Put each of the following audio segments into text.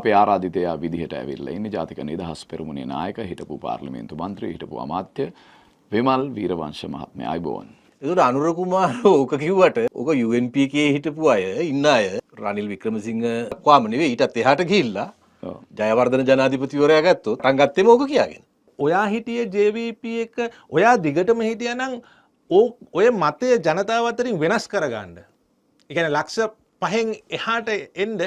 අපේ ආරාධිතයා විදිහට ඇවිල්ලා ඉන්නේ ජාතික නිදහස් පෙරමුණේ නායක හිටපු පාර්ලිමේන්තු මන්ත්‍රී හිටපු අමාත්‍ය විමල් වීරවංශ මහත්මයා. ආයුබෝවන්. ඒකට අනුර කුමාර ඕක කිව්වට ඕක UNP එකේ හිටපු අය ඉන්න අය රනිල් වික්‍රමසිංහ දක්වාම නෙවෙයි ඊටත් එහාට ගිහිල්ලා ජයවර්ධන ජනාධිපතිවරයා ගත්තොත් රන් ගත්තේම ඕක කියාගෙන. ඔයා හිටියේ JVP එක ඔයා දිගටම හිටියා නම් ඔය මතය ජනතාව අතරින් වෙනස් කරගන්න. ඒ කියන්නේ ලක්ෂ 5න් එහාට එන්න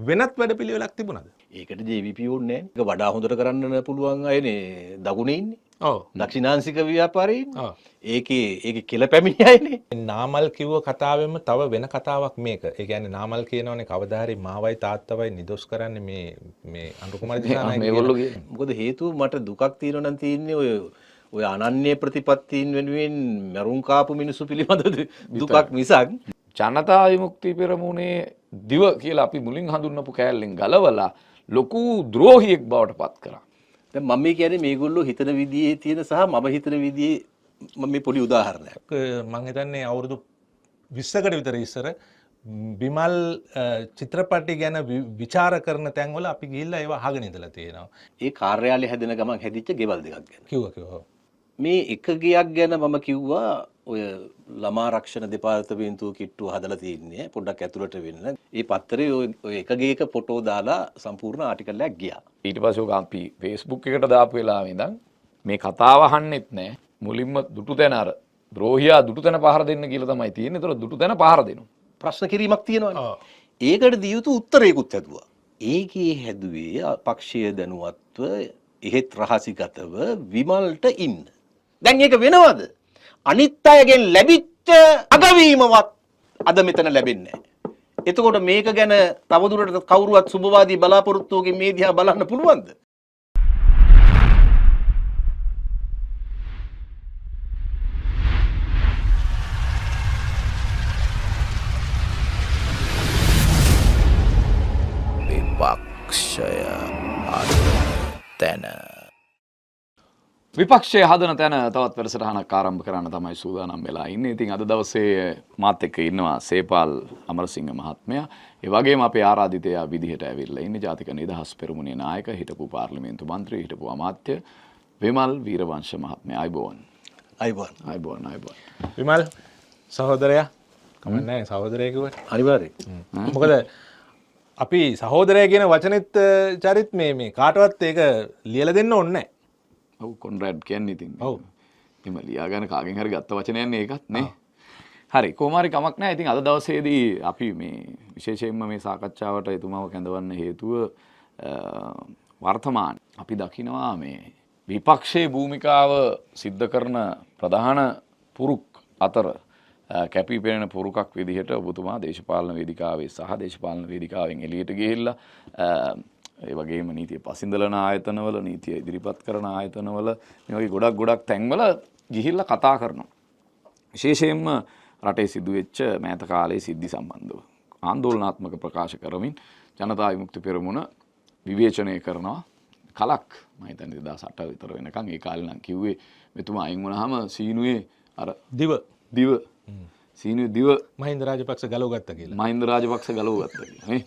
වෙනත් වැඩපිළිවෙලක් තිබුණාද? ඒකට JVP ඕනේ නෑ. ඒක වඩා හොඳට කරන්න පුළුවන් අයනේ දකුණේ ඉන්නේ. ඔව්. දක්ෂිණාංශික ව්‍යාපාරේ ඉන්නේ. ඔව්. ඒකේ කෙල පැමිණි අයනේ. නාමල් කිව්ව කතාවෙම තව වෙන කතාවක් මේක. ඒ කියන්නේ නාමල් කියනවනේ කවදා හරි මාවයි තාත්තවයි නිදොස් කරන්නේ මේ මේ අනුර කුමාර දිසානායක මේගොල්ලෝ කියන්නේ. මොකද හේතුව මට දුකක් තියෙනවා නම් තියෙන්නේ ඔය අනන්‍ය ප්‍රතිපත්තීන් වෙනුවෙන් මරුන් කාපු මිනිස්සු පිළිබඳ දුකක් මිසක් ජනතා විමුක්ති පෙරමුණේ දිව කියලා අපි මුලින් හඳුන්වපු කෑල්ලෙන් ගලවලා ලොකු ද්‍රෝහියෙක් බවට පත් කරා. දැන් මම මේ කියන්නේ මේගොල්ලෝ හිතන විදිහේ තියෙන සහ මම හිතන විදිහේ මම මේ පොඩි උදාහරණයක්. මං හිතන්නේ අවුරුදු 20කට විතර ඉස්සර විමල් චිත්‍රපටි ගැන විචාර කරන තැන්වල අපි ගිහිල්ලා ඒවා අහගෙන ඉඳලා තියෙනවා. ඒ කාර්යාලය හැදෙන ගමන් හැදිච්ච ගෙවල් දෙකක් ගැන. කිව්වා. මේ එක ගෙයක් ගැන මම කිව්වා ඔය ළමා රක්ෂණ දෙපාර්තමේන්තුව කිට්ටුව හදලා තින්නේ පොඩ්ඩක් ඇතුළට වෙන්න. ඒ පත්තරේ ඔය එක ගෙයක ෆොටෝ දාලා සම්පූර්ණ ආටිකල් එකක් ගියා. ඊට පස්සේ ඔක අපි Facebook එකට දාපු වෙලාවෙ ඉඳන් මේ කතාව අහන්නෙත් නෑ. මුලින්ම දුටු තැන අර ද්‍රෝහියා දුටු තැන පහර දෙන්න කියලා තමයි තියෙන්නේ. ඒතර දුටු තැන පහර දෙනවා. ප්‍රශ්න කිරීමක් තියෙනවනේ. ඒකට දිය යුතු උත්තරයකුත් හැදුවා. ඒකේ හැදුවේ පක්ෂය දැනුවත්ව එහෙත් රහසිගතව විමල්ට ඉන්න. දැන් ඒක වෙනවද? අනිත් අයගෙන් ලැබිච්ච අගවීමවත් අද මෙතන ලැබෙන්නේ නැහැ. එතකොට මේක ගැන තවදුරටත් කවුරුවත් සුබවාදී බලාපොරොත්තුවකින් මේ දිහා බලන්න පුළුවන්ද? විපක්ෂය හදන තැන. විපක්ෂය හදන තැන තවත් වැඩසටහනක් ආරම්භ කරන්න තමයි සූදානම් වෙලා ඉන්නේ. ඉතින් අද දවසේ මාත් එක්ක ඉන්නවා සේපාල් අමරසිංහ මහත්මයා. ඒ වගේම අපේ ආරාධිතයා විදිහට ඇවිල්ලා ඉන්නේ ජාතික නිදහස් පෙරමුණේ නායක හිටපු පාර්ලිමේන්තු මන්ත්‍රී හිටපු අමාත්‍ය විමල් වීරවංශ මහත්මයා. ආයුබෝවන්. ආයුබෝවන්. ආයුබෝවන්. ආයුබෝවන්. විමල් සහෝදරයා කමක් නැහැ සහෝදරයා කිව්වට. අනිවාර්යයෙන්. මොකද අපි සහෝදරයා කියන වචනෙත් චරිත් මේ මේ කාටවත් ඒක ලියලා දෙන්න ඕනේ නැහැ. ඔව් කොන්රැඩ් කියන්නේ ඉතින්. ඔව්. එහෙම ලියාගෙන කාගෙන් හරි ගත්ත වචනයක් නේ ඒකත් නේ. හරි කොහොම හරි කමක් නැහැ. ඉතින් අද දවසේදී අපි මේ විශේෂයෙන්ම මේ සාකච්ඡාවට එතුමාව කැඳවන්න හේතුව වර්තමාන අපි දකිනවා මේ විපක්ෂයේ භූමිකාව සිද්ධ කරන ප්‍රධාන පුරුක් අතර කැපී පෙනෙන පුරුකක් විදිහට ඔබතුමා දේශපාලන වේදිකාවේ සහ දේශපාලන වේදිකාවෙන් එළියට ගිහිල්ලා ඒ වගේම නීතිය පසින්දලන ආයතනවල නීතිය ඉදිරිපත් කරන ආයතනවල මේ වගේ ගොඩක් ගොඩක් තැන්වල ගිහිල්ලා කතා කරනවා. විශේෂයෙන්ම රටේ සිදුවෙච්ච මෑත කාලයේ සිද්ධි සම්බන්ධව ආందోලනාත්මක ප්‍රකාශ කරමින් ජනතා විමුක්ති පෙරමුණ විවේචනය කරනවා. කලක් මම හිතන්නේ 2008 විතර වෙනකන් ඒ කාලේ නම් කිව්වේ මෙතුමා අයින් වුණාම සීනුවේ අර දිව සීනුවේ දිව මහින්ද රාජපක්ෂ ගලව ගත්තා කියලා. මහින්ද රාජපක්ෂ ගලව ගත්තා කියලා නේ.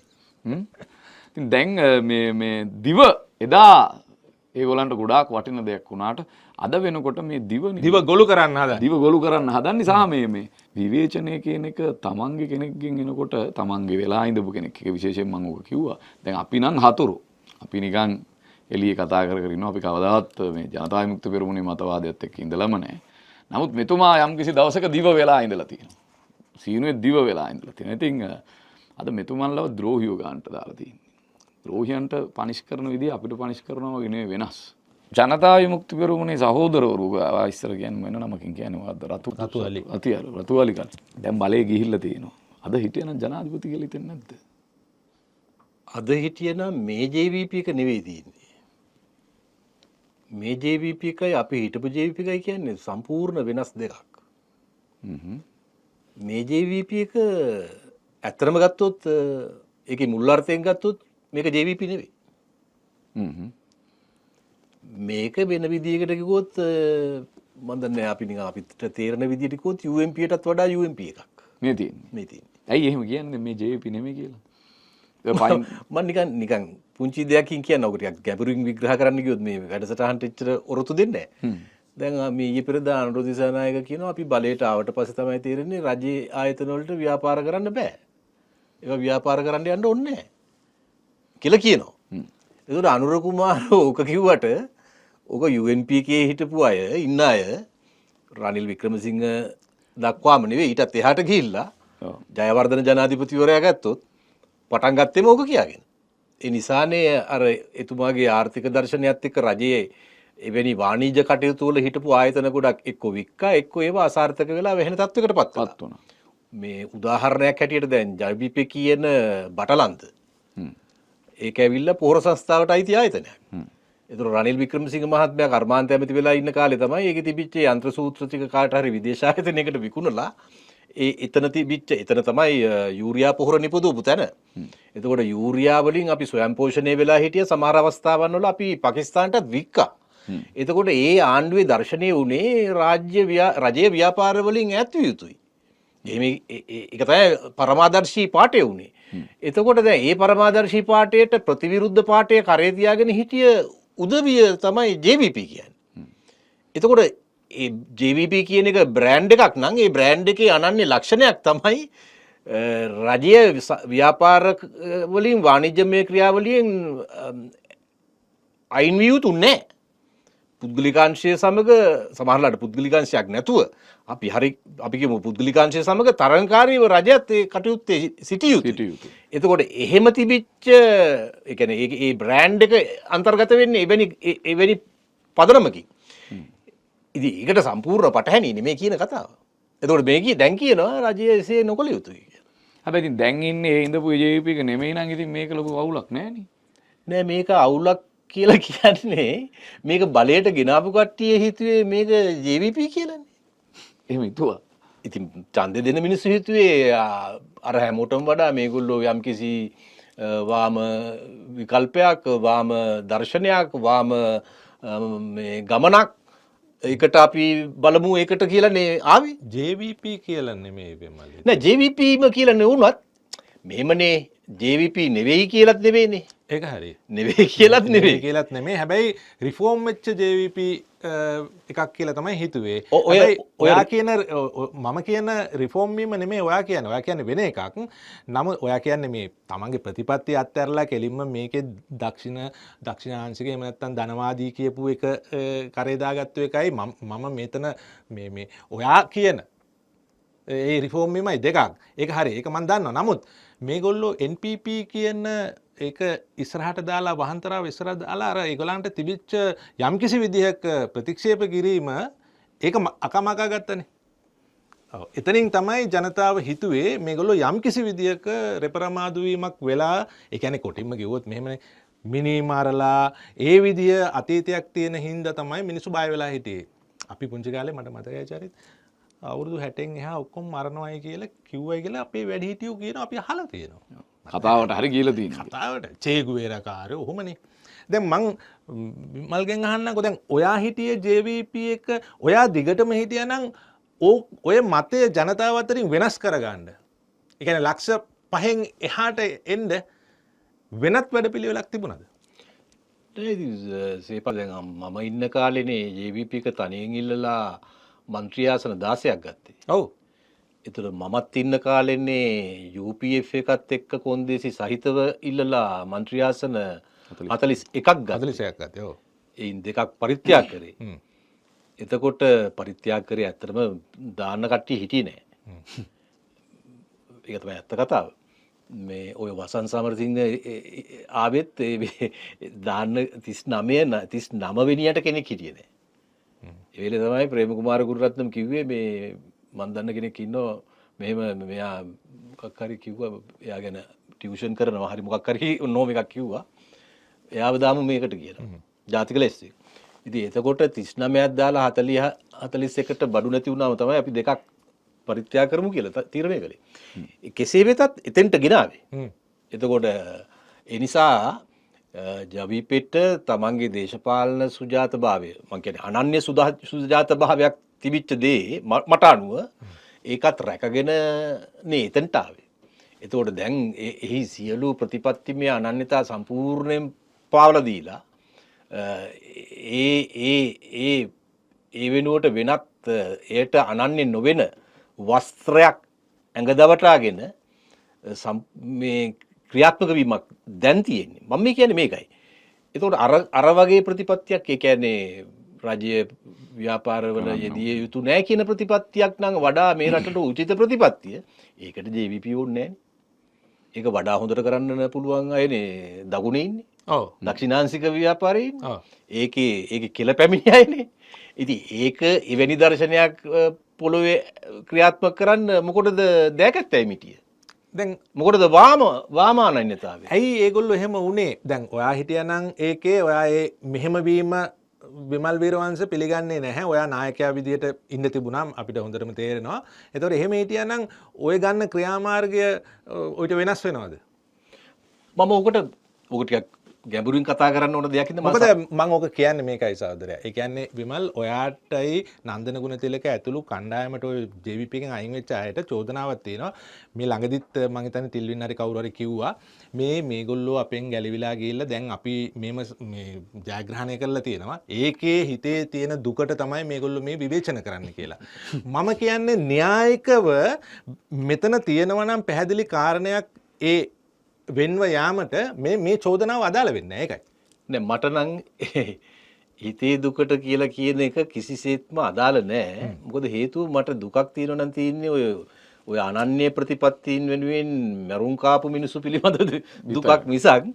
ඉතින් දැන් මේ මේ දිව එදා ඒගොල්ලන්ට ගොඩාක් වටින දෙයක් වුණාට අද වෙනකොට මේ දිව ගොළු කරන්න හදන්නේ. දිව ගොළු කරන්න හදන්නේ සහ මේ මේ විවේචනය කියන එක තමන්ගේ කෙනෙක්ගෙන් එනකොට තමන්ගේ වෙලා ඉඳපු කෙනෙක් එක විශේෂයෙන් මම ඔක කිව්වා. දැන් අපි නම් හතුරු. අපි නිකන් එළියේ කතා කර කර ඉන්නවා. අපි කවදාවත් මේ ජනතා විමුක්ති පෙරමුණේ මතවාදයත් එක්ක ඉඳලම නැහැ. නමුත් මෙතුමා යම්කිසි දවසක දිව වෙලා ඉඳලා තියෙනවා. සීනුවේ දිව වෙලා ඉඳලා තියෙනවා. ඉතින් අද මෙතුමන්ලව ද්‍රෝහියෝ ගන්නට දාලා තියෙනවා. ද්‍රෝහියන්ට පනිෂ් කරන විදිය අපිට පනිෂ් කරනවා වගේ නෙවෙයි වෙනස්. ජනතා විමුක්ති පෙරමුණේ සහෝදරවරු ඉස්සර කියන්නේ වෙන නමකින් කියන්නේ මොකද්ද? රතු අලි. රතු අලි කල්. දැන් බලේ ගිහිල්ලා තියෙනවා. අද හිටියනම් ජනාධිපති කියලා හිතෙන්නේ නැද්ද? අද හිටියනම් මේ JVP එක නෙවෙයි තියෙන්නේ. මේ JVP එකයි අපි හිටපු JVP එකයි කියන්නේ සම්පූර්ණ වෙනස් දෙකක්. මේ JVP එක ඇත්තටම ගත්තොත් ඒකේ මුල් අර්ථයෙන් ගත්තොත් මේක JVP නෙවෙයි. මේක වෙන විදියකට කිව්වොත් මම දන්නේ අපි නිකන් අපිට තේරෙන විදියට කිව්වොත් UNP එකටත් වඩා UNP එකක්. මේ තියෙන්නේ. මේ තියෙන්නේ. ඇයි එහෙම කියන්නේ මේ JVP නෙමෙයි කියලා? පයින් මම නිකන් නිකන් පුංචි දෙයකින් කියන්න, ඔක ටිකක් ගැඹුරින් විග්‍රහ කරන්න ගියොත් මේ වැඩසටහනට එච්චර ඔරොත්තු දෙන්නේ නැහැ. දැන් මේ ඊයේ පෙරේදා අනුර දිසානායක කියනවා අපි බලයට ආවට පස්සේ තමයි තේරෙන්නේ රජයේ ආයතන වලට ව්‍යාපාර කරන්න බෑ. ඒවා ව්‍යාපාර කරන්න යන්න ඕනේ නැහැ කියලා කියනවා. ඒතකොට අනුර කුමාර ඕක කිව්වට ඕක UNP එකේ හිටපු අය ඉන්න අය රනිල් වික්‍රමසිංහ දක්වාම නෙවෙයි, ඊටත් එහාට ගිහිල්ලා ජයවර්ධන ජනාධිපතිවරයා ගත්තොත් පටන් ගත්තේම ඕක කියාගෙන. ඒ නිසානේ අර එතුමාගේ ආර්ථික දර්ශනයත් එක්ක රජයේ එවැනි වාණිජ කටයුතු වල හිටපු ආයතන ගොඩක් එක්ක වික්කා, එක්ක ඒවා අසාර්ථක වෙලා වෙන තත්වයකට පත් වුණා. මේ උදාහරණයක් හැටියට දැන් ජවිපේ කියන බටලන්ත ඒක ඇවිල්ලා පොහොර සංස්ථාවට අයිති ආයතනයක්. ඒතර රනිල් වික්‍රමසිංහ මහත්මයා කර්මාන්ත ඇමති වෙලා ඉන්න කාලේ තමයි ඒකේ තිබිච්ච යන්ත්‍ර සූත්‍ර ටික කාට හරි විදේශ ආයතනයකට විකුණලා ඒ එතන තිබිච්ච, එතන තමයි යූරියා පොහොර නිපදවපු තැන. එතකොට යූරියා වලින් අපි ස්වයං පෝෂණය වෙලා හිටිය සමහර අවස්ථාවන් වල අපි පාකිස්තානටත් වික්කා. එතකොට ඒ ආණ්ඩුවේ දර්ශනය වුණේ රජයේ ව්‍යාපාර වලින් ඈත් විය යුතුයි. එහෙම ඒක තමයි පරමාදර්ශී පාඨය වුණේ. එතකොට දැන් ඒ පරමාදර්ශී පාඨයට ප්‍රතිවිරුද්ධ පාඨය කරේ තියාගෙන හිටිය උදවිය තමයි JVP කියන්නේ. එතකොට ඒ JVP කියන එක බ්‍රෑන්ඩ් එකක් නම් ඒ බ්‍රෑන්ඩ් එකේ අනන්‍ය ලක්ෂණයක් තමයි රජය ව්‍යාපාර වලින් වාණිජ්‍යමය ක්‍රියාවලියෙන් අයින් විය යුතු නෑ. පුද්ගලිකාංශය සමග සමහරලාට පුද්ගලිකාංශයක් නැතුව අපි හරි අපි කියමු පුද්ගලිකාංශය සමග තරඟකාරීව රජයත් ඒ කටයුත්තේ සිටිය යුතුයි. සිටිය යුතුයි. එතකොට එහෙම තිබිච්ච, ඒ කියන්නේ ඒ බ්‍රෑන්ඩ් එක අන්තර්ගත වෙන්නේ එවැනි පදනමකින්. ඉතින් ඒකට සම්පූර්ණ පටහැනි නෙමෙයි කියන කතාව. එතකොට මේ දැන් කියනවා රජය එසේ නොකළ යුතුයි කියලා. හැබැයි ඉතින් දැන් ඉන්නේ ඒ ඉඳපු JVP එක නෙමෙයි නම් ඉතින් මේක ලොකු අවුලක් නෑනේ. නෑ, මේක අවුලක් කියලා කියන්නේ මේක බලයට ගෙනාපු කට්ටිය හිතුවේ මේක JVP කියලානේ. එහෙම හිතුවා. ඉතින් ඡන්දෙ දෙන මිනිස්සු හිතුවේ අර හැමෝටම වඩා මේගොල්ලෝ යම්කිසි වාම විකල්පයක්, වාම දර්ශනයක්, වාම මේ ගමනක්, ඒකට අපි බලමු ඒකට කියලා නේ ආවේ. JVP කියලා නෙමෙයි විමල්. නෑ, JVP ම කියලා නෙවුනත් මෙහෙමනේ, JVP නෙවෙයි කියලාත් නෙවෙයිනේ. ඒක හරි. නෙවෙයි කියලාත් නෙවෙයි. කියලාත් නෙමෙයි. හැබැයි රිෆෝම් වෙච්ච JVP එකක් කියලා තමයි හිතුවේ. ඔය හැබැයි ඔයා කියන මම කියන රිෆෝම් වීම නෙමෙයි ඔයා කියන්නේ. ඔයා කියන්නේ වෙන එකක්. නමුත් ඔයා කියන්නේ මේ තමන්ගේ ප්‍රතිපත්තිය අත්හැරලා කෙලින්ම මේකේ දක්ෂිණාංශික එහෙම නැත්නම් ධනවාදී කියපු එක කරේ දාගත්තු එකයි මම මෙතන මේ ඔයා කියන ඒ රිෆෝම් වීමයි දෙකක්. ඒක හරි. ඒක මම දන්නවා. නමුත් මේගොල්ලෝ NPP කියන ඒක ඉස්සරහට දාලා වහන්තරාව ඉස්සරහට දාලා අර ඒගොල්ලන්ට තිබිච්ච යම්කිසි විදිහක ප්‍රතික්ෂේප කිරීම ඒක අකමකා ගත්තනේ. ඔව්. එතනින් තමයි ජනතාව හිතුවේ මේගොල්ලෝ යම්කිසි විදිහක රෙපරමාදු වීමක් වෙලා, ඒ කියන්නේ කොටින්ම කිව්වොත් මෙහෙමනේ, මිනි මරලා ඒ විදිය අතීතයක් තියෙන හින්දා තමයි මිනිස්සු බය වෙලා හිටියේ. අපි පුංචි කාලේ මට මතකයි චරිත, අවුරුදු 60න් එහා ඔක්කොම මරනවායි කියලා කිව්වයි කියලා අපේ වැඩිහිටියෝ කියනවා, අපි අහලා තියෙනවා. කතාවට හරි කියලා තියෙනවා. කතාවට චේගුවේරා කාර්යෝ ඔහොමනේ. දැන් මං විමල්ගෙන් අහන්නකෝ, දැන් ඔයා හිටියේ JVP එක, ඔයා දිගටම හිටියා නම් ඔය මතය ජනතාව අතරින් වෙනස් කරගන්න. ඒ කියන්නේ ලක්ෂ 5න් එහාට එන්න වෙනත් වැඩපිළිවෙලක් තිබුණාද? නෑ, ඉතින් සේපා දැන් මම ඉන්න කාලේනේ JVP එක තනියෙන් ඉල්ලලා මන්ත්‍රී ආසන 16ක් ගත්තේ. ඒතර මමත් ඉන්න කාලේනේ UPF එකත් එක්ක කොන්දේසි සහිතව ඉල්ලලා මන්ත්‍රී ආසන 41ක් ගත්තා. 41ක් ගත්තේ. ඔව්. එයින් දෙකක් පරිත්‍යාග කරේ. එතකොට පරිත්‍යාග කරේ ඇත්තටම දාන්න කට්ටිය හිටියේ නෑ. ඒක තමයි ඇත්ත කතාව. මේ ඔය වසන්ත සමරසිංහ ආවෙත් ඒ මේ දාන්න 39 වෙනියට කෙනෙක් හිටියේ නෑ. ඒ වෙලේ තමයි ප්‍රේම කුමාර ගුරුරත්නම් කිව්වේ මේ මන් දන්න කෙනෙක් ඉන්නවා මෙහෙම මෙයා මොකක් හරි කිව්වා, එයා ගැන ටියුෂන් කරනවා හරි මොකක් හරි නෝම එකක් කිව්වා, එයාව දාමු මේකට කියලා. ජාතික ලැස්තිය. ඉතින් එතකොට 39ක් දාලා 41ට බඩු නැති වුණාම තමයි අපි දෙකක් පරිත්‍යාග කරමු කියලා තීරණය කළේ. කෙසේ වෙතත් එතෙන්ට ගෙනාවේ. එතකොට ඒ නිසා ජවිපෙට තමන්ගේ දේශපාලන සුජාතභාවය, මං කියන්නේ අනන්‍ය සුජාතභාවයක් තිබිච්ච දේ මට අනුව ඒකත් රැකගෙන නේ එතනට ආවේ. එතකොට දැන් එහි සියලු ප්‍රතිපත්තිමය අනන්‍යතා සම්පූර්ණයෙන් පාවලා දීලා ඒ ඒ ඒ ඒ වෙනුවට වෙනත් එයට අනන්‍ය නොවන වස්ත්‍රයක් ඇඟ දවටාගෙන මේ ක්‍රියාත්මක වීමක් දැන් තියෙන්නේ. මම මේ කියන්නේ මේකයි. එතකොට අර අර වගේ ප්‍රතිපත්තියක්, ඒ කියන්නේ රජය ව්‍යාපාරවල යෙදිය යුතු නෑ කියන ප්‍රතිපත්තියක් නම් වඩා මේ රටට උචිත ප්‍රතිපත්තිය. ඒකට JVP ඕනේ නෑනේ. ඒක වඩා හොඳට කරන්න පුළුවන් අයනේ දකුණේ ඉන්නේ. ඔව්. දක්ෂිණාංශික ව්‍යාපාරේ ඉන්නේ. ඔව්. ඒකේ ඒකේ කෙල පැමිණි අයනේ. ඉතින් ඒක එවැනි දර්ශනයක් පොළොවේ ක්‍රියාත්මක කරන්න මොකටද දෑකැත්තයි මිටිය? දැන් මොකටද වාම අනන්‍යතාවය? ඇයි ඒගොල්ලෝ එහෙම වුණේ? දැන් ඔයා හිටියානම් ඒකේ ඔයා ඒ මෙහෙම වීම විමල් වීරවංශ පිළිගන්නේ නැහැ. ඔයා නායකයා විදියට ඉන්න තිබුණා අපිට හොඳටම තේරෙනවා. ඒතකොට එහෙම හිටියානම් ඔය ගන්න ක්‍රියාමාර්ගය ඔයිට වෙනස් වෙනවද? මම ඔකට ඔක ටිකක් ගැඹුරින් කතා කරන්න ඕන දෙයක් හින්දා මම මොකද මං ඕක කියන්නේ මේකයි සහෝදරයා. ඒ කියන්නේ විමල් ඔයාටයි නන්දන ගුණතිලක ඇතුළු කණ්ඩායමට ඔය JVP එකෙන් අයින් වෙච්ච අයට චෝදනාවක් තියෙනවා. මේ ළඟදිත් මං හිතන්නේ තිල්වින් හරි කවුරු හරි කිව්වා මේ මේගොල්ලෝ අපෙන් ගැලවිලා ගිහිල්ලා දැන් අපි මේම මේ ජයග්‍රහණය කරලා තියෙනවා. ඒකේ හිතේ තියෙන දුකට තමයි මේගොල්ලෝ මේ විවේචන කරන්න කියලා. මම කියන්නේ න්‍යායිකව මෙතන තියෙනවා නම් පැහැදිලි කාරණයක් ඒ වෙන්ව යාමට මේ මේ චෝදනාව අදාළ වෙන්නේ නැහැ. ඒකයි. නෑ, මට නම් හිතේ දුකට කියලා කියන එක කිසිසේත්ම අදාළ නෑ. මොකද හේතුව මට දුකක් තියෙනවා නම් තියෙන්නේ ඔය ඔය අනන්‍ය ප්‍රතිපත්තීන් වෙනුවෙන් මරුන් කාපු මිනිස්සු පිළිබඳ දුකක් මිසක්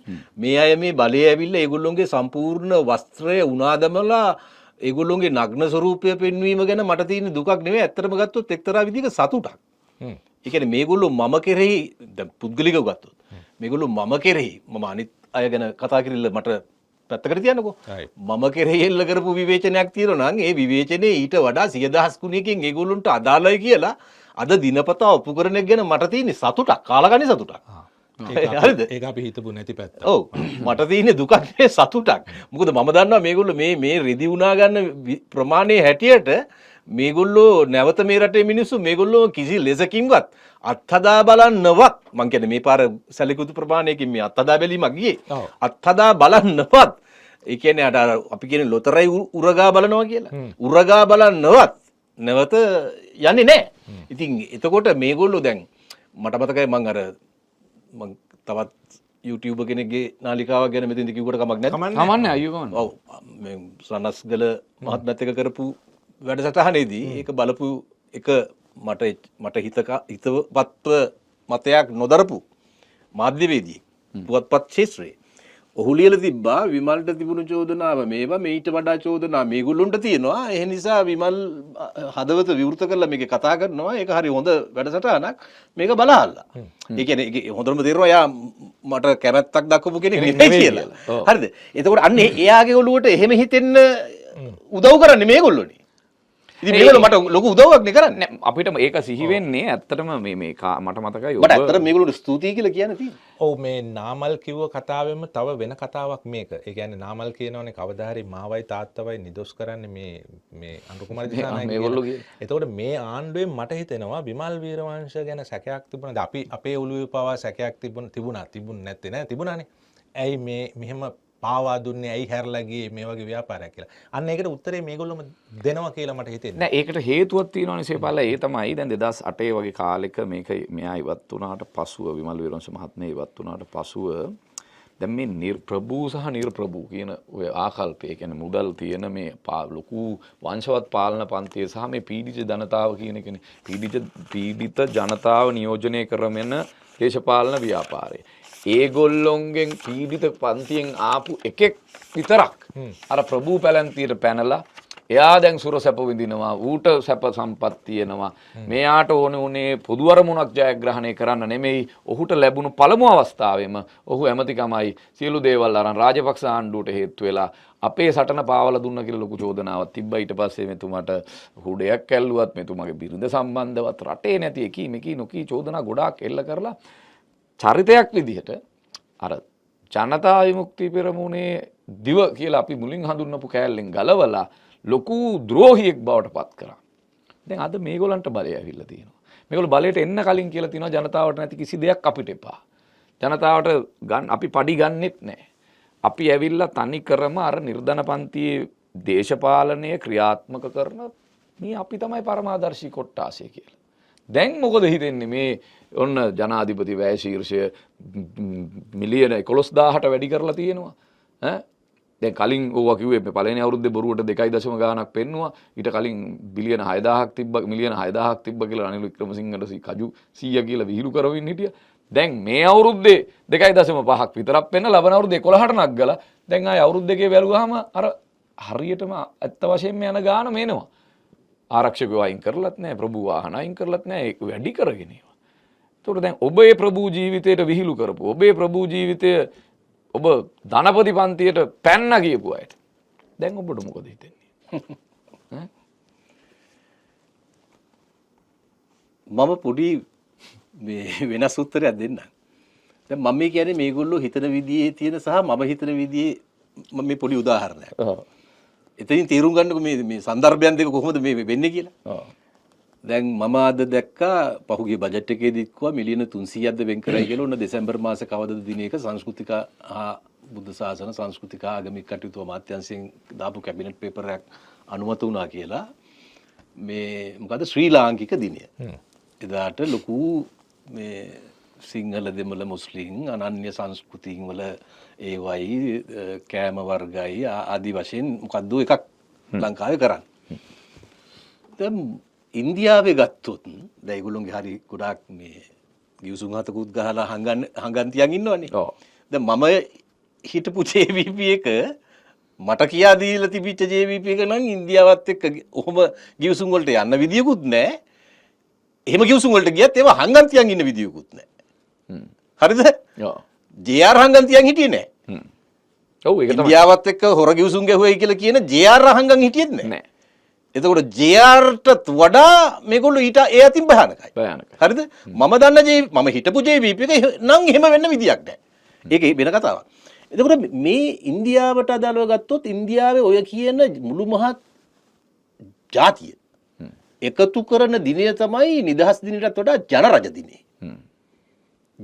මේ අය මේ බලය ඇවිල්ලා ඒගොල්ලොන්ගේ සම්පූර්ණ වස්ත්‍රය උනා දමලා ඒගොල්ලොන්ගේ නග්න ස්වරූපය පෙන්වීම ගැන මට තියෙන දුකක් නෙවෙයි. ඇත්තටම ගත්තොත් එක්තරා විදිහක සතුටක්. ඒ කියන්නේ මේගොල්ලෝ මම කෙරෙහි දැන් පුද්ගලිකව ගත්තොත් මේගොල්ලෝ මම කෙරෙහි, මම අනිත් අය ගැන කතා කිරිල්ල මට පැත්තකට තියන්නකෝ. මම කෙරෙහි එල්ල කරපු විවේචනයක් තියෙනවා නම් ඒ විවේචනේ ඊට වඩා 100,000 ගුණයකින් ඒගොල්ලොන්ට අදාළයි කියලා අද දිනපතා ඔප්පු කරන එක ගැන මට තියෙන සතුටක්, කාලගණි සතුටක්. හරිද? ඒක අපි හිතපු නැති පැත්ත. ඔව්, මට තියෙන දුකක් නෙවෙයි සතුටක්. මොකද මම දන්නවා මේගොල්ලෝ මේ මේ රෙදි උනා ගන්න ප්‍රමාණයේ හැටියට මේගොල්ලෝ නැවත මේ රටේ මිනිස්සු මේගොල්ලෝ කිසි ලෙසකින්වත් අත්හදා බලන්නවත්, මං කියන්නේ මේ පාර සැලකියුතු ප්‍රමාණයකින් මේ අත්හදා බැලීමක් ගියේ. අත්හදා බලන්නවත්, ඒ කියන්නේ අර අපි කියන්නේ ලොතරැයි උරගා බලනවා කියලා. උරගා බලන්නවත් නැවත යන්නේ නැහැ. ඉතින් එතකොට මේගොල්ලෝ දැන් මට මතකයි මං අර මං තවත් YouTuber කෙනෙක්ගේ නාලිකාවක් ගැන මෙතෙන්දි කිව්වට කමක් නැද්ද? කමන්නේ අයියෝ කමන්නේ. ඔව්, මේ සනස්ගල මහත්මයාත් එක්ක කරපු වැඩසටහනේදී ඒක බලපු එක මට මට හිතවත්ව මතයක් නොදරපු මාධ්‍යවේදියෙක් පුවත්පත් ක්ෂේත්‍රයේ ඔහු ලියලා තිබ්බා විමල්ට තිබුණු චෝදනාව මේවා, මීට වඩා චෝදනා මේගොල්ලොන්ට තියෙනවා, ඒ නිසා විමල් හදවත විවෘත කරලා මේක කතා කරනවා, ඒක හරි හොඳ වැඩසටහනක්, මේක බලහල්ලා. ඒ කියන්නේ ඒක හොඳටම තේරෙනවා එයා මට කැමැත්තක් දක්වපු කෙනෙක් නෙමෙයි කියලා. හරිද? එතකොට අන්න එයාගේ ඔළුවට එහෙම හිතෙන්න උදව් කරන්නේ මේගොල්ලෝනේ. ඉතින් මේගොල්ලෝ මට ලොකු උදව්වක් නේ කරන්නේ. නෑ, අපිට ඒක සිහි වෙන්නේ ඇත්තටම මේ මේ මට මතකයි මට ඇත්තටම මේගොල්ලෝට ස්තුතියි කියලා කියන්න තියෙන්නේ. ඔව්, මේ නාමල් කිව්ව කතාවෙම තව වෙන කතාවක් මේක. ඒ කියන්නේ නාමල් කියනවනේ කවදා හරි මාවයි තාත්තවයි නිදොස් කරන්නේ මේ මේ අනුර කුමාර දිසානායක මේගොල්ලෝ කියලා. එතකොට මේ ආණ්ඩුවෙන් මට හිතෙනවා විමල් වීරවංශ ගැන සැකයක් තිබුණාද? අපි අපේ ඔළුවේ පවා සැකයක් තිබුණා. තිබුණ නැත්තේ නෑ, තිබුණානේ. ඇයි මේ මෙහෙම පාවා දුන්නේ, ඇයි හැරලා ගියේ මේ වගේ ව්‍යාපාරයක් කියලා. අන්න ඒකට උත්තරේ මේගොල්ලොම දෙනවා කියලා මට හිතෙන්නේ. නෑ, ඒකට හේතුවක් තියෙනවනේ සේපාලා. ඒ තමයි දැන් 2008 වගේ කාලෙක මේක මෙයා ඉවත් වුණාට පසුව, විමල් වීරවංශ මහත්මයා ඉවත් වුණාට පසුව දැන් මේ නිර්ප්‍රභූ සහ නිර්ප්‍රභූ කියන ඔය ආකල්පය, ඒ කියන්නේ මුදල් තියෙන මේ ලොකු වංශවත් පාලන පන්තිය සහ මේ පීඩිත ජනතාව කියන එකනේ. පීඩිත ජනතාව නියෝජනය කරමින දේශපාලන ව්‍යාපාරය. ඒගොල්ලොන්ගෙන් පීඩිත පන්තියෙන් ආපු එකෙක් විතරක් අර ප්‍රභූ පැලැන්තියට පැනලා එයා දැන් සුර සැප විඳිනවා, ඌට සැප සම්පත් තියෙනවා, මෙයාට ඕනේ උනේ පොදු අරමුණක් ජයග්‍රහණය කරන්න නෙමෙයි. ඔහුට ලැබුණු පළමු අවස්ථාවෙම ඔහු ඇමතිකමයි සියලු දේවල් අරන් රාජපක්ෂ ආණ්ඩුවට හේතු වෙලා අපේ සටන පාවලා දුන්න කියලා ලොකු චෝදනාවක් තිබ්බා. ඊට පස්සේ මෙතුමාට හුඩයක් ඇල්ලුවත්, මෙතුමාගේ බිරිඳ සම්බන්ධවත් රටේ නැති එකී මෙකී නොකී චෝදනා ගොඩාක් එල්ල කරලා චරිතයක් විදිහට අර ජනතා විමුක්ති පෙරමුණේ දිව කියලා අපි මුලින් හඳුන්වපු කෑල්ලෙන් ගලවලා ලොකු ද්‍රෝහියෙක් බවට පත් කරා. දැන් අද මේගොල්ලන්ට බලය ඇවිල්ලා තියෙනවා. මේගොල්ලෝ බලයට එන්න කලින් කියලා තියෙනවා ජනතාවට නැති කිසි දෙයක් අපිට එපා. ජනතාවට ගන්න අපි පඩි ගන්නෙත් නෑ. අපි ඇවිල්ලා තනි කරම අර නිර්ධන පන්තියේ දේශපාලනය ක්‍රියාත්මක කරන මේ අපි තමයි පරමාදර්ශී කොට්ටාසය කියලා. දැන් මොකද හිතෙන්නේ මේ ඔන්න ජනාධිපති වැය ශීර්ෂය මිලියන 11000ට වැඩි කරලා තියෙනවා. ඈ දැන් කලින් ඕවා කිව්වේ මේ පළවෙනි අවුරුද්දේ බොරුවට 2. ගාණක් පෙන්නුවා. ඊට කලින් බිලියන 6000ක් තිබ්බ මිලියන 6000ක් තිබ්බ කියලා රනිල් වික්‍රමසිංහට කජු 100 කියලා විහිළු කරමින් හිටියා. දැන් මේ අවුරුද්දේ 2.5ක් විතරක් පෙන්න ලබන අවුරුද්දේ 11ට නග්ගලා දැන් ආයේ අවුරුද්ද දෙකේ බැලුවාම අර හරියටම ඇත්ත වශයෙන්ම යන ගාන මේනවා. ආරක්ෂකයෝ අයින් කරලත් නෑ, ප්‍රභූ වාහන අයින් කරලත් නෑ, ඒක වැඩි කරගෙන ඒවා. ඒතකොට දැන් ඔබ ඒ ප්‍රභූ ජීවිතයට විහිළු කරපු, ඔබේ ප්‍රභූ ජීවිතය ඔබ ධනපති පන්තියට පැන්න කියපු අයට දැන් ඔබට මොකද හිතෙන්නේ? මම පොඩි මේ වෙනස් උත්තරයක් දෙන්නම්. දැන් මම මේ කියන්නේ මේගොල්ලෝ හිතන විදිහේ තියෙන සහ මම හිතන විදිහේ මම මේ පොඩි උදාහරණයක්. එතනින් තේරුම් ගන්නකො මේ මේ සන්දර්භයන් දෙක කොහොමද මේ වෙන්නේ කියලා. දැන් මම අද දැක්කා පහුගිය බජට් එකේදීත් කිව්වා මිලියන 300ක්ද වෙන් කරයි කියලා. ඔන්න දෙසැම්බර් මාසේ කවදද දිනයක සංස්කෘතික හා බුද්ධ ශාසන සංස්කෘතික ආගමික කටයුතු අමාත්‍යාංශයෙන් දාපු කැබිනට් පේපර් එකක් අනුමත වුණා කියලා. මේ මොකද ශ්‍රී ලාංකික දිනය. එදාට ලොකු මේ සිංහල දෙමළ මුස්ලිම් අනන්‍ය සංස්කෘතීන් වල ඒවයි කෑම වර්ගයි ආදි වශයෙන් මොකද්ද එකක් ලංකාවේ කරන්නේ. දැන් ඉන්දියාවේ ගත්තොත් දැන් ඒගොල්ලොන්ගේ හරි ගොඩාක් මේ ගිවිසුම් හතකුත් ගහලා හංගන් තියන් ඉන්නවනේ. දැන් මම හිටපු JVP එක මට කියා දීලා තිබිච්ච JVP එක නම් ඉන්දියාවත් එක්ක ඔහොම ගිවිසුම් වලට යන්න විදියකුත් නෑ. එහෙම ගිවිසුම් වලට ගියත් ඒවා හංගන් තියන් ඉන්න විදියකුත් නෑ. හරිද? ඔව්. JR හංගන් තියන් හිටියේ නෑ. ඔව් ඒක තමයි. ඉන්දියාවත් එක්ක හොර ගිවිසුම් ගැහුවයි කියලා කියන JR හංගන් හිටියෙත් නෑ. නෑ. එතකොට JR ටත් වඩා මේගොල්ලෝ ඊට ඒ අතින් භයානකයි. භයානකයි. හරිද? මම දන්න මම හිටපු JVP එක නම් එහෙම වෙන්න විදියක් නෑ. ඒක වෙන කතාවක්. එතකොට මේ ඉන්දියාවට අදාළව ගත්තොත් ඉන්දියාවේ ඔය කියන මුළු මහත් ජාතිය එකතු කරන දිනය තමයි නිදහස් දිනයටත් වඩා ජනරජ දිනය.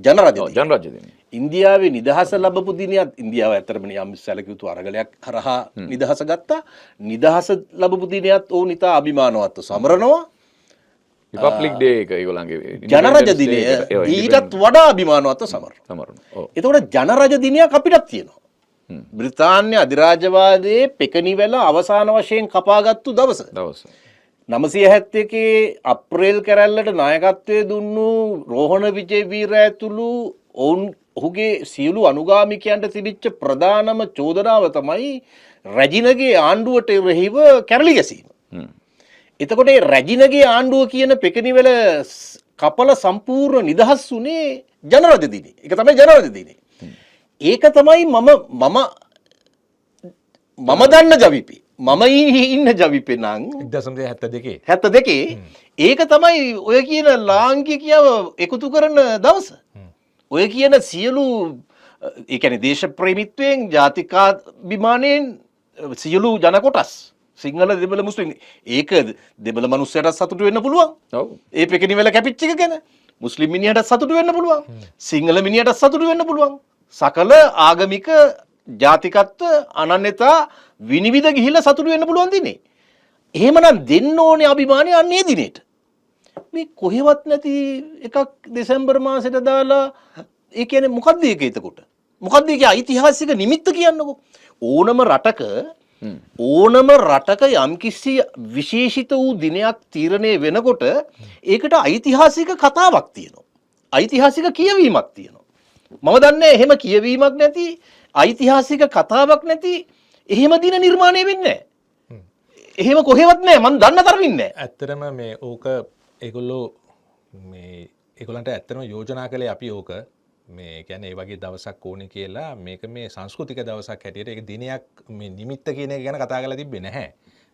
ජනරජ දිනය. ජනරජ දිනය. ඉන්දියාවේ නිදහස ලැබපු දිනයත් ඉන්දියාව ඇත්තටම යම් සැලකිය යුතු අරගලයක් හරහා නිදහස ගත්තා. නිදහස ලැබපු දිනයත් ඔවුන් ඉතා අභිමානවත්ව සමරනවා. රිපබ්ලික් ඩේ එක ඒගොල්ලන්ගේ ජනරජ දිනය ඊටත් වඩා අභිමානවත්ව සමරනවා. ඔව්. එතකොට ජනරජ දිනයක් අපිටත් තියෙනවා. බ්‍රිතාන්‍ය අධිරාජ්‍යවාදයේ පෙකණිවැල අවසාන වශයෙන් කපාගත්තු දවස. 971 අප්‍රේල් කැරැල්ලට නායකත්වය දුන්නු රෝහණ විජේවීර ඇතුළු ඔහුගේ සියලු අනුගාමිකයන්ට තිබිච්ච ප්‍රධානම චෝදනාව තමයි රැජිනගේ ආණ්ඩුවට එරෙහිව කැරලි ගැසීම. එතකොට ඒ රැජිනගේ ආණ්ඩුව කියන පෙකණිවැල කපල සම්පූර්ණ නිදහස් වුණේ ජනරජ දිනේ. ඒක තමයි ජනරජ දිනේ. ඒක තමයි මම මම මම දන්න ජවිපේ. මම ඉන්න ජවිපේ නම් 1972 72 ඒක තමයි ඔය කියන ලාංකිකයව එකතු කරන දවස. ඔය කියන සියලු ඒ කියන්නේ දේශප්‍රේමිත්වයෙන් ජාතිකාභිමානයෙන් සියලු ජන කොටස් සිංහල දෙමළ මුස්ලිම් ඒක දෙමළ මනුස්සයට සතුටු වෙන්න පුළුවන්. ඔව්. ඒ පෙකණිවැල කැපිච්ච එක ගැන මුස්ලිම් මිනිහට සතුටු වෙන්න පුළුවන්. සිංහල මිනිහට සතුටු වෙන්න පුළුවන්. සකල ආගමික ජාතිකත්ව අනන්‍යතා විනිවිද ගිහිල්ලා සතුටු වෙන්න පුළුවන් දිනේ. එහෙමනම් දෙන්න ඕනේ අභිමානය අන්න ඒ දිනේට. මේ කොහෙවත් නැති එකක් දෙසැම්බර් මාසෙට දාලා ඒ කියන්නේ මොකද්ද ඒක එතකොට? මොකද්ද ඒකේ ඓතිහාසික නිමිත්ත කියන්නකෝ? ඕනම රටක ඕනම රටක යම්කිසි විශේෂිත වූ දිනයක් තීරණය වෙනකොට ඒකට ඓතිහාසික කතාවක් තියෙනවා. ඓතිහාසික කියවීමක් තියෙනවා. මම දන්නේ එහෙම කියවීමක් නැති ඓතිහාසික කතාවක් නැති එහෙම දින නිර්මාණය වෙන්නේ නැහැ. එහෙම කොහෙවත් නැහැ. මං දන්න තරමින් නැහැ. ඇත්තටම මේ ඕක ඒගොල්ලෝ මේ ඒගොල්ලන්ට ඇත්තටම යෝජනා කළේ අපි ඕක මේ කියන්නේ ඒ වගේ දවසක් ඕනේ කියලා. මේක මේ සංස්කෘතික දවසක් හැටියට ඒක දිනයක් මේ නිමිත්ත කියන එක ගැන කතා කරලා තිබ්බේ නැහැ.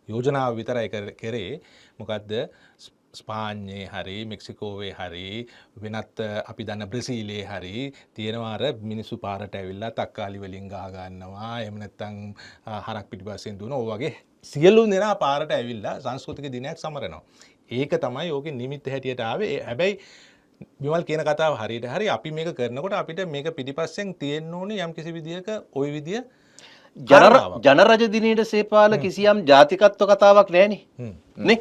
යෝජනාව විතරයි කරේ. මොකද්ද ස්පාඤ්ඤේ හරි මෙක්සිකෝවේ හරි වෙනත් අපි දන්න බ්‍රසීලයේ හරි තියෙනවා අර මිනිස්සු පාරට ඇවිල්ලා තක්කාලි වලින් ගහ ගන්නවා, එහෙම නැත්නම් හරක් පිටිපස්සෙන් දුවන ඔය වගේ සියලු දෙනා පාරට ඇවිල්ලා සංස්කෘතික දිනයක් සමරනවා. ඒක තමයි ඕකේ නිමිත්ත හැටියට ආවේ. හැබැයි විමල් කියන කතාව හරියට හරි අපි මේක කරනකොට අපිට මේක පිටිපස්සෙන් තියෙන්න ඕනේ යම් කිසි විදියක ওই විදිය ජනරජ දිනේට සේපාල කිසියම් ජාතිකත්ව කතාවක් නෑනේ. නේ?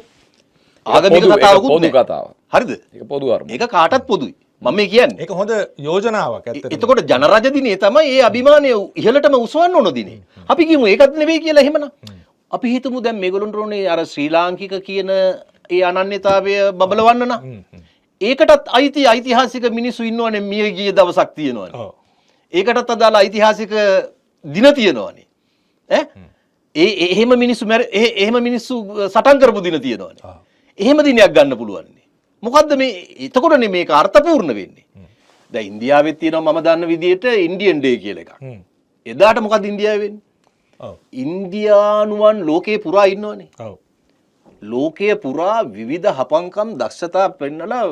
ආගමික කතාවකුත් පොදු කතාවක්. හරිද? ඒක පොදු අරමුණ. ඒක කාටත් පොදුයි. මම මේ කියන්නේ. ඒක හොඳ යෝජනාවක් ඇත්තටම. එතකොට ජනරජ දිනේ තමයි ඒ අභිමානය ඉහළටම උසවන්න ඕන දිනේ. අපි කියමු ඒකත් නෙවෙයි කියලා එහෙමනම්. අපි හිතමු දැන් මේගොල්ලන්ට ඕනේ අර ශ්‍රී ලාංකික කියන ඒ අනන්‍යතාවය බබලවන්න නම්. ඒකටත් අයිති ඓතිහාසික මිනිස්සු ඉන්නවනේ, මිය ගිය දවසක් තියෙනවනේ. ඒකටත් අදාළ ඓතිහාසික දින තියෙනවනේ. ඈ ඒ එහෙම මිනිස්සු එහෙම මිනිස්සු සටන් කරපු දින තියෙනවනේ. එහෙම දිනයක් ගන්න පුළුවන්නේ. මොකද්ද මේ එතකොටනේ මේක අර්ථපූර්ණ වෙන්නේ. දැන් ඉන්දියාවෙත් තියෙනවා මම දන්න විදිහට ඉන්දියන් ඩේ කියලා එකක්. එදාට මොකද්ද ඉන්දියාවේ වෙන්නේ? ඉන්දියානුවන් ලෝකේ පුරා ඉන්නවනේ. ලෝකය පුරා විවිධ හපංකම් දක්ෂතා පෙන්නලා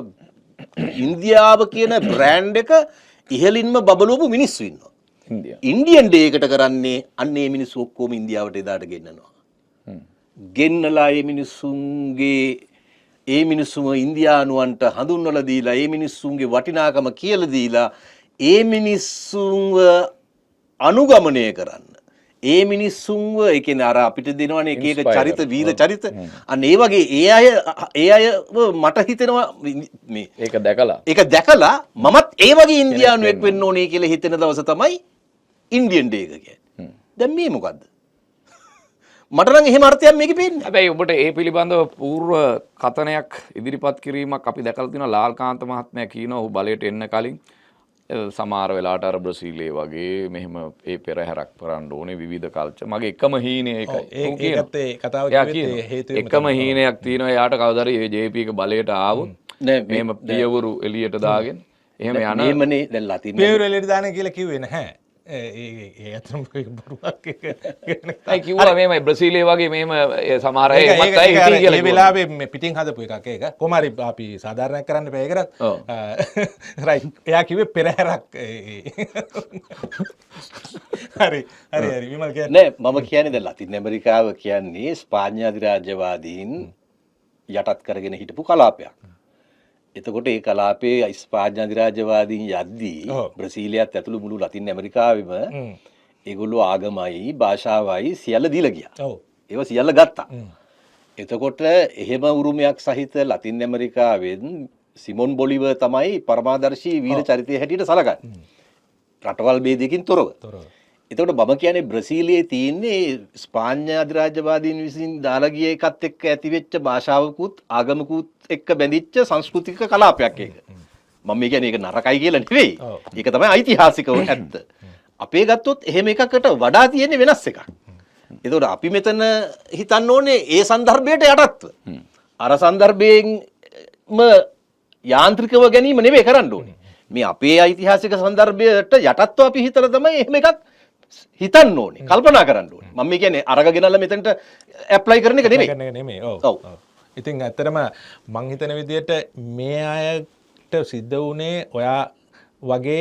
ඉන්දියාව කියන බ්‍රෑන්ඩ් එක ඉහළින්ම බබලවපු මිනිස්සු ඉන්නවා. ඉන්දියන් ඩේ එකට කරන්නේ අන්න ඒ මිනිස්සු ඔක්කොම ඉන්දියාවට එදාට ගෙන්නනවා. ගෙන්නලා ඒ මිනිස්සුන්ගේ ඒ මිනිස්සුම ඉන්දියානුවන්ට හඳුන්වලා දීලා ඒ මිනිස්සුන්ගේ වටිනාකම කියලා දීලා ඒ මිනිස්සුන්ව අනුගමනය කරන්න. ඒ මිනිස්සුන්ව ඒ කියන්නේ අර අපිට දෙනවනේ එක එක චරිත, වීර චරිත. අන්න ඒ වගේ ඒ අයව මට හිතෙනවා මේ ඒක දැකලා ඒක දැකලා මමත් ඒ වගේ ඉන්දියානුවෙක් වෙන්න ඕනේ කියලා හිතෙන දවස තමයි ඉන්දියන් ඩේ එක කියන්නේ. දැන් මේ මොකද්ද? මට නම් එහෙම අර්ථයක් මේකේ පේන්නේ. හැබැයි ඔබට ඒ පිළිබඳව පූර්ව කතනයක් ඉදිරිපත් කිරීමක් අපි දැකලා තියෙනවා. ලාල්කාන්ත මහත්මයා කියනවා ඔහු බලයට එන්න කලින් සමහර වෙලාවට අර බ්‍රසීලයේ වගේ මෙහෙම ඒ පෙරහැරක් කරන්න ඕනේ විවිධ කල්චර්. මගේ එකම හීනය ඒකයි. ඒකත් ඒ කතාව කිව්වෙත් ඒ හේතුවෙම එකම හීනයක් තියෙනවා. එයාට කවදා හරි ඒ JP එක බලයට ආවොත් මෙහෙම පියවරු එළියට දාගෙන එහෙම යන මෙහෙමනේ දැන් ලතින් පියවරු එළියට දාන කියලා කිව්වේ නැහැ. ඒ අතරම බොරුවක් එක. අය කිව්වා මෙහෙමයි බ්‍රසීලයේ වගේ මෙහෙම සමහර අය එහෙමත් අය හිටියේ කියලා. ඒ වෙලාවේ මේ පිටින් හදපු එකක් ඒක. කොහොම හරි අපි සාධාරණයක් කරන්න බෑ ඒකටත්. රයිට්. එයා කිව්වේ පෙරහැරක්. හරි හරි හරි විමල් කියන්නේ. නෑ මම කියන්නේ දැන් ලතින් ඇමරිකාව කියන්නේ ස්පාඤ්ඤ අධිරාජ්‍යවාදීන් යටත් කරගෙන හිටපු කලාපයක්. එතකොට ඒ කලාපයේ ස්පාඤ්ඤ අධිරාජ්‍යවාදීන් යද්දී බ්‍රසීලියත් ඇතුළු මුළු ලතින් ඇමරිකාවෙම ඒගොල්ලෝ ආගමයි භාෂාවයි සියල්ල දීලා ගියා. ඒවා සියල්ල ගත්තා. එතකොට එහෙම උරුමයක් සහිත ලතින් ඇමරිකාවෙන් සිමොන් බොලිවර් තමයි පරමාදර්ශී වීර චරිතය හැටියට සලකන්නේ. රටවල් ભેදයකින් තොරව. එතකොට මම කියන්නේ බ්‍රසීලියේ තියෙන්නේ ස්පාඤ්ඤ අධිරාජ්‍යවාදීන් විසින් දාලා ගිය එකත් එක්ක ඇතිවෙච්ච භාෂාවකුත් ආගමකුත් එක්ක බැඳිච්ච සංස්කෘතික කලාපයක් ඒක. මම මේ කියන්නේ ඒක නරකයි කියලා නෙවෙයි. ඒක තමයි ඓතිහාසිකව ඇත්ත. අපේ ගත්තොත් එහෙම එකකට වඩා තියෙන්නේ වෙනස් එකක්. එතකොට අපි මෙතන හිතන්න ඕනේ ඒ સંદર્ભයට යටත්ව. අර સંદર્ભයෙන්ම යාන්ත්‍රිකව ගැනීම නෙවෙයි කරන්න ඕනේ. මේ අපේ ඓතිහාසික સંદર્ભයට යටත්ව අපි හිතලා තමයි එහෙම එකක් හිතන්න ඕනේ, කල්පනා කරන්න ඕනේ. මම මේ කියන්නේ අරග ගෙනල්ලා මෙතනට ඇප්ලයි කරන එක නෙමෙයි. ඔව්. ඉතින් ඇත්තටම මං හිතන විදිහට මේ අයට සිද්ධ වුණේ ඔයා වගේ,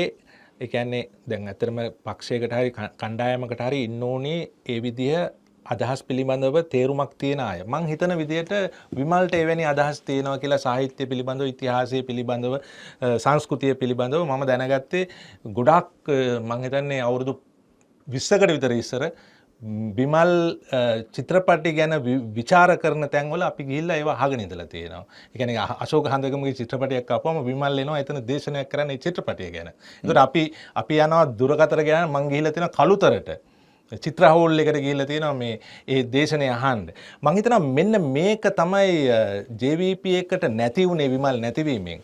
ඒ කියන්නේ දැන් ඇත්තටම පක්ෂයකට හරි කණ්ඩායමකට හරි ඉන්න ඕනේ ඒ විදිහ අදහස් පිළිබඳව තේරුමක් තියෙන අය. මං හිතන විදිහට විමල්ට එවැනි අදහස් තියෙනවා කියලා සාහිත්‍ය පිළිබඳව, ඉතිහාසය පිළිබඳව, සංස්කෘතිය පිළිබඳව මම දැනගත්තේ ගොඩාක් මං හිතන්නේ අවුරුදු 20කට විතර ඉස්සර විමල් චිත්‍රපටි ගැන විචාර කරන තැන්වල අපි ගිහිල්ලා ඒවා අහගෙන ඉඳලා තියෙනවා. ඒ කියන්නේ අශෝක හඳගමගේ චිත්‍රපටයක් ආපුවම විමල් එනවා එතන දේශනයක් කරන්න ඒ චිත්‍රපටය ගැන. ඒතකොට අපි යනවා දුරකථන ගැන, මං ගිහිල්ලා තියෙනවා කළුතරට. චිත්‍ර හෝල් එකට ගිහිල්ලා තියෙනවා මේ ඒ දේශනය අහන්න. මං හිතනවා මෙන්න මේක තමයි JVP එකට නැති වුණේ විමල් නැතිවීමෙන්.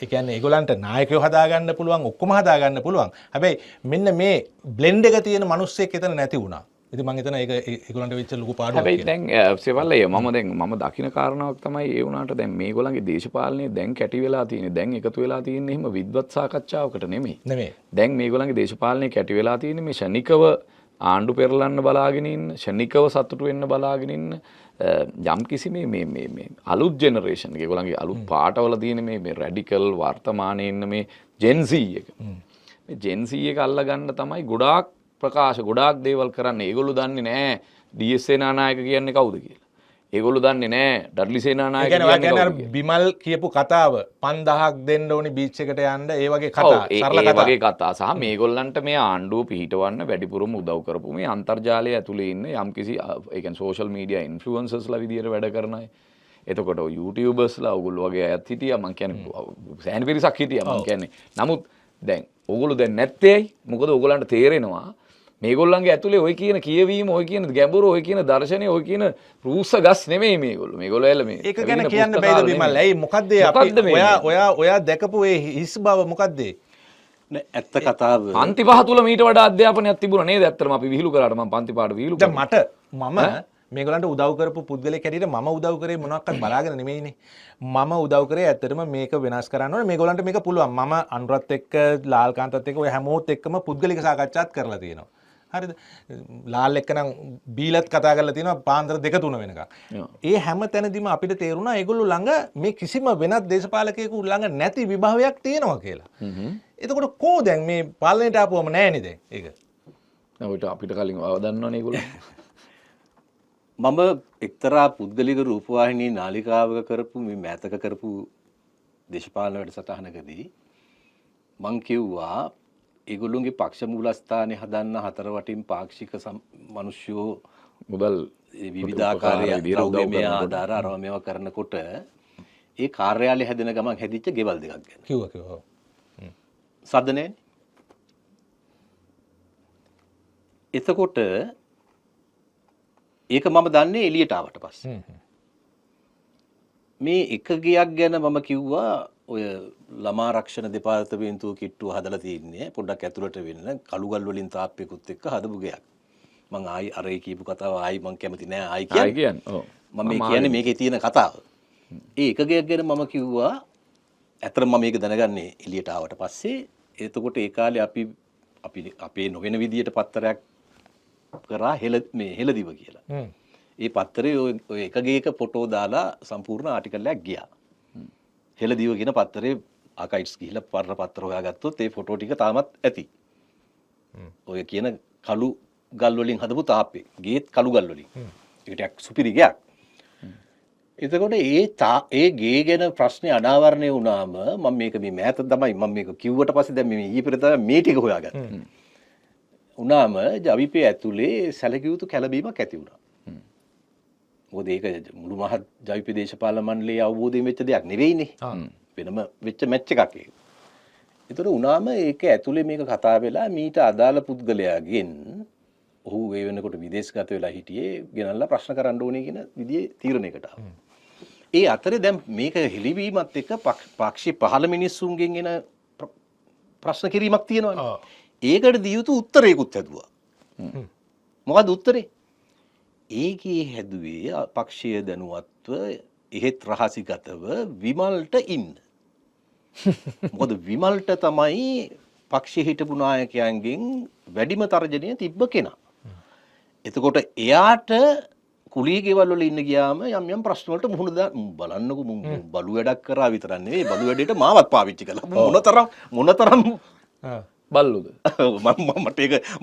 ඒ කියන්නේ ඒගොල්ලන්ට නායකයෝ හදාගන්න පුළුවන්, ඔක්කොම හදාගන්න පුළුවන්. හැබැයි මෙන්න මේ බ්ලෙන්ඩ් එක තියෙන මිනිස්සෙක් එතන නැති වුණා. ඉතින් මං හිතනවා ඒක ඒගොල්ලන්ට වෙච්ච ලොකු පාඩුවක් හැබැයි කියලා. දැන් සෙවල්ලය මම දකින කාරණාවක් තමයි ඒ වුණාට දැන් මේගොල්ලන්ගේ දේශපාලනය දැන් කැටි වෙලා තියෙන්නේ, දැන් එකතු වෙලා තියෙන්නේ එහෙම විද්වත් සාකච්ඡාවකට නෙමෙයි. දැන් මේගොල්ලන්ගේ දේශපාලනය කැටි වෙලා තියෙන්නේ මේ ෂණිකව ආණ්ඩු පෙරලන්න බලාගෙන ඉන්න, ෂණිකව සතුටු වෙන්න බලාගෙන ඉන්න, යම් කිසි මේ මේ මේ මේ අලුත් ජෙනරේෂන් එක, ඒගොල්ලන්ගේ අලුත් පාටවල තියෙන මේ මේ රැඩිකල් වර්තමානයේ ඉන්න මේ ජෙන් සී එක. මේ ජෙන් සී එක අල්ලගන්න තමයි ගොඩාක් ප්‍රකාශ, ගොඩාක් දේවල් කරන්නේ. ඒගොල්ලෝ දන්නේ නෑ ඩී එස් සේනානායක කියන්නේ කවුද කියලා. ඒගොල්ලෝ දන්නේ නෑ ඩඩ්ලි ඒ සේනානායක කියන්නේ ඔයා කියන්නේ කියන්නේ අර කවුද කියලා. බිමල් කියපු කතාව 5000ක් දෙන්න ඕනි බීච් එකට යන්න, ඒ වගේ ඔව්, කතා, ඒ සරල ඒ කතා. වගේ කතා සහ මේගොල්ලන්ට මේ ආණ්ඩුව පිහිටවන්න වැඩිපුරම උදව් කරපු මේ අන්තර්ජාලය ඇතුලේ ඉන්න යම්කිසි, ඒ කියන්නේ සෝෂල් මීඩියා ඉන්ෆ්ලුවෙන්සර්ස්ලා විදියට වැඩ කරන අය. එතකොට ඔය YouTubersලා ඔයගොල්ලෝ වගේ අයත් හිටියා. මං කියන්නේ සෑහෙන පිරිසක් හිටියා මං කියන්නේ. නමුත් දැන් ඔයගොල්ලෝ දැන් නැත්තේ ඇයි? මොකද ඔයගොල්ලන්ට තේරෙනවා මේගොල්ලන්ගේ ඇතුලේ ඔය කියන කියවීම, ඔය කියන ගැඹුර, ඔය කියන දර්ශනය, ඔය කියන රූස්ස ගස් නෙමෙයි මේගොල්ලෝ. මේගොල්ලෝ ඇවිල්ලා මේ ඒක ගැන ඇවිදින කියන්න පුස්තකාල බැයිද විමල්? නෙමෙයි. ඇයි මොකද්ද ඒ අපි මොකද්ද මේ? ඔයා ඔයා ඔයා දැකපු ඒ හිස් බව මොකද්ද ඒ? නෑ, ඇත්ත කතාව පන්ති පහ තුල මීට වඩා අධ්‍යාපනයක් තිබුණා නේද? ඇත්තටම අපි විහිළු කරාට මම පන්ති පාඩ විහිළු දැන් කරා. මම මේගොල්ලන්ට උදව් කරපු පුද්ගලයෙක් හැටියට මම උදව් කරේ මොනවක්වත් බලාගෙන නෙමෙයිනේ. මම උදව් කරේ ඇත්තටම මේක වෙනස් කරන්න ඕනේ. මේගොල්ලන්ට මේක පුළුවන්. මම අනුරත් එක්ක, ලාල්කාන්තත් එක්ක, ඔය හැමෝත් එක්කම පුද්ගලික සාකච්ඡාත් කරලා තියෙනවා. හරිද? ලාල් එක්ක නම් බීලත් කතා කරලා තියෙනවා පාන්දර 2-3 වෙනකම්. ඒ හැම තැනදීම අපිට තේරුණා ඒගොල්ලෝ ළඟ මේ කිසිම වෙනත් දේශපාලකයෙකු ළඟ නැති විභවයක් තියෙනවා කියලා. එතකොට කෝ දැන් මේ පාලනයට ආපුවම නෑනේ දැන් ඒක. නෑ, ඔයිට අපිට කලින් ඔයාව දන්නවනේ ඒගොල්ලෝ. මම එක්තරා පුද්ගලික රූපවාහිනී නාලිකාවක කරපු මේ මෑතක කරපු දේශපාලන වැඩසටහනකදී මං කිව්වා ඒගොල්ලොන්ගේ පක්ෂ මූලස්ථානේ හදන්න හතර වටින් පාක්ෂික මිනිස්සුયો මුදල් ඒ විවිධාකාරයේ උපකාර විදියට උදව් ද්‍රව්‍යමය කරනකොට. ආධාර අරවා මේවා කරනකොට ඒ කාර්යාලය හැදෙන ගමන් හැදිච්ච ගෙවල් දෙකක් ගැන. කිව්වා කිව්වා. ඔව්. සද්ද නෑනේ. එතකොට ඒක මම දන්නේ එළියට ආවට පස්සේ. මේ එක ගියක් ගැන මම කිව්වා ඔය ළමා රක්ෂණ දෙපාර්තමේන්තුව කිට්ටුව හදලා තින්නේ පොඩ්ඩක් ඇතුළට වෙන්න කළු ගල් වලින් තාප්පයකුත් එක්ක හදපු ගයක්. මං ආයි අර ඒ කියපු කතාව ආයි මං කැමති නෑ ආයි කියන්න. ආයි කියන්න. ඔව්. මම මේ කියන්නේ මේකේ තියෙන කතාව. ඒ එක ගයක් ගැන මම කිව්වා ඇත්තටම මම මේක දැනගන්නේ එළියට ආවට පස්සේ. එතකොට ඒ කාලේ අපි අපි අපේ නොවන විදියට පත්තරයක් කරා මේ හෙළදිව කියලා. ඒ පත්තරේ ඔය එක ගේක ෆොටෝ දාලා සම්පූර්ණ ආටිකල් එකක් ගියා. හෙළදිව කියන පත්තරේ ආකයිව්ස් ගිහිල්ලා පරණ පත්තර හොයාගත්තොත් ඒ ෆොටෝ ටික තාමත් ඇති. ඔය කියන කළු ගල් වලින් හදපු තාප්පේ. ගේත් කළු ගල් වලින්. ඒක ටිකක් සුපිරි ගයක්. එතකොට ඒ ගේ ගැන ප්‍රශ්නේ අනාවරණය වුණාම මම මේක මේ මෑත තමයි මම මේක කිව්වට පස්සේ දැන් මේ ඊයේ පෙර තමයි මේ ටික හොයාගත්තේ. වුණාම ජවිපේ ඇතුලේ සැලකිය යුතු කැළඹීමක් ඇති වුණා. මොකද ඒක මුළු මහත් ජවිපේ දේශපාලන මණ්ඩලයේ අවබෝධයෙන් වෙච්ච දෙයක් නෙවෙයිනේ. වෙනම වෙච්ච මැච් එකක් ඒක. ඒතර වුණාම ඒක ඇතුලේ මේක කතා වෙලා මීට අදාළ පුද්ගලයාගෙන් ඔහු ඒ වෙනකොට විදේශගත වෙලා හිටියේ ගෙනල්ලා ප්‍රශ්න කරන්න ඕනේ කියන විදිහේ තීරණයකට ආවා. ඒ අතරේ දැන් මේක හෙළිවීමත් එක්ක පක්ෂේ පහළ මිනිස්සුන්ගෙන් එන ප්‍රශ්න කිරීමක් තියෙනවනේ. ඒකට දිය යුතු උත්තරයකුත් හැදුවා. මොකද්ද උත්තරේ? ඒකේ හැදුවේ පක්ෂය දැනුවත්ව එහෙත් රහසිගතව විමල්ට ඉන්න. මොකද විමල්ට තමයි පක්ෂයේ හිටපු නායකයන්ගෙන් වැඩිම තර්ජනය තිබ්බ කෙනා. එතකොට එයාට කුලී ගෙවල් වල ඉන්න ගියාම යම් යම් ප්‍රශ්න වලට මුහුණ බලන්නකෝ මුන් බලු වැඩක් කරා විතරක් නෙවෙයි බලු වැඩේට මාවත් පාවිච්චි කළා. මොනතරම් බල්ලුද?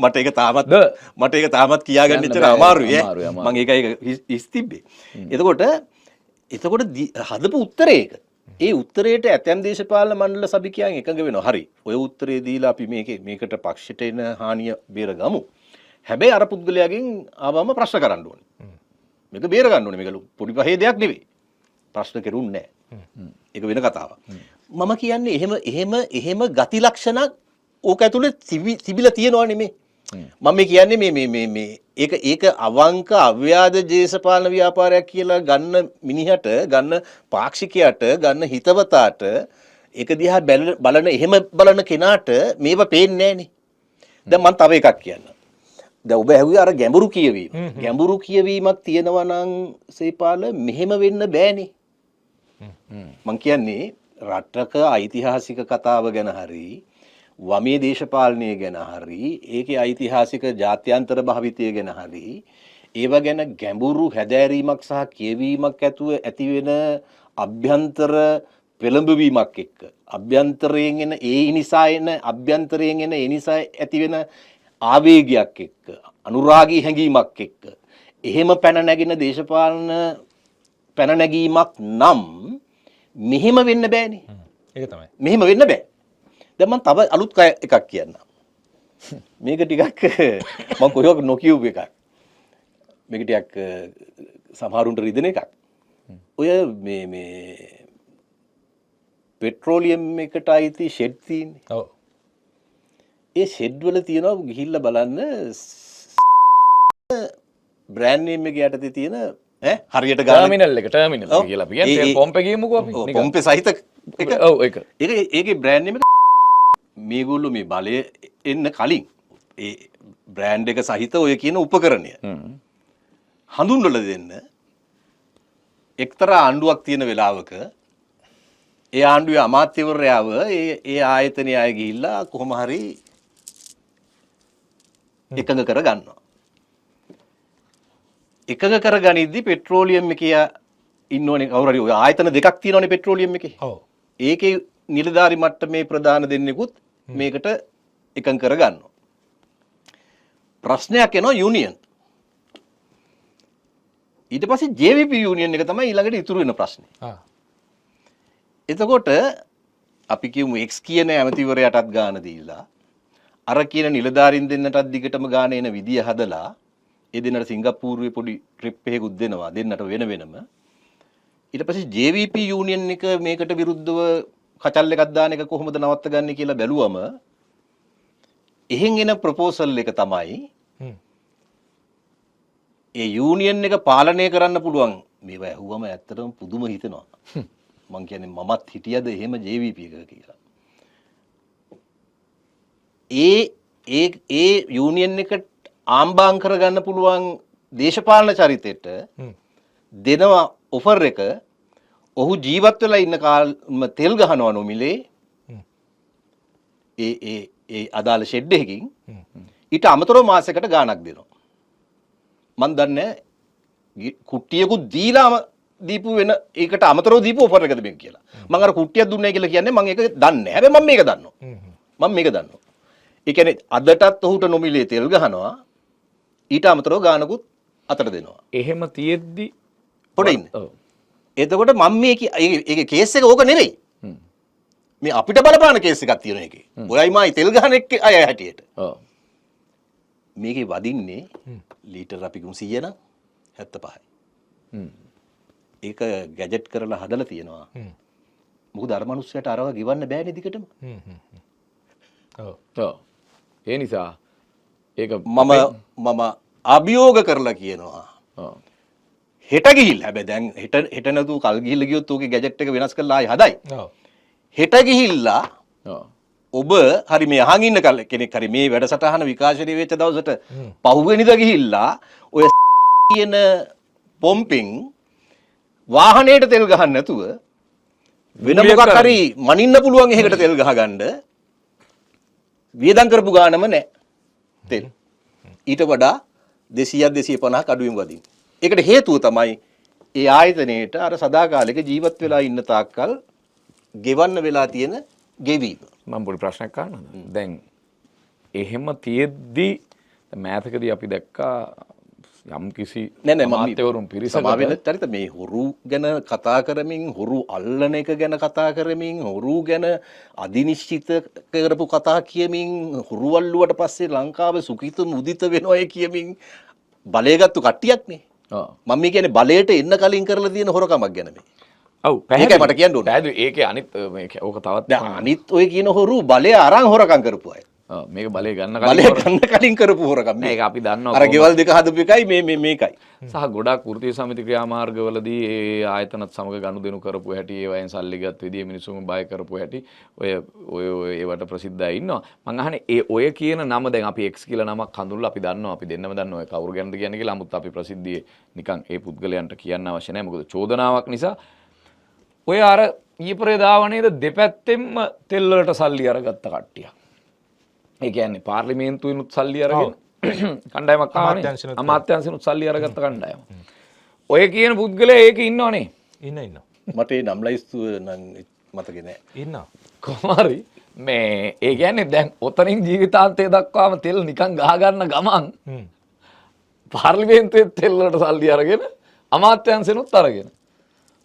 මට ඒක තාමත් ද? මට ඒක තාමත් කියාගන්න කියන්න ඉච්චර බෑ. අමාරුයි ඈ. අමාරුයි, අමාරුයි. මං ඒකයි ඒක හිස් තිබ්බේ. එතකොට හදපු උත්තරේ ඒක. ඒ උත්තරේට ඇතැම් දේශපාලන මණ්ඩල සභිකයන් එකඟ වෙනවා. හරි. ඔය උත්තරේ දීලා අපි මේකට පක්ෂයට එන හානිය බේරගමු. හැබැයි අර පුද්ගලයාගෙන් ආවම ප්‍රශ්න කරන්න ඕනේ. මේක බේර ගන්න ඕනේ. මේක පොඩි පහේ දෙයක් නෙවෙයි. ප්‍රශ්න කෙරුන්නේ නෑ. ඒක වෙන කතාවක්. මම කියන්නේ එහෙම ගති ලක්ෂණක් ඕක ඇතුලේ තිබිලා තියෙනවා නෙමෙයි. මම මේ කියන්නේ මේ මේ මේ මේ ඒක ඒක අවංක අව්‍යාජ දේශපාලන ව්‍යාපාරයක් කියලා ගන්න මිනිහට, ගන්න පාක්ෂිකයාට, ගන්න හිතවතාට, ඒක දිහා බලන එහෙම බලන කෙනාට මේව පේන්නේ නෑනේ. දැන් මං තව එකක් කියන්නම්. දැන් ඔබ ඇහුවේ අර ගැඹුරු කියවීම. ගැඹුරු කියවීමක් තියෙනවා නම් සේපාල මෙහෙම වෙන්න බෑනේ. මං කියන්නේ රටක ඓතිහාසික කතාව ගැන හරි වමේ දේශපාලනය ගැන හරි ඒකේ ඓතිහාසික ජාත්‍යන්තර භාවිතය ගැන හරි ඒව ගැන ගැඹුරු හැදෑරීමක් සහ කියවීමක් ඇතුව ඇති වෙන අභ්‍යන්තර පෙළඹවීමක් එක්ක අභ්‍යන්තරයෙන් එන ඒ නිසා එන අභ්‍යන්තරයෙන් එන ඒ නිසා ඇති වෙන ආවේගයක් එක්ක අනුරාගී හැඟීමක් එක්ක එහෙම පැන නැගින දේශපාලන පැන නැගීමක් නම් මෙහෙම වෙන්න බෑනේ. ඒක තමයි. මෙහෙම වෙන්න බෑ. දැන් මම තව අලුත් එකක් කියන්නම්. මේක ටිකක් මම කොහෙවත් නොකියපු එකක්. මේක ටිකක් සමහරුන්ට රිදෙන එකක්. ඔය මේ මේ පෙට්‍රෝලියම් එකට අයිති ෂෙඩ් තියෙන්නේ. ඔව්. ඒ ෂෙඩ් වල තියෙනවා ගිහිල්ලා බලන්න බ්‍රෑන්ඩ් නේම් එක යටතේ තියෙන ඈ හරියට ගාන ටර්මිනල් එක ටර්මිනල් එක කියලා අපි කියන්නේ තෙල් පොම්ප් එක කියමුකෝ අපි. ඔව් නිකන්. පොම්පේ සහිත එක. ඔව් ඒක. ඒක ඒකේ බ්‍රෑන්ඩ් නේම් එක මේගොල්ලෝ මේ බලය එන්න කලින් ඒ බ්‍රෑන්ඩ් එක සහිත ඔය කියන උපකරණය හඳුන්වලා දෙන්න එක්තරා ආණ්ඩුවක් තියෙන වෙලාවක ඒ ආණ්ඩුවේ අමාත්‍යවරයාව ඒ ඒ ආයතනයේ අය ගිහිල්ලා කොහොම හරි එකඟ කර ගන්නවා. එකඟ කරගනිද්දි පෙට්‍රෝලියම් එකේ ඉන්න ඕනේ කවුරු හරි ඔය ආයතන දෙකක් තියෙනවනේ පෙට්‍රෝලියම් එකේ. ඔව්. ඒකේ නිලධාරි මට්ටමේ ප්‍රධාන දෙන්නෙකුත් මේකට එකඟ කර ගන්නවා. ප්‍රශ්නයක් එනවා යුනියන්. ඊට පස්සේ JVP union එක තමයි ඊළඟට ඉතුරු වෙන ප්‍රශ්නේ. එතකොට අපි කියමු X කියන ඇමතිවරයාටත් ගාන දීලා අර කියන නිලධාරීන් දෙන්නටත් දිගටම ගාන එන විදිය හදලා ඒ දෙන්නට සිංගප්පූරුවේ පොඩි ට්‍රිප් එකකුත් දෙනවා දෙන්නට වෙන වෙනම. ඊට පස්සේ JVP union එක මේකට විරුද්ධව කචල් එකක් දාන එක කොහොමද නවත්ත ගන්නේ කියලා බැලුවම එහෙන් එන ප්‍රොපෝසල් එක තමයි ඒ යූනියන් එක පාලනය කරන්න පුළුවන්. මේවා ඇහුවම ඇත්තටම පුදුම හිතෙනවා. මං කියන්නේ මමත් හිටියද එහෙම JVP එකක කියලා. ඒ ඒ ඒ යූනියන් එකට ආම්බාම් කරගන්න පුළුවන් දේශපාලන චරිතෙට දෙනවා ඔෆර් එක. ඔහු ජීවත් වෙලා ඉන්න කාලෙම තෙල් ගහනවා නොමිලේ ඒ ඒ ඒ අදාළ ෂෙඩ් එකකින්. ඊට අමතරව මාසයකට ගාණක් දෙනවා. මං දන්නේ කුට්ටියකුත් දීලාම දීපු වෙන ඒකට අමතරව දීපු ඔෆර් එකද මේක කියලා. මං අර කුට්ටියක් දුන්නේ කියලා කියන්නේ මං ඒක දන්නේ නැහැ. හැබැයි මං මේක දන්නවා. මං මේක දන්නවා. ඒ කියන්නේ අදටත් ඔහුට නොමිලේ තෙල් ගහනවා. ඊට අමතරව ගානකුත් අතට දෙනවා. එහෙම තියෙද්දි පොඩ ඉන්න. ඔව්. එතකොට මම මේ ඒකේ කේස් එක ඕක නෙවෙයි. මේ අපිට බලපාන කේස් එකක් තියෙනවා ඒකේ. ඔයයි මායි තෙල් ගහන එක්ක අය හැටියට. ඔව්. මේකේ වදින්නේ ලීටර් අපි කියමු 100 නම් 75යි. ඒක ගැජට් කරලා හදලා තියෙනවා. මොකද අර මනුස්සයාට අරව ගෙවන්න බෑනේ දිගටම. ඔව්. ඔව්. ඒ නිසා ඒක මම මම අභියෝග කරලා කියනවා. ඔව්. හෙට ගිහිල්ලා හැබැයි දැන් හෙට හෙට නැතුව කල් ගිහිල්ලා ගියොත් ඕකේ ගැජට් එක වෙනස් කරලා ආයි හදයි. ඔව්. හෙට ගිහිල්ලා ඔව්. ඔබ හරි මේ අහන් ඉන්න කල් කෙනෙක් හරි මේ වැඩසටහන විකාශනය වෙච්ච දවසට පහුවෙනිදා ගිහිල්ලා ඔය කියන පොම්පෙන් වාහනේට තෙල් ගහන්න නැතුව වෙන ගුලියක් මොකක් හරි මනින්න පුළුවන් එහෙකට තෙල් ගහගන්න වියදම් කරපු ගානම නෑ තෙල්. ඊට වඩා 200ක් 250ක් අඩුවෙන් වදින්න. ඒකට හේතුව තමයි ඒ ආයතනයේට අර සදාකාලික ජීවත් වෙලා ඉන්න තාක්කල් ගෙවන්න වෙලා තියෙන ගෙවීම. මම පොඩි ප්‍රශ්නයක් අහන්නද? දැන් එහෙම තියෙද්දි මෑතකදී අපි දැක්කා යම් කිසි නෑ නෑ මම අමාත්‍යවරුන් පිරිසකට සමා වෙන චරිත මේ හොරු ගැන කතා කරමින් හොරු අල්ලන එක ගැන කතා කරමින් හොරු ගැන අදිනිශ්චිත කරපු කතා කියමින් හොරු අල්ලුවට පස්සේ ලංකාව සුඛිත මුදිත වෙනවා කියමින් බලය ගත්තු කට්ටියක් නේ. ඔව්. මම මේ කියන්නේ බලයට එන්න කලින් කරලා තියෙන හොරකමක් ගැන මේ. ඔව් ඒකයි මට කියන්න ඕනේ. පැහැදිලි. ඒකේ අනිත් මේ ඕක තවත් දැන් අනිත් ඔය කියන හොරු බලය අරන් හොරකම් කරපු අය. ඔව්, මේක බලය ගන්න කලින් බලය හොර- ගන්න කලින් කරපු හොරකම් නෑ, මේ. ඒක අපි දන්නවා අර කොහොමද. ගෙවල් දෙක හදපු එකයි මේ මේ මේකයි. සහ ගොඩාක් වෘත්තීය සමිති ක්‍රියාමාර්ගවලදී ඒ ආයතනත් සමග ගනුදෙනු කරපු හැටි, ඒවයින් සල්ලි ගත් විදිය, මිනිසුන් බය කරපු හැටි, ඔය ඔය ඔය ඒවට ප්‍රසිද්ධ අය ඉන්නවා. මං අහන්නේ ඒ ඔය කියන නම දැන් අපි X කියලා නමක් හඳුන්වලා අපි දන්නවා, අපි දෙන්නම දන්නවා ඔය කවුරු ගැනද කියන්නේ කියලා. නමුත් අපි ප්‍රසිද්ධියේ නිකන් ඒ පුද්ගලයන්ට කියන්න අවශ්‍ය නැහැ. මොකද චෝදනාවක් නිසා. ඔය අර ඊයේ පෙරේද ආව නේද දෙපැත්තෙන්ම තෙල් වලට සල්ලි අරගත්ත කට්ටිය. ඒ කියන්නේ පාර්ලිමේන්තුවෙනුත් සල්ලි අරගෙන කණ්ඩායමක් ආවනේ. අමාත්‍යාංශෙනුත්. අමාත්‍යාංශෙනුත් සල්ලි අරගත්ත කණ්ඩායම. ඔය කියන පුද්ගලයා ඒකේ ඉන්නවනේ. ඉන්න ඉන්න. මට ඒ නම් ලයිස්තුව නම් මතකේ නෑ. ඉන්නවා. කොහොම හරි මේ ඒ කියන්නේ දැන් ඔතනින් ජීවිතාන්තය දක්වාම තෙල් නිකන් ගහ ගන්න ගමන් පාර්ලිමේන්තුවේ තෙල් වලට සල්ලි අරගෙන අමාත්‍යාංශෙනුත් අරගෙන.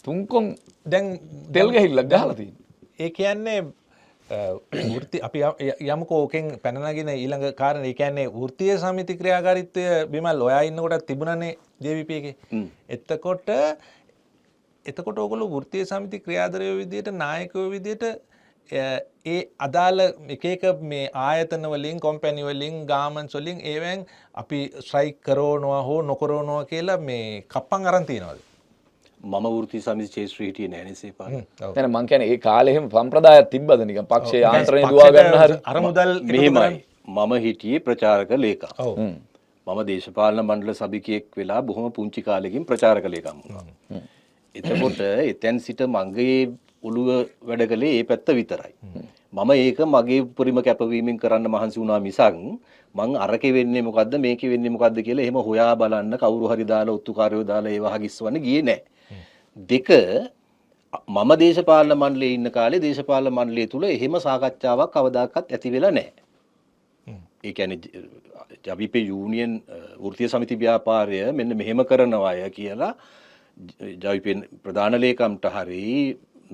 තුන්කොන් දැන් තෙල් ගහිල්ලක් ගහලා තියෙනවා. ඒ කියන්නේ වෘත්ති අපි යමුකෝ ඕකෙන් පැන නගින ඊළඟ කාරණේ. ඒ කියන්නේ වෘත්තීය සමිති ක්‍රියාකාරීත්වය බිමල් ඔයා ඉන්නකොටත් තිබුණානේ JVP එකේ. එතකොට ඕගොල්ලෝ වෘත්තීය සමිති ක්‍රියාදරයෝ විදියට නායකයෝ විදියට ඒ අදාළ එක එක මේ ආයතන වලින් කොම්පැනි වලින් ගාමන්ට්ස් වලින් ඒවෙන් අපි ස්ට්‍රයික් කරනවා හෝ නොකරනවා කියලා මේ කප්පන් අරන් තියනවාද? මම වෘත්තීය සමිති ක්ෂේත්‍රයේ හිටියේ නෑ නේ සේපාල. නෑ මං කියන්නේ ඒ කාලේ එහෙම සම්ප්‍රදායක් තිබ්බද නිකන් පක්ෂයේ යාන්ත්‍රණය දුවා ගන්න හරි අර මුදල් මෙහෙමයි. මම හිටියේ ප්‍රචාරක ලේකම්. ඔව්. මම දේශපාලන මණ්ඩල සභිකයෙක් වෙලා බොහොම පුංචි කාලෙකින් ප්‍රචාරක ලේකම් වුණා. එතකොට එතෙන් සිට මගේ ඔළුව වැඩ කළේ ඒ පැත්ත විතරයි. මම ඒක මගේ උපරිම කැපවීමෙන් කරන්න මහන්සි වුණා මිසක් මං අරකේ වෙන්නේ මොකද්ද මේකේ වෙන්නේ මොකද්ද කියලා එහෙම හොයා බලන්න කවුරු හරි දාලා ඔත්තුකාරයෝ දාලා ඒව හගිස්සවන්න ගියේ නෑ. දෙක, මම දේශපාලන මණ්ඩලයේ ඉන්න කාලේ දේශපාලන මණ්ඩලය තුල එහෙම සාකච්ඡාවක් කවදාකවත් ඇති වෙලා නෑ. ඒ කියන්නේ ජවිපේ යූනියන් වෘත්තීය සමිති ව්‍යාපාරය මෙන්න මෙහෙම කරනවාය කියලා ජවිපේ ප්‍රධාන ලේකම්ට හරි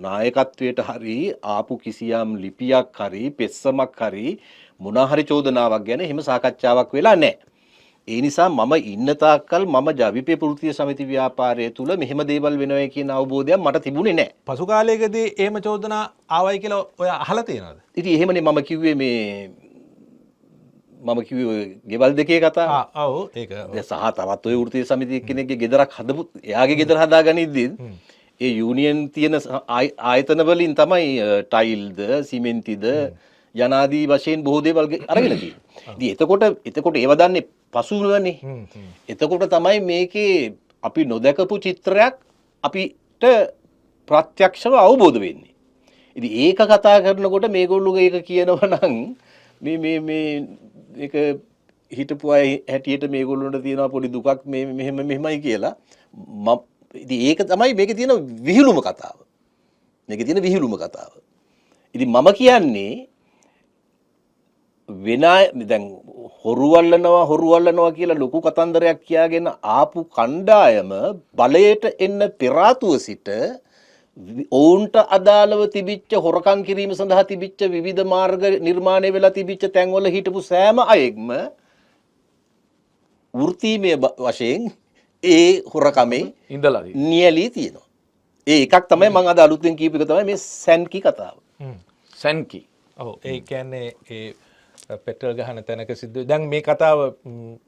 නායකත්වයට හරි ආපු කිසියම් ලිපියක් හරි පෙස්සමක් හරි මොන හරි චෝදනාවක් ගැන එහෙම සාකච්ඡාවක් වෙලා නැහැ. ඒ නිසා මම ඉන්න තාක්කල් මම ජවිපේ වෘත්තීය සමිති ව්‍යාපාරය තුල මෙහෙම දේවල් වෙනවා කියන අවබෝධයක් මට තිබුණේ නැහැ. පසු කාලයකදී එහෙම චෝදනා ආවයි කියලා ඔයා අහලා තියෙනවද? ඉතින් එහෙමනේ මම කිව්වේ මේ මම කිව්වේ ගෙවල් දෙකේ කතාව. ආ ඔව් ඒක. දැන් සහ තවත් ඔය වෘත්තීය සමිතිය කෙනෙක්ගේ ගෙදරක් හදපු එයාගේ ගෙදර හදාගනිද්දී ඒ යූනියන් තියෙන ආයතන වලින් තමයි ටයිල්ද සිමෙන්තිද යනාදී වශයෙන් බොහෝ දේවල් අරගෙන තියෙන්නේ. ඉතින් එතකොට ඒව දන්නේ පසුවනේ. එතකොට තමයි මේකේ අපි නොදකපු චිත්‍රයක් අපිට ප්‍රත්‍යක්ෂව අවබෝධ වෙන්නේ. ඉතින් ඒක කතා කරනකොට මේගොල්ලෝ ඒක කියනවා නම් මේ මේ මේ ඒක හිටපු අය හැටියට මේගොල්ලොන්ට තියෙනවා පොඩි දුකක් මේ මෙහෙම මෙහෙමයි කියලා. ඉතින් ඒක තමයි මේකේ තියෙන විහිළුම කතාව. මේකේ තියෙන විහිළුම කතාව. ඉතින් මම කියන්නේ වෙන දැන් හොරු අල්ලනවා කියලා ලොකු කතන්දරයක් කියාගෙන ආපු කණ්ඩායම බලයට එන්න පෙර ආතුව සිට ඔවුන්ට අදාළව තිබිච්ච හොරකම් කිරීම සඳහා තිබිච්ච විවිධ මාර්ග නිර්මාණය වෙලා තිබිච්ච තැන්වල හිටපු සෑම අයෙක්ම වෘත්තීමය වශයෙන් ඒ හොරකමේ ඉඳලා නියැලී තියෙනවා. ඒ එකක් තමයි මම අද අලුතෙන් කියපු එක තමයි මේ සැන්කි කතාව. සැන්කි. ඔව් ඒ කියන්නේ ඒ පෙට්‍රල් ගහන තැනක සිද්ධ. දැන් මේ කතාව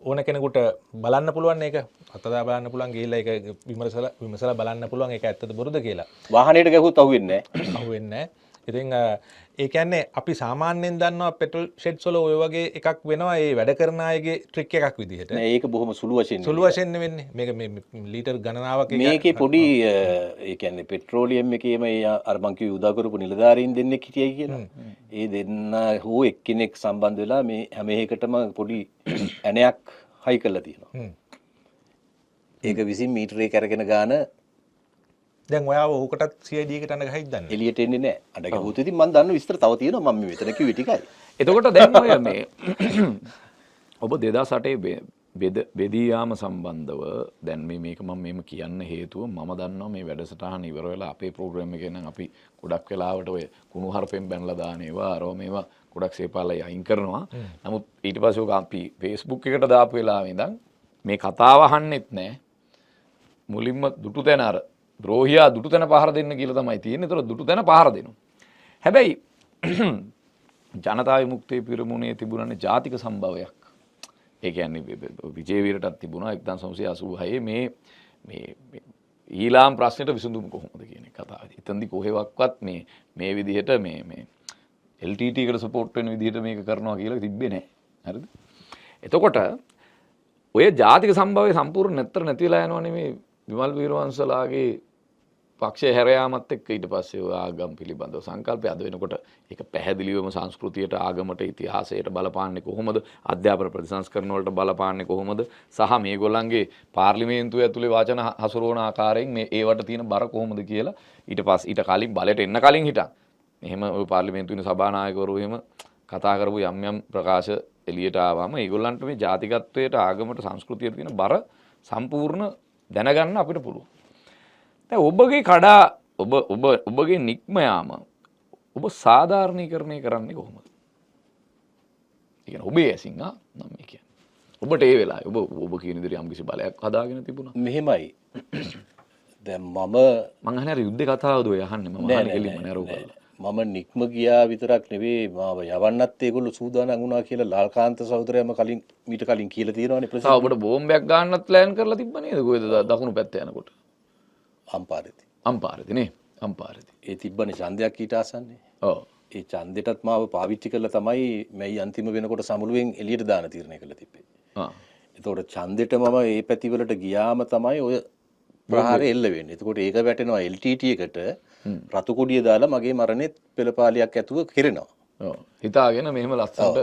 ඕන කෙනෙකුට බලන්න පුළුවන්, ඒක අතදා බලන්න පුළුවන්, ගිහිල්ලා ඒක විමසලා බලන්න පුළුවන් ඒක ඇත්තද බොරුද කියලා. වාහනේට ගැහුවොත් අහුවෙන්නේ නැහැ. අහුවෙන්නේ නැහැ. ඉතින් ඒ කියන්නේ අපි සාමාන්‍යයෙන් දන්නවා පෙට්‍රල් ෂෙඩ්ස් වල ඔය වගේ එකක් වෙනවා ඒ වැඩ කරන අයගේ ට්‍රික් එකක් විදිහට. නෑ ඒක බොහොම සුළු වශයෙන් සුළු වශයෙන් නෙවෙන්නේ. මේක මේ ලීටර් ගණනාවක් එක මේකේ පොඩි ඒ කියන්නේ පෙට්‍රෝලියම් එකේම ඒ අර මං කිව්වේ උදා කරපු නිලධාරීන් දෙන්නෙක් හිටියයි කියලා. ඒ දෙන්න හෝ එක්කෙනෙක් සම්බන්ධ වෙලා මේ හැම එකටම පොඩි ඇණයක් හයි කරලා තියෙනවා. ඒක විසින් මීටරේ කරගෙන ගාන දැන් ඔයාව ඕකටත් CID එකට අඬ ගහයිද දන්නේ? එළියට එන්නේ නැහැ. අඬ ගැහුවොත් ඉතින් මං දන්න විස්තර තව තියෙනවා. මම මේ මෙතන කිව්වේ ටිකයි. එතකොට දැන් ඔය මේ ඔබ 2008 බෙදී යාම සම්බන්ධව දැන් මේක මම මෙහෙම කියන්න හේතුව මම දන්නවා මේ වැඩසටහන ඉවර වෙලා අපේ ප්‍රෝග්‍රෑම් එකේ නම් අපි ගොඩක් වෙලාවට ඔය කුණු හarpෙන් බැනලා දාන ඒවා අරව මේවා ගොඩක් සේපාලයි අයින් කරනවා. නමුත් ඊට පස්සේ ඔක අපි Facebook එකට දාපු වෙලාවෙ ඉඳන් මේ කතාව අහන්නෙත් නෑ. මුලින්ම දුටු තැන අර ද්‍රෝහියා දුටු තැන පහර දෙන්න කියලා තමයි තියෙන්නේ. ඒතර දුටු තැන පහර දෙනවා. හැබැයි ජනතා විමුක්තිය පෙරමුණේ තිබුණනේ ජාතික සම්භවයක්. ඒ කියන්නේ විජේවීරටත් තිබුණා 1986 මේ මේ ඊළාම් ප්‍රශ්නෙට විසඳුම කොහොමද කියන එක කතාව. එතනදි කොහෙවත්වත් මේ විදිහට මේ LTT එකට සපෝට් වෙන විදිහට මේක කරනවා කියලා තිබ්බේ නෑ. හරිද? එතකොට ඔය ජාතික සම්භවය සම්පූර්ණ නැත්තර නැති වෙලා යනවනේ මේ විමල් වීරවංශලාගේ පක්ෂය හැර යාමත් එක්ක. ඊට පස්සේ ඔය ආගම් පිළිබඳව සංකල්පය අද වෙනකොට ඒක පැහැදිලිවම සංස්කෘතියට, ආගමට, ඉතිහාසයට බලපාන්නේ කොහොමද, අධ්‍යාපන ප්‍රතිසංස්කරණ වලට බලපාන්නේ කොහොමද, සහ මේගොල්ලන්ගේ පාර්ලිමේන්තුව ඇතුලේ වචන හසුරුවන ආකාරයෙන් මේ ඒවට තියෙන බර කොහොමද කියලා ඊට පස්සේ ඊට කලින් බලයට එන්න කලින් හිටන් මෙහෙම ඔය පාර්ලිමේන්තුවේ ඉන්න සභානායකවරු එහෙම කතා කරපු යම් යම් ප්‍රකාශ එළියට ආවම ඒගොල්ලන්ට මේ ජාතිකත්වයට, ආගමට, සංස්කෘතියට තියෙන බර සම්පූර්ණ දැනගන්න අපිට පුළුවන්. දැන් ඔබගේ කඩා ඔබ ඔබ ඔබගේ නික්ම යාම ඔබ සාධාරණීකරණය කරන්නේ කොහොමද? ඒ කියන්නේ ඔබේ ඇසින් ආ නම් මේ කියන්නේ. ඔබට ඒ වෙලාවේ ඔබ ඔබ කියන විදිහට යම්කිසි බලයක් හදාගෙන තිබුණා. මෙහෙමයි. දැන් මම මං අහන්නේ අර යුද්ධ කතාවද ඔය අහන්නේ? මම නෑ අහන්නේ නෑ කෙලින්ම නෑ නැරෝ නෑ. කරලා. මම නික්ම ගියා විතරක් නෙවෙයි, මාව යවන්නත් ඒගොල්ලෝ සූදානම් වුණා කියලා ලාල්කාන්ත සහෝදරයාම කලින් මීට කලින් කියලා තියෙනවානේ තව ප්‍රසිද්ධ. ඔබට බෝම්බයක් ගන්නත් ප්ලෑන් කරලා තිබ්බ නේද? කොහෙද දකුණු පැත්ත යනකොට? අම්පාරේදී. අම්පාරේදී නේ? අම්පාරේදී. ඒ තිබ්බනේ ඡන්දයක් ඊට ආසන්නේ. ඔව්. ඒ ඡන්දෙටත් මාව පාවිච්චි කරලා තමයි මැයි අන්තිම වෙනකොට සමුළුවෙන් එළියට දාන තීරණය කරලා තිබ්බේ. ආ. එතකොට ඡන්දෙට මම ඒ පැතිවලට ගියාම තමයි ඔය ප්‍රහාරය එල්ල වෙන්නේ. එතකොට ඒක වැටෙනවා LTT එකට රතු කොඩිය දාලා මගේ මරණෙත් පෙළපාලියක් ඇතුව කෙරෙනවා. ඔව්. හිතාගෙන මෙහෙම ලස්සනට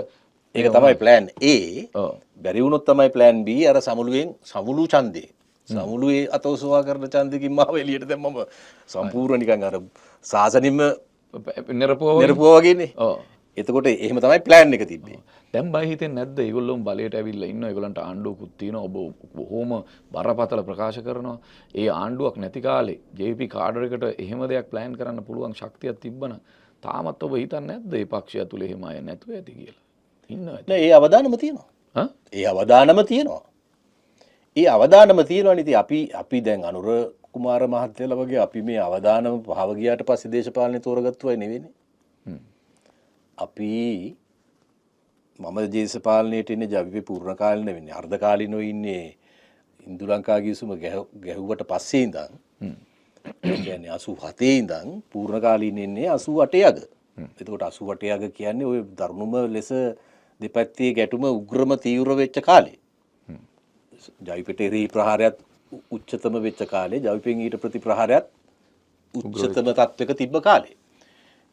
ඒක තමයි ප්ලෑන් A. ඔව්. බැරි වුණොත් තමයි ප්ලෑන් B, අර සමුළුවෙන් සමුළු ඡන්දේ. සමුළුවේ අත ඔසවා කරන ඡන්දකින් මාව එළියට දැම්මම සම්පූර්ණ නිකන් අර සාසනින්ම නිරපුවා වගේ. නිරපුවා වගේනේ. ඔව්. එතකොට එහෙම තමයි ප්ලෑන් එක තිබ්බේ. දැන් බය හිතෙන්නේ නැද්ද? ඒගොල්ලෝම බලයට ඇවිල්ලා ඉන්නවා. ඒගොල්ලන්ට ආණ්ඩුවකුත් තියෙනවා. ඔබ බොහොම බරපතල ප්‍රකාශ කරනවා. ඒ ආණ්ඩුවක් නැති කාලේ JP cadre එකට එහෙම දෙයක් ප්ලෑන් කරන්න පුළුවන් ශක්තියක් තිබ්බනම් තාමත් ඔබ හිතන්නේ නැද්ද මේ පක්ෂය ඇතුලේ එහෙම අය නැතුව ඇති කියලා? ඉන්නවා ඇති. නෑ, ඒ අවදානම තියෙනවා. හා? ඒ අවදානම තියෙනවා. ඒ අවදානම තියෙනවනේ. ඉතින් අපි දැන් අනුර කුමාර මහත්තයලා වගේ අපි මේ අවදානම පහව ගියාට පස්සේ දේශපාලනේ තෝරගත්තු අය නෙවෙයිනේ. අපි මම දේශපාලනයට එන්නේ ජවිපේ පූර්ණ කාලීන වෙන්නේ. අර්ධ කාලීනව ඉන්නේ ඉන්දු ලංකා ගිවිසුම ගැහුවට පස්සේ ඉඳන්. ඒ කියන්නේ 87 ඉඳන් පූර්ණ කාලීන ඉන්නේ 88 අග. එතකොට 88 අග කියන්නේ ඔය දරුණුම ලෙස දෙපැත්තේ ගැටුම උග්‍රම තීව්‍ර වෙච්ච කාලේ. ජවිපෙට එරෙහි ප්‍රහාරයත් උච්චතම වෙච්ච කාලේ, ජවිපෙන් ඊට ප්‍රතිප්‍රහාරයත් උච්චතම තත්ත්වයක තිබ්බ කාලේ.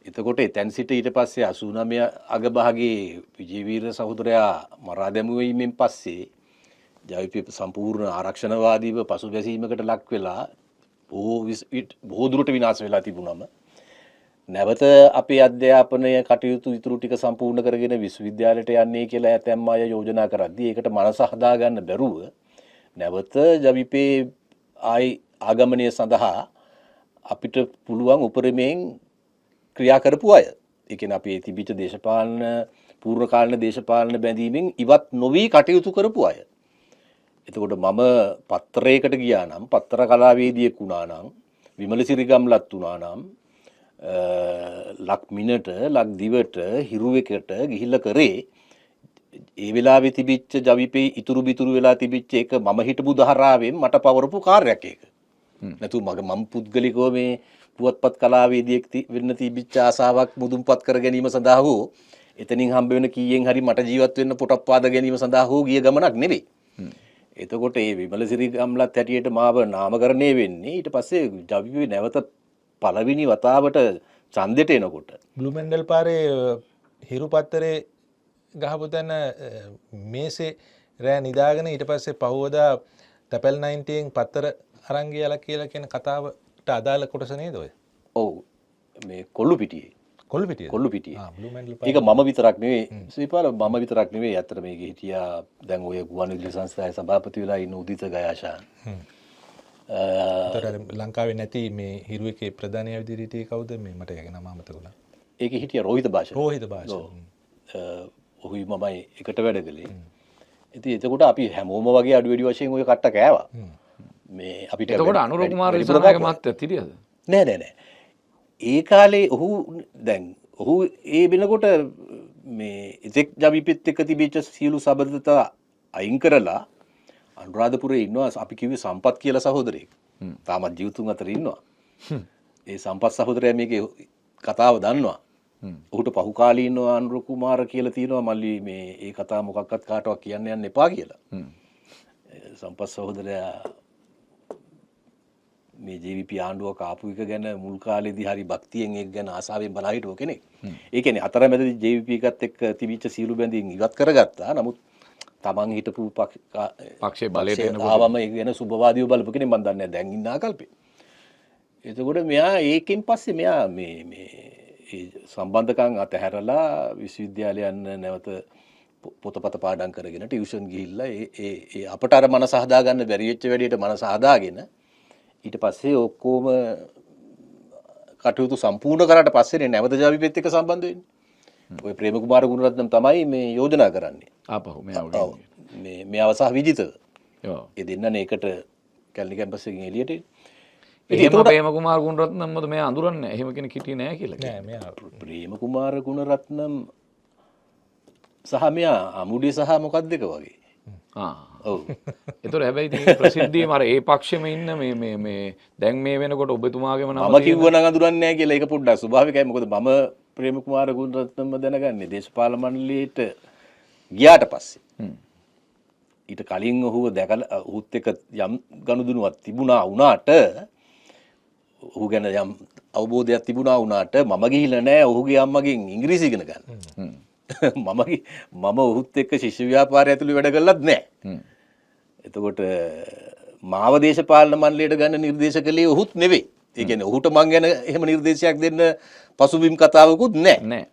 එතකොට එතැන් සිට ඊට පස්සේ 89 අගභාගයේ විජේවීර සහෝදරයා මරා දැමුවීමෙන් පස්සේ ජවිපේ සම්පූර්ණ ආරක්ෂණවාදීව පසුබැසීමකට ලක් වෙලා බොහෝ දුරට විනාශ වෙලා තිබුණම නැවත අපේ අධ්‍යාපනය කටයුතු ඉතුරු ටික සම්පූර්ණ කරගෙන විශ්වවිද්‍යාලයට යන්නේ කියලා ඇතැම් අය යෝජනා කරද්දී ඒකට මනස හදාගන්න බැරුව නැවත ජවිපේ ආයි ආගමනය සඳහා අපිට පුළුවන් උපරිමයෙන් ක්‍රියා කරපු අය. ඒ කියන්නේ අපේ තිබිච්ච දේශපාලන පූර්වකාලීන දේශපාලන බැඳීමෙන් ඉවත් නොවි කටයුතු කරපු අය. එතකොට මම පත්‍රයකට ගියා නම්, පත්‍ර කලාවේදියෙක් වුණා නම්, විමලසිරි ගම්ලත් වුණා නම්, ලක්මිනට ලක්දිවට හිරු එකට ගිහිල්ලා කරේ ඒ වෙලාවේ තිබිච්ච ජවිපේ ඉතුරු බිතුරු වෙලා තිබිච්ච එක මම හිටපු ධාරාවෙන් මට පවරපු කාර්යයක් ඒක. නැතු මම පුද්ගලිකව මේ පුවත්පත් කලාවේදියෙක් වෙන්න තිබිච්ච ආසාවක් මුදුන්පත් කර ගැනීම සඳහා හෝ එතනින් හම්බ වෙන කීයෙන් හරි මට ජීවත් වෙන්න පොටක් පාද ගැනීම සඳහා හෝ ගිය ගමනක් නෙවෙයි. එතකොට ඒ විමලසිරි ගම්ලත් හැටියට මාව නාමකරණය වෙන්නේ ඊට පස්සේ ජවිපේ නැවත පළවෙනි වතාවට ඡන්දෙට එනකොට බ්ලූමෙන්ඩල් පාරේ හිරු පත්තරේ ගහපු තැන මේසේ රෑ නිදාගෙන ඊට පස්සේ පහුවදා තැපැල් 90න් පත්තර අරන් ගියාලා කියලා කියන කතාවට අදාළ කොටස නේද ඔය? ඔව්, මේ කොල්ලුපිටියේ. කොල්ලුපිටියේද? කොල්ලුපිටියේ. ආ, බ්ලූමෙන්ඩල් ඒක මම විතරක් නෙවෙයි ශ්‍රීපාල, මම විතරක් නෙවෙයි. අතර මේකේ හිටියා දැන් ඔය ගුවන්විදුලි සංස්ථාවේ සභාපති වෙලා ඉන්න උදිත ගයාශාන්. ඒතර අර ලංකාවේ නැති මේ හිරු එකේ ප්‍රධානියා විදිහට හිටියේ කවුද? මේ මට ඒකේ නම අමතක වුණා. ඒකේ හිටියා රෝහිත භාෂා. රෝහිත භාෂා. ඔහුයි මමයි එකට වැඩ කළේ. ඉතින් එතකොට අපි හැමෝම වගේ අඩු වැඩි වශයෙන් ඔය කට්ට කෑවා. මේ අපිට එතකොට අනුර කුමාර විසනායක මහත්තයා හිටියද? නෑ නෑ නෑ. ඒ කාලේ ඔහු දැන් ඔහු ඒ වෙනකොට මේ එතෙක් ජවිපෙත් එක්ක තිබිච්ච සියලු සබඳතා අයින් කරලා අනුරාධපුරේ ඉන්නවා අපි කිව්වේ සම්පත් කියලා සහෝදරයෙක්. තාමත් ජීවිතුන් අතර ඉන්නවා. ඒ සම්පත් සහෝදරයා මේකේ කතාව දන්නවා. ඔහුට පහු කාලීනව අනුර කුමාර කියලා තියෙනවා මල්ලි මේ ඒ කතාව මොකක්වත් කාටවත් කියන්න යන්න එපා කියලා. සම්පත් සහෝදරයා මේ ජීවිප ආණ්ඩුවක ආපු එක ගැන මුල් කාලේදී හරි භක්තියෙන් ඒක ගැන ආසාවෙන් බලා හිටව කෙනෙක්. ඒ කියන්නේ අතරමැදදී ජීවිප එකත් එක්ක තිබිච්ච සියලු බැඳීම් ඉවත් කරගත්තා. නමුත් තමන් හිටපු පක්ෂයේ බලයට එනකොට ආවම ඒක ගැන සුබවාදීව බලපු කෙනෙක් මං දන්නේ නැහැ දැන් ඉන්න ආකල්පේ. එතකොට මෙයා ඒකෙන් පස්සේ මෙයා මේ මේ ඒ සම්බන්ධකම් අතහැරලා විශ්වවිද්‍යාලය යන්න නැවත පොතපත පාඩම් කරගෙන ටියුෂන් ගිහිල්ලා ඒ ඒ ඒ අපට අර මනස හදාගන්න බැරි වෙච්ච වැඩේට මනස හදාගෙන ඊට පස්සේ ඔක්කොම කටයුතු සම්පූර්ණ කරාට පස්සේනේ නැවත ජවිපෙත් එක්ක සම්බන්ධ වෙන්නේ. ඔය ප්‍රේම කුමාර ගුණරත්නම් තමයි මේ යෝජනා කරන්නේ. ආපහු මෙයාව ඔව්. මේ මෙයාව සහ විජිතව. ඔව්. ඒ දෙන්නනේ එකට කැලණි කැම්පස් එකකින් එළියට එන්නේ. ඉතින් එහෙම ප්‍රේම කුමාර ගුණරත්නම්මද මෙයා අඳුරන්නේ නැහැ. එහෙම කෙනෙක් හිටියේ නැහැ කියලා. නෑ මෙයා ප්‍රේම කුමාර ගුණරත්නම් සහ මෙයා අමුඩේ සහ මොකක්ද එක වගේ. ආ. ඔව්. ඒතර හැබැයි ඉතින් මේ ප්‍රසිද්ධියම අර ඒ පක්ෂෙම ඉන්න මේ මේ මේ දැන් මේ වෙනකොට ඔබතුමාගේම නම මම කිව්වනම් අඳුරන්නේ නැහැ කියලා ඒක පොඩ්ඩක් ස්වභාවිකයි. මොකද මම ප්‍රේම කුමාර ගුණරත්නම්ම දැනගන්නේ දේශපාලන මණ්ඩලයට ගියාට පස්සේ. ඊට කලින් ඔහුව දැකලා ඔහුත් එක්ක යම් ගනුදෙනුවක් තිබුණා වුණාට ඔහු ගැන යම් අවබෝධයක් තිබුණා වුණාට මම ගිහිල්ලා නෑ ඔහුගේ අම්මගෙන් ඉංග්‍රීසි ඉගෙන ගන්න. මම ඔහුත් එක්ක ශිෂ්‍ය ව්‍යාපාරය ඇතුළේ වැඩ කළත් නෑ. එතකොට මාව දේශපාලන මණ්ඩලයට ගන්න නිර්දේශ කළේ ඔහුත් නෙවෙයි. ඒ කියන්නේ ඔහුට මං ගැන එහෙම නිර්දේශයක් දෙන්න පසුබිම් කතාවකුත් නෑ. නෑ.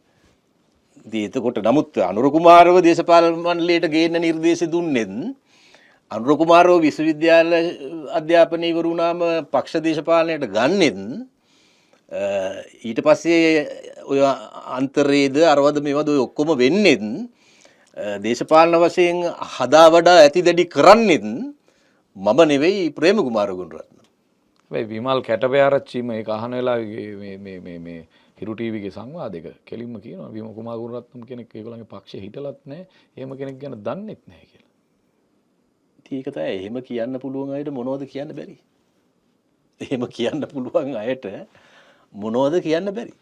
ඉතින් එතකොට නමුත් අනුර කුමාරව දේශපාලන මණ්ඩලයට ගේන්න නිර්දේශ දුන්නෙත් අනුර කුමාරව විශ්වවිද්‍යාල අධ්‍යාපනය ඉවර වුණාම පක්ෂ දේශපාලනයට ගන්නෙත් ඊට පස්සේ ඔය අන්තරේද අරවද මේවද ඔය ඔක්කොම වෙන්නෙත් දේශපාලන වශයෙන් හදා වඩා ඇති දැඩි කරන්නෙත් මම නෙවෙයි ප්‍රේම කුමාර ගුණරත්න. හැබැයි විමල් කැටපයාරච්චි මේක අහන වෙලාවේ මේ මේ මේ මේ හිරු ටීවී එකේ සංවාදයක කෙලින්ම කියනවා විමල් කුමාර ගුණරත්නම් කෙනෙක් ඒගොල්ලන්ගේ පක්ෂේ හිටලත් නැහැ, එහෙම කෙනෙක් ගැන දන්නෙත් නැහැ කියලා. ඉතින් ඒක තමයි එහෙම කියන්න පුළුවන් අයට මොනවද කියන්න බැරි? එහෙම කියන්න පුළුවන් අයට මොනවද කියන්න බැරි?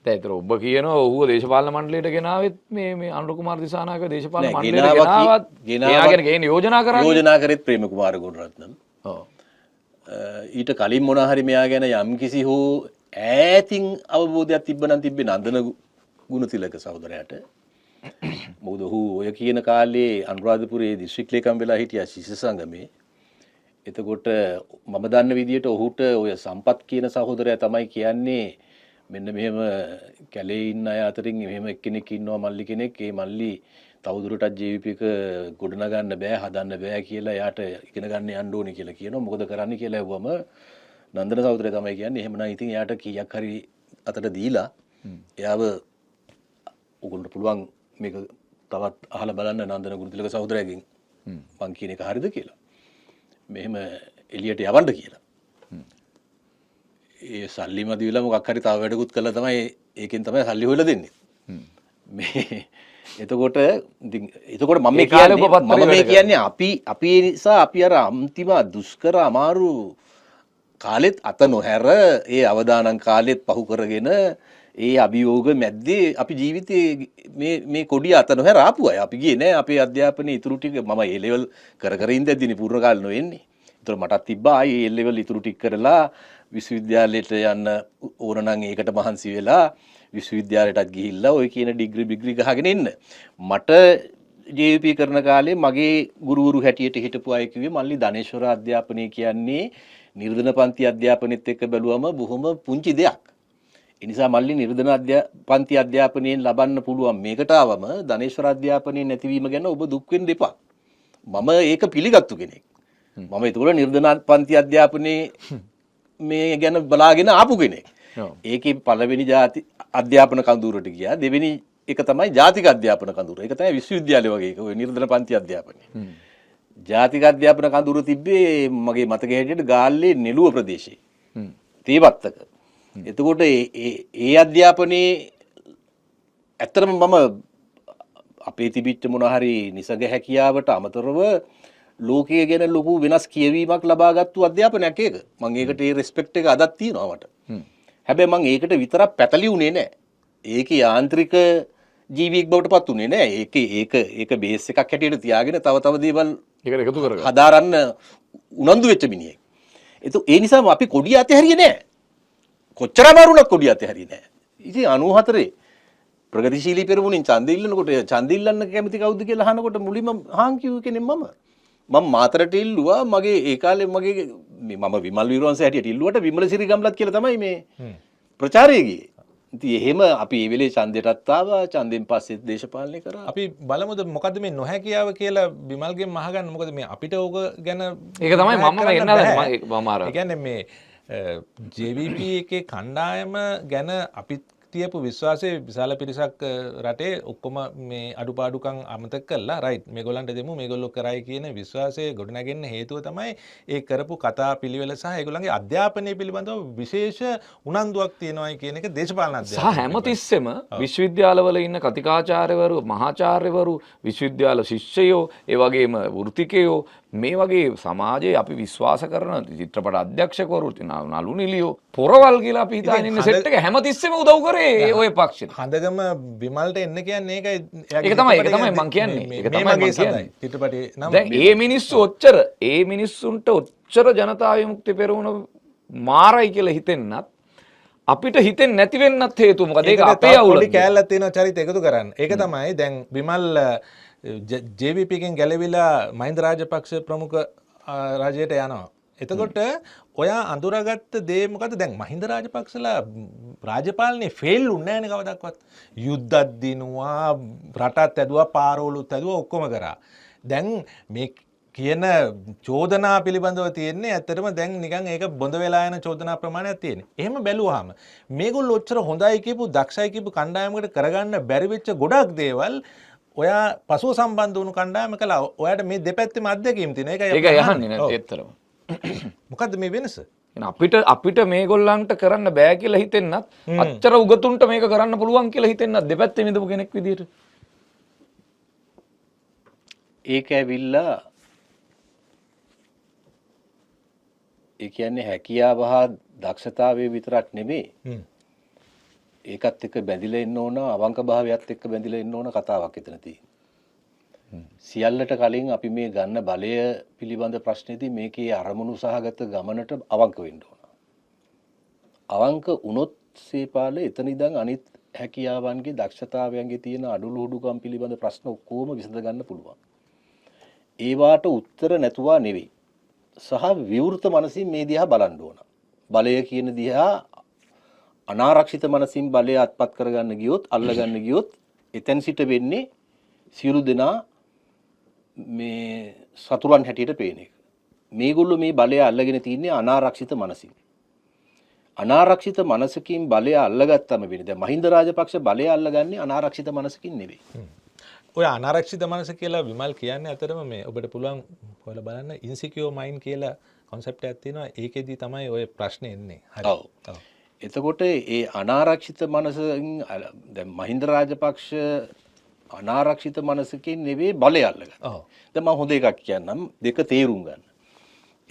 දැන් ඒතර ඔබ කියනවා ඔහුව දේශපාලන මණ්ඩලයට ගෙනාවෙත් මේ මේ අනුර කුමාර දිසානායක දේශපාලන මණ්ඩලයට ගෙනාවත් එයා ගැන ගේන්න යෝජනා කරන්නේ. යෝජනා කරෙත් ප්‍රේම කුමාර ගුණරත්නම්. ඔව්. ඊට කලින් මොන හරි මෙයා ගැන යම් කිසි හෝ ඈතින් අවබෝධයක් තිබ්බනම් තිබ්බේ නන්දන ගුණතිලක සහෝදරයාට. මොකද ඔහු ඔය කියන කාලේ අනුරාධපුරයේ දිස්ත්‍රික් ලේකම් වෙලා හිටියා ශිෂ්‍ය සංගමේ. එතකොට මම දන්න විදියට ඔහුට ඔය සම්පත් කියන සහෝදරයා තමයි කියන්නේ මෙන්න මෙහෙම කැලේ ඉන්න අය අතරින් මෙහෙම එක්කෙනෙක් ඉන්නවා මල්ලි කෙනෙක්. ඒ මල්ලි තවදුරටත් ජීවිත එක ගොඩනගන්න බෑ, හදන්න බෑ කියලා එයාට ඉගෙන ගන්න යන්න ඕනේ කියලා කියනවා. මොකද කරන්න කියලා ඇහුවම නන්දන සහෝදරයා තමයි කියන්නේ එහෙමනම් ඉතින් එයාට කීයක් හරි අතට දීලා එයාව ඔයගොල්ලන්ට පුළුවන් මේක තවත් අහලා බලන්න නන්දන ගුණතිලක සහෝදරයාගෙන් මං කියන එක හරිද කියලා. මෙහෙම එළියට යවන්න කියලා. ඒ සල්ලි මදි වෙලා මොකක් හරි තව වැඩකුත් කළා තමයි ඒකෙන් තමයි සල්ලි හොයලා දෙන්නේ. මේ එතකොට ඉතින් එතකොට මම මේ කියන්නේ මම මේ කියන්නේ අපි අපි ඒ නිසා අපි අර අන්තිම දුෂ්කර අමාරු කාලෙත් අත නොහැර ඒ අවදානම් කාලෙත් පහු කරගෙන ඒ අභියෝග මැද්දේ අපි ජීවිතේ මේ මේ කොඩිය අත නොහැර ආපු අය. අපි ගියේ නෑ අපේ අධ්‍යාපනයේ ඉතුරු ටික මම ඒ ලෙවල් කර කර ඉඳද්දිනේ පූර්ණ කාලේ නොෙන්නේ. ඒතර මටත් තිබ්බා ආයේ ඒ ලෙවල් ඉතුරු ටික කරලා විශ්වවිද්‍යාලයට යන්න ඕන නම් ඒකට මහන්සි වෙලා විශ්වවිද්‍යාලයටත් ගිහිල්ලා ඔය කියන ඩිග්‍රී බිග්‍රී ගහගෙන එන්න. මට JVP කරන කාලේ මගේ ගුරුවරු හැටියට හිටපු අය කිව්වේ මල්ලි ධනේශ්වර අධ්‍යාපනය කියන්නේ නිර්ධන පන්ති අධ්‍යාපනෙත් එක්ක බැලුවම බොහොම පුංචි දෙයක්. ඒ නිසා මල්ලි නිර්ධන පන්ති අධ්‍යාපනයෙන් ලබන්න පුළුවන් මේකට ආවම ධනේශ්වර අධ්‍යාපනයේ නැතිවීම ගැන ඔබ දුක් වෙන්න එපා. මම ඒක පිළිගත්තු කෙනෙක්. මම ඒතකොට නිර්ධන පන්ති අධ්‍යාපනයේ මේ ගැන බලාගෙන ආපු කෙනෙක්. ඒකේ පළවෙනි ජාති අධ්‍යාපන කඳවුරට ගියා. දෙවෙනි එක තමයි ජාතික අධ්‍යාපන කඳවුර. ඒක තමයි විශ්වවිද්‍යාලය වගේ එක. ඔය නිර්ධන පන්ති අධ්‍යාපනය. ජාතික අධ්‍යාපන කඳවුර තිබ්බේ මගේ මතකයේ හැටියට ගාල්ලේ නෙළුව ප්‍රදේශයේ. තේවත්තක. එතකොට ඒ අධ්‍යාපනයේ ඇත්තටම මම අපේ තිබිච්ච මොන හරි නිසග හැකියාවට අමතරව ලෝකය ගැන ලොකු වෙනස් කියවීමක් ලබාගත්තු අධ්‍යාපනයක් ඒක. මං ඒකට ඒ රෙස්පෙක්ට් එක අදත් තියෙනවා මට. හැබැයි මං ඒකට විතරක් පැටලි වුණේ නෑ. ඒකේ යාන්ත්‍රික ජීවියෙක් බවට පත් වුණේ නෑ. ඒකේ ඒක ඒක බේස් එකක් හැටියට තියාගෙන තව තව දේවල් ඒකට එකතු කරගන්න. හදාරන්න උනන්දු වෙච්ච මිනිහෙක්. ඒ නිසාම අපි කොඩිය අතහැරියේ නෑ. කොච්චර අමාරු වුණත් කොඩිය අතහැරියේ නෑ. ඉතින් 94 ප්‍රගතිශීලී පෙරමුණෙන් ඡන්දෙ ඉල්ලනකොට ඡන්දෙ ඉල්ලන්න කැමති කවුද කියලා අහනකොට මුලින්ම හාන් කිව්ව කෙනෙක් මම. මම මාතරට ඉල්ලුවා. මගේ ඒ කාලේ මගේ මම විමල් වීරවංශ හැටියට ඉල්ලුවට විමල සිරි ගම්ලත් කියලා තමයි මේ ප්‍රචාරය ගියේ. ඉතින් එහෙම අපි ඒ වෙලේ ඡන්දයටත් ආවා, ඡන්දෙන් පස්සේ දේශපාලනය කරා. අපි බලමුද මොකද්ද මේ නොහැකියාව කියලා විමල්ගෙන් අහගන්න. මොකද මේ අපිට ඕක ගැන ඒක තමයි මම එන්න හදන්නේ. මම අර ඒ කියන්නේ මේ JVP එකේ කණ්ඩායම ගැන අපි තියපු විශ්වාසය විශාල පිරිසක් රටේ ඔක්කොම මේ අඩුපාඩුකම් අමතක කරලා රයිට් මේගොල්ලන්ට දෙමු මේගොල්ලෝ කරයි කියන විශ්වාසය ගොඩනගෙන්න හේතුව තමයි ඒ කරපු කතා පිළිවෙල සහ ඒගොල්ලන්ගේ අධ්‍යාපනය පිළිබඳව විශේෂ උනන්දුවක් තියෙනවායි කියන එක දේශපාලන සහ අධ්‍යාපනය හැමතිස්සෙම විශ්වවිද්‍යාලවල ඉන්න කතිකාචාර්යවරු, මහාචාර්යවරු, විශ්වවිද්‍යාල ශිෂ්‍යයෝ, ඒ වගේම වෘත්තිකයෝ, මේ වගේ සමාජයේ අපි විශ්වාස කරන චිත්‍රපට අධ්‍යක්ෂකවරු, නළු නිළියෝ, පොරවල් කියලා අපි හිතාගෙන ඉන්න සෙට් එක හැමතිස්සෙම උදව් කරේ ඔය පක්ෂෙට. හඳගම විමල්ට එන්න කියන්නේ ඒකයි. ඒක තමයි, ඒක තමයි මං කියන්නේ. ඒක තමයි මං කියන්නේ. චිත්‍රපටයේ නම. දැන් ඒ මිනිස්සු ඔච්චර, ඒ මිනිස්සුන්ට ඔච්චර ජනතා විමුක්ති පෙරමුණ මාරයි කියලා හිතෙන්නත් අපිට හිතෙන්නේ නැති වෙන්නත් හේතුව මොකද? ඒක අපේ අවුල. පොඩි කෑල්ලක් තියෙනවා චරිත එකතු කරන්න. ඒක තමයි දැන් විමල් JVP එකෙන් ගැලවිලා මහින්ද රාජපක්ෂ ප්‍රමුඛ රජයට යනවා. එතකොට ඔයා අඳුරගත්ත දේ මොකද? දැන් මහින්ද රාජපක්ෂලා රාජපාලනේ ෆේල් වුණේ නෑනේ කවදාවත්. යුද්ධත් දිනුවා, රටත් ඇදුවා, පාරවලුත් ඇදුවා, ඔක්කොම කරා. දැන් මේ කියන චෝදනා පිළිබඳව තියෙන්නේ ඇත්තටම දැන් නිකන් ඒක බොඳ වෙලා යන චෝදනා ප්‍රමාණයක් තියෙන්නේ. එහෙම බැලුවාම මේගොල්ලෝ ඔච්චර හොඳයි කියපු, දක්ෂයි කියපු කණ්ඩායමකට කරගන්න බැරි වෙච්ච ගොඩක් දේවල් ඔයා පසුව සම්බන්ධ වුණු කණ්ඩායම කළා. ඔයාට මේ දෙපැත්තෙම අත්දැකීම් තියෙනවා. ඒකයි ඒකයි අහන්නේ නේද? ඇත්තටම. මොකද්ද මේ වෙනස? අපිට මේගොල්ලන්ට කරන්න බෑ කියලා හිතෙන්නත්, අච්චර උගතුන්ට මේක කරන්න පුළුවන් කියලා හිතෙන්නත් දෙපැත්තෙම ඉඳපු කෙනෙක් විදියට. ඒක ඇවිල්ලා ඒ කියන්නේ හැකියාව හා දක්ෂතාවය විතරක් නෙමෙයි. ඒකත් එක්ක බැඳිලා ඉන්න ඕන, අවංක භාවයත් එක්ක බැඳිලා ඉන්න ඕන කතාවක් එතන තියෙන්නේ. සියල්ලට කලින් අපි මේ ගන්න බලය පිළිබඳ ප්‍රශ්නේදී මේකේ අරමුණු සහගත ගමනට අවංක වෙන්න ඕන. අවංක වුණොත් සේපාල එතන ඉඳන් අනිත් හැකියාවන්ගේ දක්ෂතාවයන්ගේ තියෙන අඩුලුහුඩුකම් පිළිබඳ ප්‍රශ්න ඔක්කොම විසඳ ගන්න පුළුවන්. ඒවාට උත්තර නැතුවා නෙවෙයි. සහ විවෘත මනසින් මේ දිහා බලන්න ඕන. බලය කියන දිහා අනාරක්ෂිත මනසින් බලය අත්පත් කරගන්න ගියොත්, අල්ලගන්න ගියොත් එතෙන් සිට වෙන්නේ සියලු දෙනා මේ සතුරන් හැටියට පේන එක. මේගොල්ලෝ මේ බලය අල්ලගෙන තින්නේ අනාරක්ෂිත මනසින්. අනාරක්ෂිත මනසකින් බලය අල්ලගත්තම වෙන්නේ. දැන් මහින්ද රාජපක්ෂ බලය අල්ලගන්නේ අනාරක්ෂිත මනසකින් නෙවෙයි. ඔය අනාරක්ෂිත මනස කියලා විමල් කියන්නේ ඇත්තටම මේ ඔබට පුළුවන් හොයලා බලන්න ඉන්සිකියුර් මයින්ඩ් කියලා කොන්සෙප්ට් එකක් තියෙනවා. ඒකෙදි තමයි ඔය ප්‍රශ්නේ එන්නේ. හරි. ඔව්. එතකොට ඒ අනාරක්ෂිත මනසෙන් දැන් මහින්ද රාජපක්ෂ අනාරක්ෂිත මනසකින් නෙවෙයි බලය අල්ලගත්තේ. ඔව්. දැන් මම හොඳ එකක් කියන්නම්, දෙක තේරුම් ගන්න.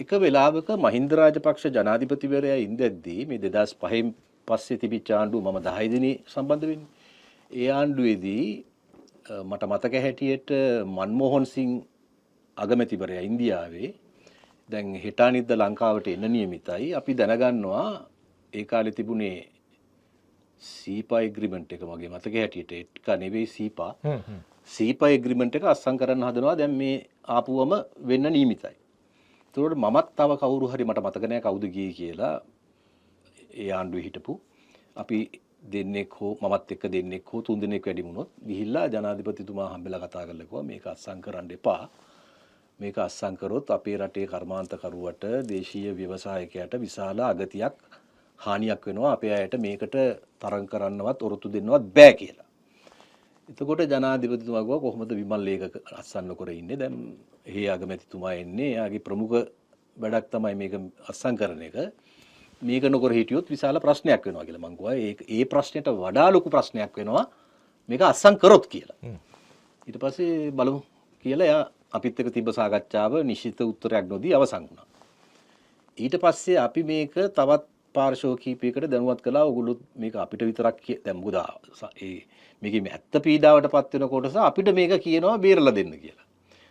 එක වෙලාවක මහින්ද රාජපක්ෂ ජනාධිපතිවරයා ඉඳද්දී මේ 2005 පස්සේ තිබිච්ච ආණ්ඩුව මම 10 දිනේ සම්බන්ධ වෙන්නේ. ඒ ආණ්ඩුවේදී මට මතක හැටියට මන්මෝහන් සිං අගමැතිවරයා ඉන්දියාවේ දැන් හෙට අනිද්දා ලංකාවට එන්න නියමිතයි. අපි දැනගන්නවා ඒ කාලේ තිබුණේ සීපා ඇග්‍රීමන්ට් එක මගේ මතක හැටියට එක්ක නෙවෙයි සීපා. සීපා ඇග්‍රීමන්ට් එක අත්සන් කරන්න හදනවා දැන් මේ ආපුවම වෙන්න නියමිතයි. ඒතකොට මමත් තව කවුරු හරි මට මතක නෑ කවුද ගියේ කියලා ඒ ආණ්ඩුවේ හිටපු අපි දෙන්නෙක් හෝ මමත් එක්ක දෙන්නෙක් හෝ තුන් දෙනෙක් වැඩි වුණොත් ගිහිල්ලා ජනාධිපතිතුමා හම්බෙලා කතා කරලා කිව්වා මේක අත්සන් කරන්න එපා. මේක අත්සන් කරොත් අපේ රටේ කර්මාන්තකරුවට දේශීය ව්‍යවසායකයාට විශාල අගතියක් හානියක් වෙනවා. අපේ අයට මේකට තරඟ කරන්නවත් ඔරොත්තු දෙන්නවත් බෑ කියලා. එතකොට ජනාධිපතිතුමා කිව්වා කොහොමද විමල් ඒක අත්සන් නොකර ඉන්නේ? දැන් එහි අගමැතිතුමා එන්නේ. එයාගේ ප්‍රමුඛ වැඩක් තමයි මේක අත්සන් කරන එක. මේක නොකර හිටියොත් විශාල ප්‍රශ්නයක් වෙනවා කියලා මං කිව්වා. ඒ ප්‍රශ්නෙට වඩා ලොකු ප්‍රශ්නයක් වෙනවා මේක අත්සන් කරොත් කියලා. ඊට පස්සේ බලමු කියලා එයා අපිත් එක්ක තිබ්බ සාකච්ඡාව නිශ්චිත උත්තරයක් නොදී අවසන් වුණා. ඊට පස්සේ අපි මේක තවත් පාර්ශ්ව කීපයකට දැනුවත් කළා. ඔගොල්ලෝ මේක අපිට විතරක් දැන් මොකද ඒ මේකේ මේ ඇත්ත පීඩාවට පත් වෙන කොටස අපිට මේක කියනවා බේරලා දෙන්න කියලා.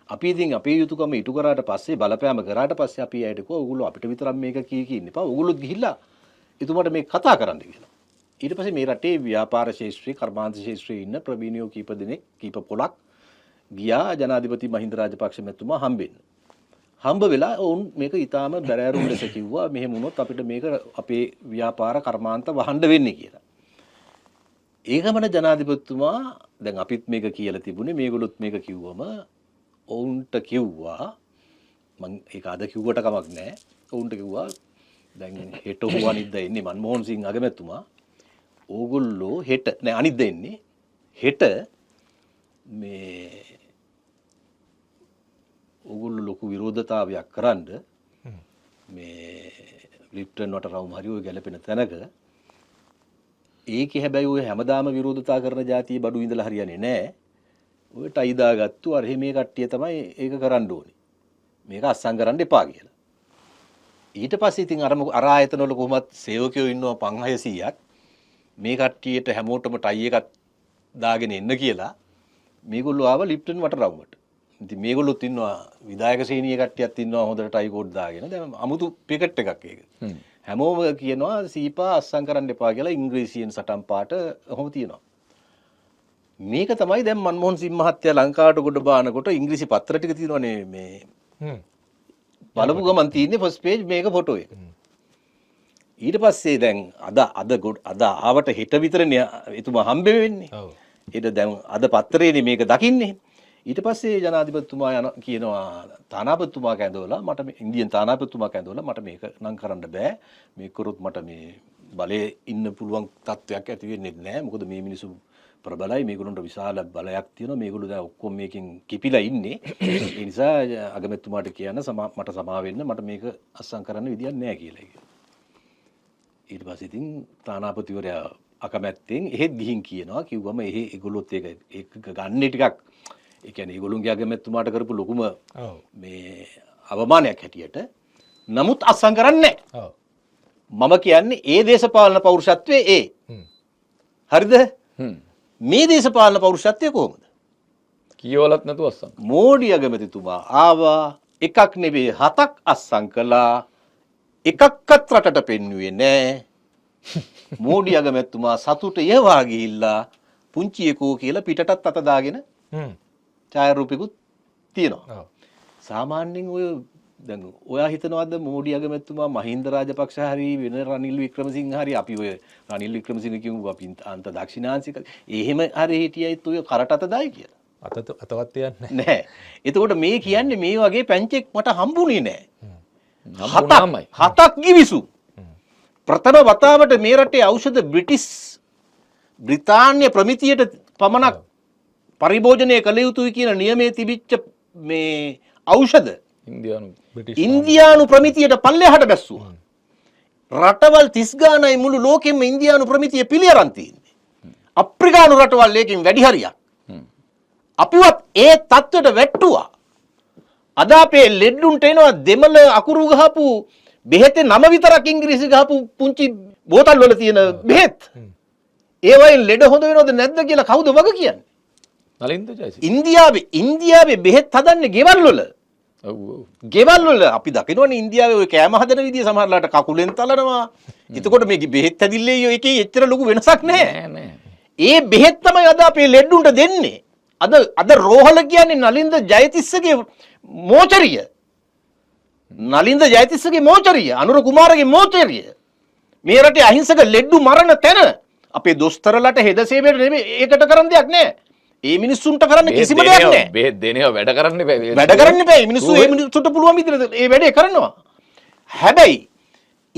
අපි ඉතින් අපේ යුතුයකම ඉටු කරාට පස්සේ බලපෑම කරාට පස්සේ අපි අයට කිව්වා ඔගොල්ලෝ අපිට විතරක් මේක කී කී ඉන්න එපා. ඔගොල්ලොත් ගිහිල්ලා එතුමාට මේක කතා කරන්න කියලා. ඊට පස්සේ මේ රටේ ව්‍යාපාර ශාස්ත්‍රයේ කර්මාන්ත ශාස්ත්‍රයේ ඉන්න ප්‍රවීණයෝ කීප දෙනෙක් කීප පොලක් ගියා ජනාධිපති මහින්ද රාජපක්ෂ මැතිතුමා හම්බෙන්න. හම්බ වෙලා ඔවුන් මේක ඊටාම බැරෑරුම් ලෙස කිව්වා මෙහෙම වුණොත් අපිට මේක අපේ ව්‍යාපාර කර්මාන්ත වහන්න වෙන්නේ කියලා. ඒ ගමන ජනාධිපතිතුමා දැන් අපිත් මේක කියලා තිබුණේ, මේගොල්ලොත් මේක කිව්වම ඔවුන්ට කිව්වා, මං ඒක අද කිව්වට කමක් නෑ, ඔවුන්ට කිව්වා දැන් හෙට හෝ අනිද්දා එන්නේ මන්මෝහන් සිං අගමැතිතුමා, ඕගොල්ලෝ හෙට නෑ අනිද්දා එන්නේ, හෙට මේ ඕගොල්ලෝ ලොකු විරෝධතාවයක් කරන්න මේ ලිප්ටන් වටරවුම හරි ඔය ගැලපෙන තැනක. ඒකේ හැබැයි ඔය හැමදාම විරෝධතා කරන ජාතියේ බඩු ඉඳලා හරියන්නේ නෑ. ඔය ටයි දාගත්තු අර මේ කට්ටිය තමයි ඒක කරන්න ඕනේ. මේක අත්සන් කරන්න එපා කියලා. ඊට පස්සේ ඉතින් අර අර ආයතන වල කොහොමත් සේවකයෝ ඉන්නවා 500-600ක්. මේ කට්ටියට හැමෝටම ටයි එකක් දාගෙන එන්න කියලා මේගොල්ලෝ ආව ලිප්ටන් වටරවුමට. ඉතින් මේගොල්ලොත් ඉන්නවා විධායක ශ්‍රේණියේ කට්ටියත් ඉන්නවා හොඳට ටයි කෝට් දාගෙන. දැන් අමුතු පිකට් එකක් ඒක. හැමෝම කියනවා සීපා අත්සන් කරන්න එපා කියලා ඉංග්‍රීසියෙන් සටන් පාට ඔහොම තියෙනවා. මේක තමයි දැන් මන්මෝහන් සිං මහත්තයා ලංකාවට ගොඩ බානකොට ඉංග්‍රීසි පත්‍ර ටික තියෙනවනේ මේ බලපු ගමන් තියෙන්නේ ෆස්ට් පේජ් මේක ෆොටෝ එක. ඊට පස්සේ දැන් අද අද අද ආවට හෙට විතරනේ එතුමා හම්බ වෙන්නේ. ඊට දැන් අද පත්‍රයේනේ මේක දකින්නේ. ඊට පස්සේ ජනාධිපතිතුමා යන කියනවා තානාපතිතුමා කැඳවලා මට මේ ඉන්දියන් තානාපතිතුමා කැඳවලා මට මේක නම් කරන්න බෑ, මේක කරොත් මට මේ බලේ ඉන්න පුළුවන් තත්ත්වයක් ඇති වෙන්නේ නෑ, මොකද මේ මිනිස්සු ප්‍රබලයි, මේගොල්ලන්ට විශාල බලයක් තියෙනවා, මේගොල්ලෝ දැන් ඔක්කොම මේකෙන් කිපිලා ඉන්නේ, ඒ නිසා අගමැතිතුමාට කියන්න මට සමා වෙන්න, මට මේක අත්සන් කරන්න විදියක් නෑ කියලා කිව්වා. ඊට පස්සේ ඉතින් තානාපතිවරයා අකමැත්තෙන් එහෙත් ගිහින් කියනවා, කිව්වම එහෙ ඒගොල්ලොත් ඒක ඒක ගන්නේ ටිකක්, ඒ කියන්නේ ඒගොල්ලොන්ගේ අගමැතිතුමාට කරපු ලොකුම මේ අවමානයක් හැටියට. නමුත් අත්සන් කරන්නේ නෑ. මම කියන්නේ ඒ දේශපාලන පෞරුෂත්වයේ ඒ. හරිද? මේ දේශපාලන පෞරුෂත්වය කොහොමද? කියවලත් නැතුව අත්සන්. මෝඩි අගමැතිතුමා ආවා, එකක් නෙවෙයි හතක් අත්සන් කළා, එකක්වත් රටට පෙන්නුවේ නෑ. මෝඩි අගමැතිතුමා සතුට ඒවා ගිහිල්ලා පුංචි එකෝ කියලා පිටටත් අත දාගෙන ඡායාරූපිකුත් තියෙනවා. සාමාන්‍යයෙන් ඔය දැන් ඔයා හිතනවද මෝඩි අගමැතිතුමා මහින්ද රාජපක්ෂ හරි වෙන රනිල් වික්‍රමසිංහ හරි, අපි ඔය රනිල් වික්‍රමසිංහ කියමු අපි අන්ත දක්ෂිණාංශික එහෙම හරි හිටියයිත් ඔය කරට අත දායි කියලා අතවත් තියන්නේ නෑ. එතකොට මේ කියන්නේ මේ වගේ පැංචෙක් මට හම්බුනේ නෑ. හම්බුනාමයි. හතක් ගිවිසු. ප්‍රථම වතාවට මේ රටේ ඖෂධ බ්‍රිටිෂ් බ්‍රිතාන්‍ය ප්‍රමිතියට පමණක් පරිභෝජනය කළ යුතුයි කියන නියමයේ තිබිච්ච මේ ඖෂධ ඉන්දියානු ප්‍රමිතියට පල්ලෙහාට බැස්සුවා. රටවල් 30 ගානයි මුළු ලෝකෙම ඉන්දියානු ප්‍රමිතිය පිළි අරන් තියෙන්නේ. අප්‍රිකානු රටවල් ඒකෙන් වැඩි හරියක්. අපිවත් ඒ තත්ත්වයට වැට්ටුවා. අද අපේ ලෙඩ්ඩුන්ට එනවා දෙමළ අකුරු ගහපු බෙහෙතේ නම විතරක් ඉංග්‍රීසි ගහපු පුංචි බෝතල් වල තියෙන බෙහෙත්. ඒ වයින් ලෙඩ හොඳ වෙනවද නැද්ද කියලා කවුද වග කියන්නේ? නලින්ද ජයසිංහ. ඉන්දියාවේ බෙහෙත් හදන්නේ ගෙවල් වල. ඔව් ඔව්. ගෙවල් වල අපි දකිනවනේ ඉන්දියාවේ ඔය කෑම හදන විදිය සමහරලාට කකුලෙන් තලනවා. එතකොට මේ බෙහෙත් හැදිල්ලේ එකේ එච්චර ලොකු වෙනසක් නැහැ. නෑ නෑ. ඒ බෙහෙත් තමයි අද අපේ ලෙඩ්ඩුන්ට දෙන්නේ. අද රෝහල කියන්නේ නලින්ද ජයතිස්සගේ මෝචරිය. නලින්ද ජයතිස්සගේ මෝචරිය, අනුර කුමාරගේ මෝචරිය. මේ රටේ අහිංසක ලෙඩ්ඩු මරණ තැන අපේ දොස්තරලට හෙද සේවයට නෙමෙයි, ඒකට කරන්න දෙයක් නෑ. ඒ මිනිස්සුන්ට කරන්න කිසිම දෙයක් නෑ. බෙහෙත් දෙනවා වැඩ කරන්න එපා. වැඩ කරන්න එපා. ඒ මිනිස්සුන්ට පුළුවන් විදිහට ඒ වැඩේ කරනවා. හැබැයි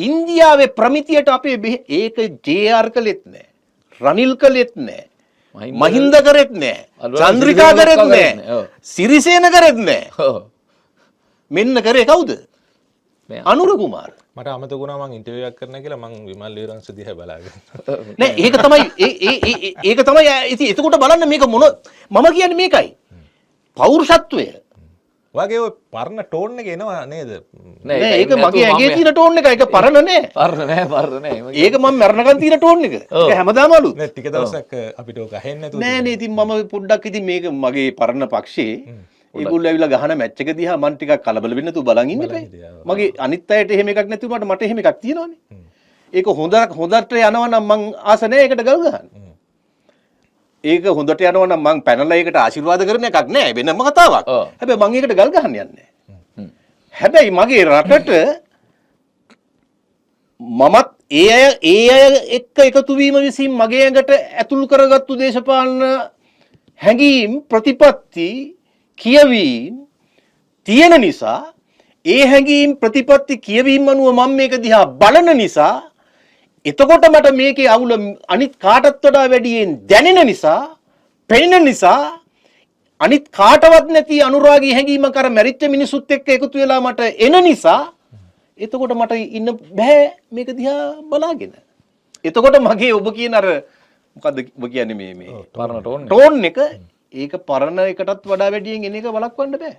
ඉන්දියාවේ ප්‍රමිතියට අපේ ඒක ජේ.ආර් කළෙත් නෑ, රනිල් කළෙත් නෑ, මහින්ද කරෙත් නෑ, චන්ද්‍රිකා කරෙත් නෑ, සිරිසේන කරෙත් නෑ. මෙන්න කරේ කවුද? අනුර කුමාර. මට අමතක වුණා මං ඉන්ටර්විව් එකක් කරන්න කියලා මං විමල් වීරවංශ දිහා බලාගෙන. නෑ ඒක තමයි ඒ ඒක තමයි ඉතින් එතකොට බලන්න මේක මොන මම කියන්නේ මේකයි. පෞරුෂත්වය. වගේ ඔය පරණ ටෝන් එක එනවා නේද? නෑ ඒක මගේ ඇඟේ තියෙන ටෝන් එක. ඒක පරණ නෑ. පරණ නෑ, පරණ නෑ. ඒක මම මරණකන් තියෙන ටෝන් එක. ඒක හැමදාම අලුත්. නෑ ටික දවසක් අපිට ඕක ඇහෙන්නේ නැතුව. නෑ නේ ඉතින් මම පොඩ්ඩක් ඉතින් මේක මගේ පරණ පක්ෂේ ඒගොල්ලෝ ඇවිල්ලා ගහන මැච් එක දිහා මං ටිකක් කලබල වෙන්නේ නැතුව බලන් ඉන්න බෑ. මගේ අනිත් අයට එහෙම එකක් නැති වුණාට මට එහෙම එකක් තියෙනවනේ. ඒක හොඳට යනවා නම් මං ආස නෑ ඒකට ගල් ගහන්න. ඒක හොඳට යනවා නම් මං පැනලා ඒකට ආශිර්වාද කරන එකක් නෑ, වෙනම කතාවක්. හැබැයි මං ඒකට ගල් ගහන්න යන්නේ නෑ. හැබැයි මගේ රටට මමත් ඒ අය එක්ක එකතු වීම විසින් මගේ ඇඟට ඇතුල් කරගත්තු දේශපාලන හැඟීම්, ප්‍රතිපත්ති, කියවීම් තියෙන නිසා, ඒ හැඟීම්, ප්‍රතිපත්ති, කියවීම් අනුව මම මේක දිහා බලන නිසා, එතකොට මට මේකේ අවුල අනිත් කාටත් වඩා වැඩියෙන් දැනෙන නිසා, පෙනෙන නිසා, අනිත් කාටවත් නැති අනුරාගී හැඟීමක් අර මැරිච්ච මිනිසුත් එක්ක එකතු වෙලා මට එන නිසා, එතකොට මට ඉන්න බෑ මේක දිහා බලාගෙන. එතකොට මගේ ඔබ කියන අර මොකද්ද ඔබ කියන්නේ මේ මේ පරණ ටෝන් එක. ටෝන් එක, ඒක පරණ එකටත් වඩා වැඩියෙන් එන එක වළක්වන්න බෑ.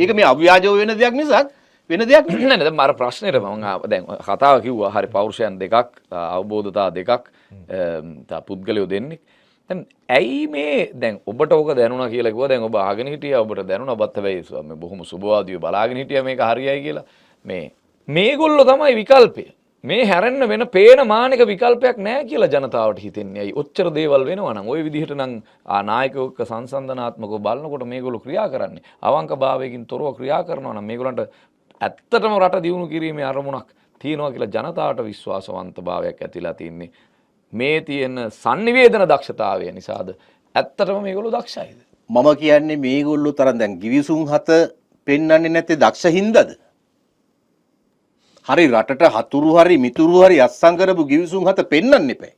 ඒක මේ අව්‍යාජව වෙන දෙයක් මිසක් වෙන දෙයක් නෙවෙයි. නෑ නෑ, දැන් අර ප්‍රශ්නෙට මම දැන් කතාව කිව්වා හරි, පෞරුෂයන් දෙකක්, අවබෝධතා දෙකක්, පුද්ගලයෝ දෙන්නෙක්. දැන් ඇයි මේ දැන් ඔබට ඕක දැනුණා කියලා කිව්වා. දැන් ඔබ අහගෙන හිටියා, ඔබට දැනුණා. ඔබත් හැබැයි මේ බොහොම සුබවාදීව බලාගෙන හිටියා මේක හරියයි කියලා. මේගොල්ලෝ තමයි විකල්පය. මේ හැරෙන්න වෙන පේන මානක විකල්පයක් නෑ කියලා ජනතාවට හිතෙන්නේ. ඇයි? ඔච්චර දේවල් වෙනවා නම්, ඔය විදිහට නම් නායකයෝ එක්ක සංසන්දනාත්මකව බලනකොට මේගොල්ලෝ ක්‍රියා කරන්නේ අවංක භාවයකින් තොරව ක්‍රියා කරනවා නම්, මේගොල්ලන්ට ඇත්තටම රට දියුණු කිරීමේ අරමුණක් තියෙනවා කියලා ජනතාවට විශ්වාසවන්ත භාවයක් ඇතිලා තින්නේ මේ තියෙන සන්නිවේදන දක්ෂතාවය නිසාද? ඇත්තටම මේගොල්ලෝ දක්ෂයිද? මම කියන්නේ මේගොල්ලෝ තරම් දැන් ගිවිසුම් හත පෙන්වන්නේ නැත්තේ දක්ෂ හින්දාද? හරි, රටට හතුරු හරි මිතුරු හරි අත්සන් කරපු ගිවිසුම් හත පෙන්වන්න එපා.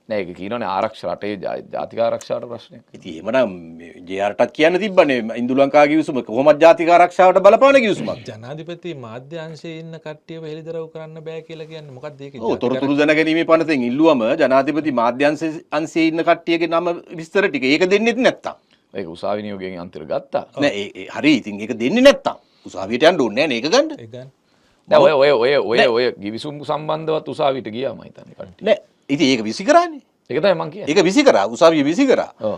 නෑ, ඒක කියනවනේ ආරක්ෂා, රටේ ජාතික ආරක්ෂාවට ප්‍රශ්නයක්. ඉතින් එහෙමනම් මේ ජේ.ආර්.ටත් කියන්න තිබ්බනේ ඉන්දු ලංකා ගිවිසුම කොහොමද ජාතික ආරක්ෂාවට බලපාන ගිවිසුමක්. ජනාධිපති මාධ්‍යාංශයේ ඉන්න කට්ටියව හෙළිදරව් කරන්න බෑ කියලා කියන්නේ මොකක්ද ඒක? ඔව්, තොරතුරු දැනගැනීමේ පනතෙන් ඉල්ලුවම ජනාධිපති මාධ්‍යාංශ අංශයේ ඉන්න කට්ටියගේ නම විස්තර ටික ඒක දෙන්නෙත් නැත්තම්. ඒක උසාවි නියෝගයෙන් අන්තිර ගත්තා. නෑ, ඒ හරි, ඉතින් ඒක දෙන්නේ නැත්තම් උසාවියට යන්න ඕනේ නෑනේ ඒක ගන්න. ඒ ගන්න. දැන් ඔය ඔය ඔය ඔය ඔය ගිවිසුම් සම්බන්ධවත් උසාවියට ගියා මම හිතන්නේ කට්ටිය. නෑ, ඉතින් ඒක විසි කරානේ. ඒක තමයි මං කියන්නේ. ඒක විසි කරා, උසාවිය විසි කරා.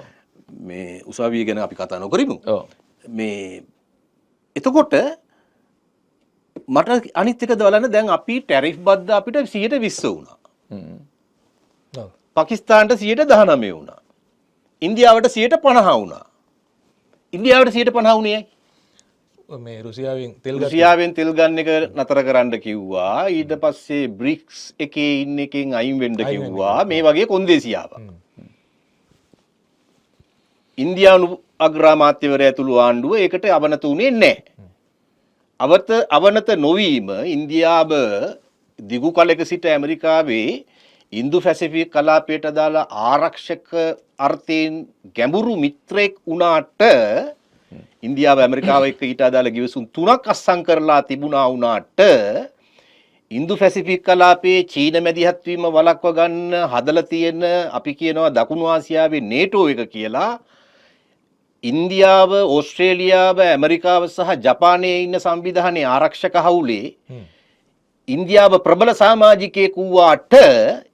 මේ උසාවිය ගැන අපි කතා නොකරමු. මේ එතකොට මට අනිත් එක බලන්න, දැන් අපි ටැරිෆ් බද්ද අපිට 120 වුණා. පාකිස්තානට 19 වුණා. ඉන්දියාවට 50 වුණා. ඉන්දියාවට 50 වුණේ ඇයි? මේ රුසියාවෙන් තෙල් ගත්තා. රුසියාවෙන් තෙල් ගන්න එක නතර කරන්න කිව්වා. ඊට පස්සේ බ්‍රික්ස් එකේ ඉන්න එකෙන් අයින් වෙන්න අයින් වෙන්න. කිව්වා. මේ වගේ කොන්දේසි ආවා. ඉන්දියානු අග්‍රාමාත්‍යවරයා ඇතුළු ආණ්ඩුව ඒකට අවනත වුණේ නැහැ. අවනත නොවීම, ඉන්දියාව දිගු කලක සිට ඇමරිකාවේ ඉන්දු පැසිෆික් කලාපයට අදාළ ආරක්ෂක අර්ථයෙන් ගැඹුරු මිත්‍රයෙක් වුණාට, ඉන්දියාව ඇමරිකාව එක්ක ඊට අදාළ ගිවිසුම් තුනක් අත්සන් කරලා තිබුණා වුණාට, ඉන්දු පැසිෆික් කලාපයේ චීන මැදිහත් වීම වළක්ව ගන්න හදලා තියෙන අපි කියනවා දකුණු ආසියාවේ නේටෝ එක කියලා, ඉන්දියාව, ඕස්ට්‍රේලියාව, ඇමරිකාව සහ ජපානයේ ඉන්න සංවිධානයේ ආරක්ෂක හවුලේ ඉන්දියාව ප්‍රබල සමාජිකයෙකු වූවාට,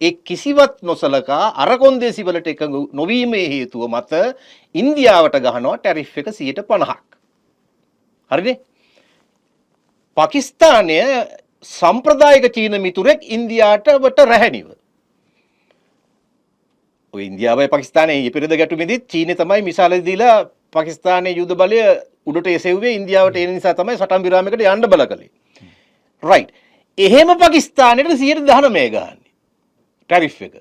ඒ කිසිවත් නොසලකා අර කොන්දේසි වලට එකඟ නොවීමේ හේතුව මත ඉන්දියාවට ගහනවා ටැරිෆ් එක 50ක්. හරිනේ? පාකිස්තානය සම්ප්‍රදායික චීන මිතුරෙක් ඉන්දියාට වට රැහැනිව. ඔය ඉන්දියාවයි පාකිස්තානයේ ඊයේ පෙරේද ගැටුමේදීත් චීනය තමයි මිසාල දීලා පාකිස්තානයේ යුද බලය උඩට එසෙව්වේ. ඉන්දියාවට ඒ නිසා තමයි සටන් විරාමයකට යන්න බල කළේ. රයිට්. එහෙම පාකිස්තානයට 19 ගහන්නේ ටැරිෆ් එක.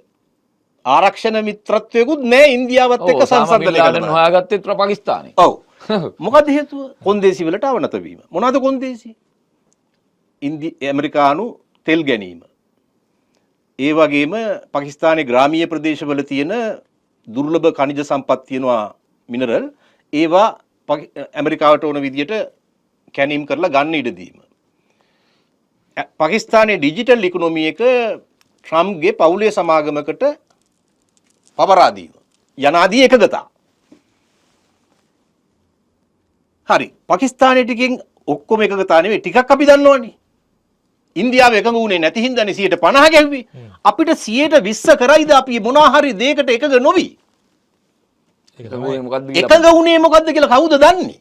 ආරක්ෂණ මිත්‍රත්වයකුත් නෑ ඉන්දියාවත් එක්ක ඔව්, ඔසාමා බින් සංසන්දනය ලාඩන් කරලා. හොයාගත්තෙත් පාකිස්තානේ. ඔව්. මොකද හේතුව? කොන්දේසි වලට අවනත වීම. මොනවද කොන්දේසි? ඇමරිකානු තෙල් ගැනීම. ඒ වගේම පාකිස්තානයේ ග්‍රාමීය ප්‍රදේශවල තියෙන දුර්ලභ ඛනිජ සම්පත් තියෙනවා, මිනරල්, ඒවා ඇමරිකාවට ඕන විදියට කැනීම් කරලා ගන්න ඉඩ දීම. පාකිස්තානයේ ඩිජිටල් ඉකොනොමි එක ට්‍රම්ප්ගේ පවුලේ සමාගමකට පවරා දීම. යනාදී එකගතා. හරි. පාකිස්තානයේ ටිකෙන් ඔක්කොම එකගතා නෙවෙයි, ටිකක් අපි දන්නවනේ. ඉන්දියාව එකඟ වුණේ නැති හින්දානේ 150 ගැහුවේ. අපිට 120 කරයිද අපි මොනවා හරි දෙයකට එකඟ නොවි? ඒක එකඟ තමයි. වුණේ මොකද්ද කියලා. එකඟ වුණේ මොකද්ද කියලා කවුද දන්නේ?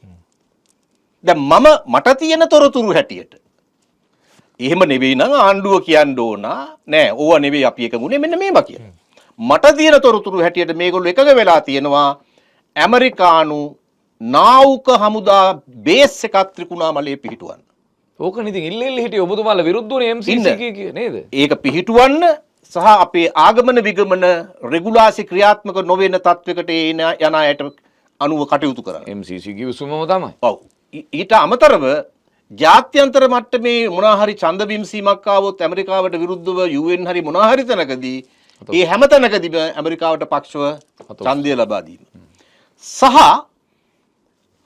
දැන් මට තියෙන තොරතුරු හැටියට එහෙම නෙවෙයි නම් ආණ්ඩුව කියන්න ඕන නෑ, ඕවා නෙවෙයි අපි එකඟ වුණේ මෙන්න මේවා කියලා. මට තියෙන තොරතුරු හැටියට මේගොල්ලෝ එකඟ වෙලා තියෙනවා ඇමරිකානු නාවුක හමුදා බේස් එකක් ත්‍රිකුණාමලයේ පිහිටුවන්න. ඕකනේ ඉතින් ඉල්ල ඉල්ල හිටියේ ඔබතුමාලා විරුද්ධ වුණේ MCC කිය නේද? ඒක පිහිටුවන්න සහ අපේ ආගමන විගමන රෙගුලාසි ක්‍රියාත්මක නොවන තත්වයකට එන යන අයට අනුව කටයුතු කරන්න. MCC ගිවිසුමම තමයි. ඔව්. ඊට අමතරව ජාත්‍යන්තර මට්ටමේ මොනවා හරි ඡන්ද විමසීමක් ආවොත් ඇමරිකාවට විරුද්ධව UN හරි මොනවා හරි තැනකදී ඒ හැම තැනකදීම ඇමරිකාවට පක්ෂව ඡන්දය ලබා දීම. සහ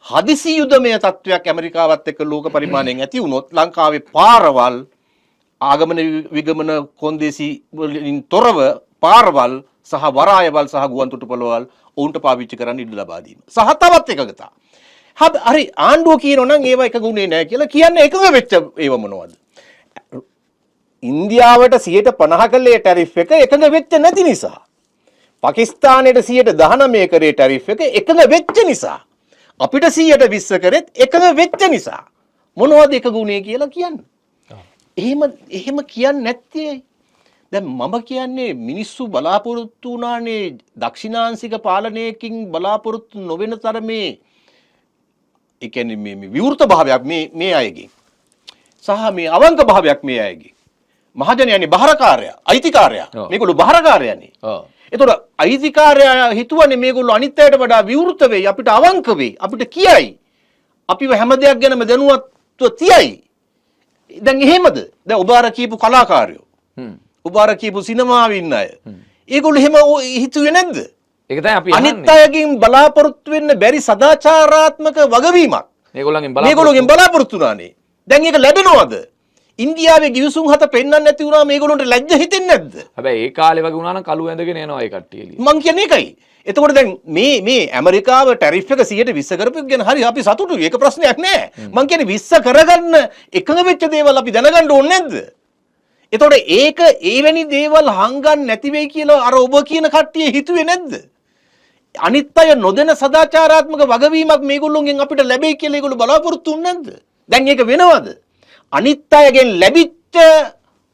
හදිසි යුදමය තත්ත්වයක් ඇමරිකාවත් එක්ක ලෝක පරිමාණයෙන් ඇති වුණොත් ලංකාවේ පාරවල් ආගමන විගමන කොන්දේසි වලින් තොරව පාරවල් සහ වරායවල් සහ ගුවන් තොටුපළවල් ඔවුන්ට පාවිච්චි කරන්න ඉඩ ලබා දීම. සහ තවත් එකගතා. හරි, ආණ්ඩුව කියනවා නම් ඒවා එකඟ වුණේ නැහැ කියලා කියන්නේ එකඟ වෙච්ච ඒවා මොනවද? ඉන්දියාවට 50% කළේ ටැරිෆ් එක එකඟ වෙච්ච නැති නිසා. පාකිස්තානයට 19% කරේ ටැරිෆ් එක එකඟ වෙච්ච නිසා. අපිට 120 කරෙත් එකඟ වෙච්ච නිසා. මොනවද එකඟ වුණේ කියලා කියන්න. එහෙම එහෙම කියන්නේ නැත්තේ ඇයි? දැන් මම කියන්නේ මිනිස්සු බලාපොරොත්තු වුණානේ දක්ෂිණාංශික පාලනයකින් බලාපොරොත්තු නොවන තරමේ, ඒ කියන්නේ මේ මේ විවෘත භාවයක් මේ මේ අයගෙන් සහ මේ අවංක භාවයක් මේ අයගෙන්. මහජනයනේ බහරකාරයා, අයිතිකාරයා. මේගොල්ලෝ බහරකාරයනේ. එතකොට අයිතිකාරයා හිතුවනේ මේගොල්ලෝ අනිත් අයට වඩා විවෘත වෙයි, අපිට අවංක වෙයි, අපිට කියයි, අපිව හැම දෙයක් ගැනම දැනුවත්ව තියයි. දැන් එහෙමද? දැන් ඔබ අර කියපු කලාකාරයෝ, ඔබ අර කියපු සිනමාවේ ඉන්න අය, ඒගොල්ලෝ එහෙම හිතුවේ නැද්ද? ඒක තමයි අපි අනිත් අහන්නේ. අයගෙන් බලාපොරොත්තු වෙන්න බැරි සදාචාරාත්මක වගවීමක් මේගොල්ලන්ගෙන් මේගොල්ලෝගෙන් බලාපොරොත්තු වුණානේ. දැන් ඒක ලැබෙනවද? ඉන්දියාවේ ගිවිසුම් හත පෙන්වන්න නැති වුණා මේගොල්ලන්ට ලැජ්ජ හිතෙන්නේ නැද්ද? හැබැයි ඒ කාලේ වගේ වුණා නම් කළු ඇඳගෙන යනවා ඒ කට්ටිය එළියට. මං කියන්නේ ඒකයි. එතකොට දැන් මේ මේ ඇමරිකාව ටැරිෆ් එක 120 කරපු එක ගැන හරි අපි සතුටුයි. ඒක ප්‍රශ්නයක් නෑ. මං කියන්නේ 20 කරගන්න එකඟ වෙච්ච දේවල් අපි දැනගන්න ඕනේ නැද්ද? එතකොට ඒක එවැනි දේවල් හංගන්න නැති වෙයි කියලා අර ඔබ කියන කට්ටිය හිතුවේ නැද්ද? අනිත් අය නොදෙන සදාචාරාත්මක වගවීමක් මේගොල්ලොන්ගෙන් අපිට ලැබෙයි කියලා ඒගොල්ලෝ බලාපොරොත්තු වුනේ නැද්ද? දැන් ඒක වෙනවද? අනිත් අයගෙන් ලැබිච්ච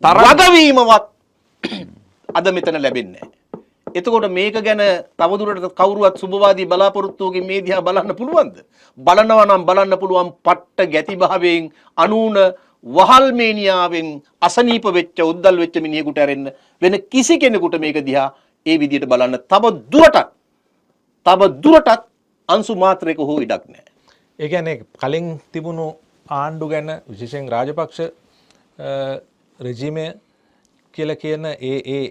වගවීමවත් අද මෙතන ලැබෙන්නේ නැහැ. එතකොට මේක ගැන තවදුරටත් කවුරුවත් සුබවාදී බලාපොරොත්තුවකින් මේ දිහා බලන්න පුළුවන්ද? බලනවා නම් බලන්න පුළුවන් පට්ට ගැති භාවයෙන් අනූන වහල් මේනියාවෙන් අසනීප වෙච්ච උද්දල් වෙච්ච මිනිහෙකුට ඇරෙන්න වෙන කිසි කෙනෙකුට මේක දිහා ඒ විදිහට බලන්න තව දුරටත් අංශු මාත්‍රයක හෝ ඉඩක් නැහැ. ඒ කියන්නේ කලින් තිබුණු ආණ්ඩු ගැන විශේෂයෙන් රාජපක්ෂ රෙජිමය කියලා කියන ඒ ඒ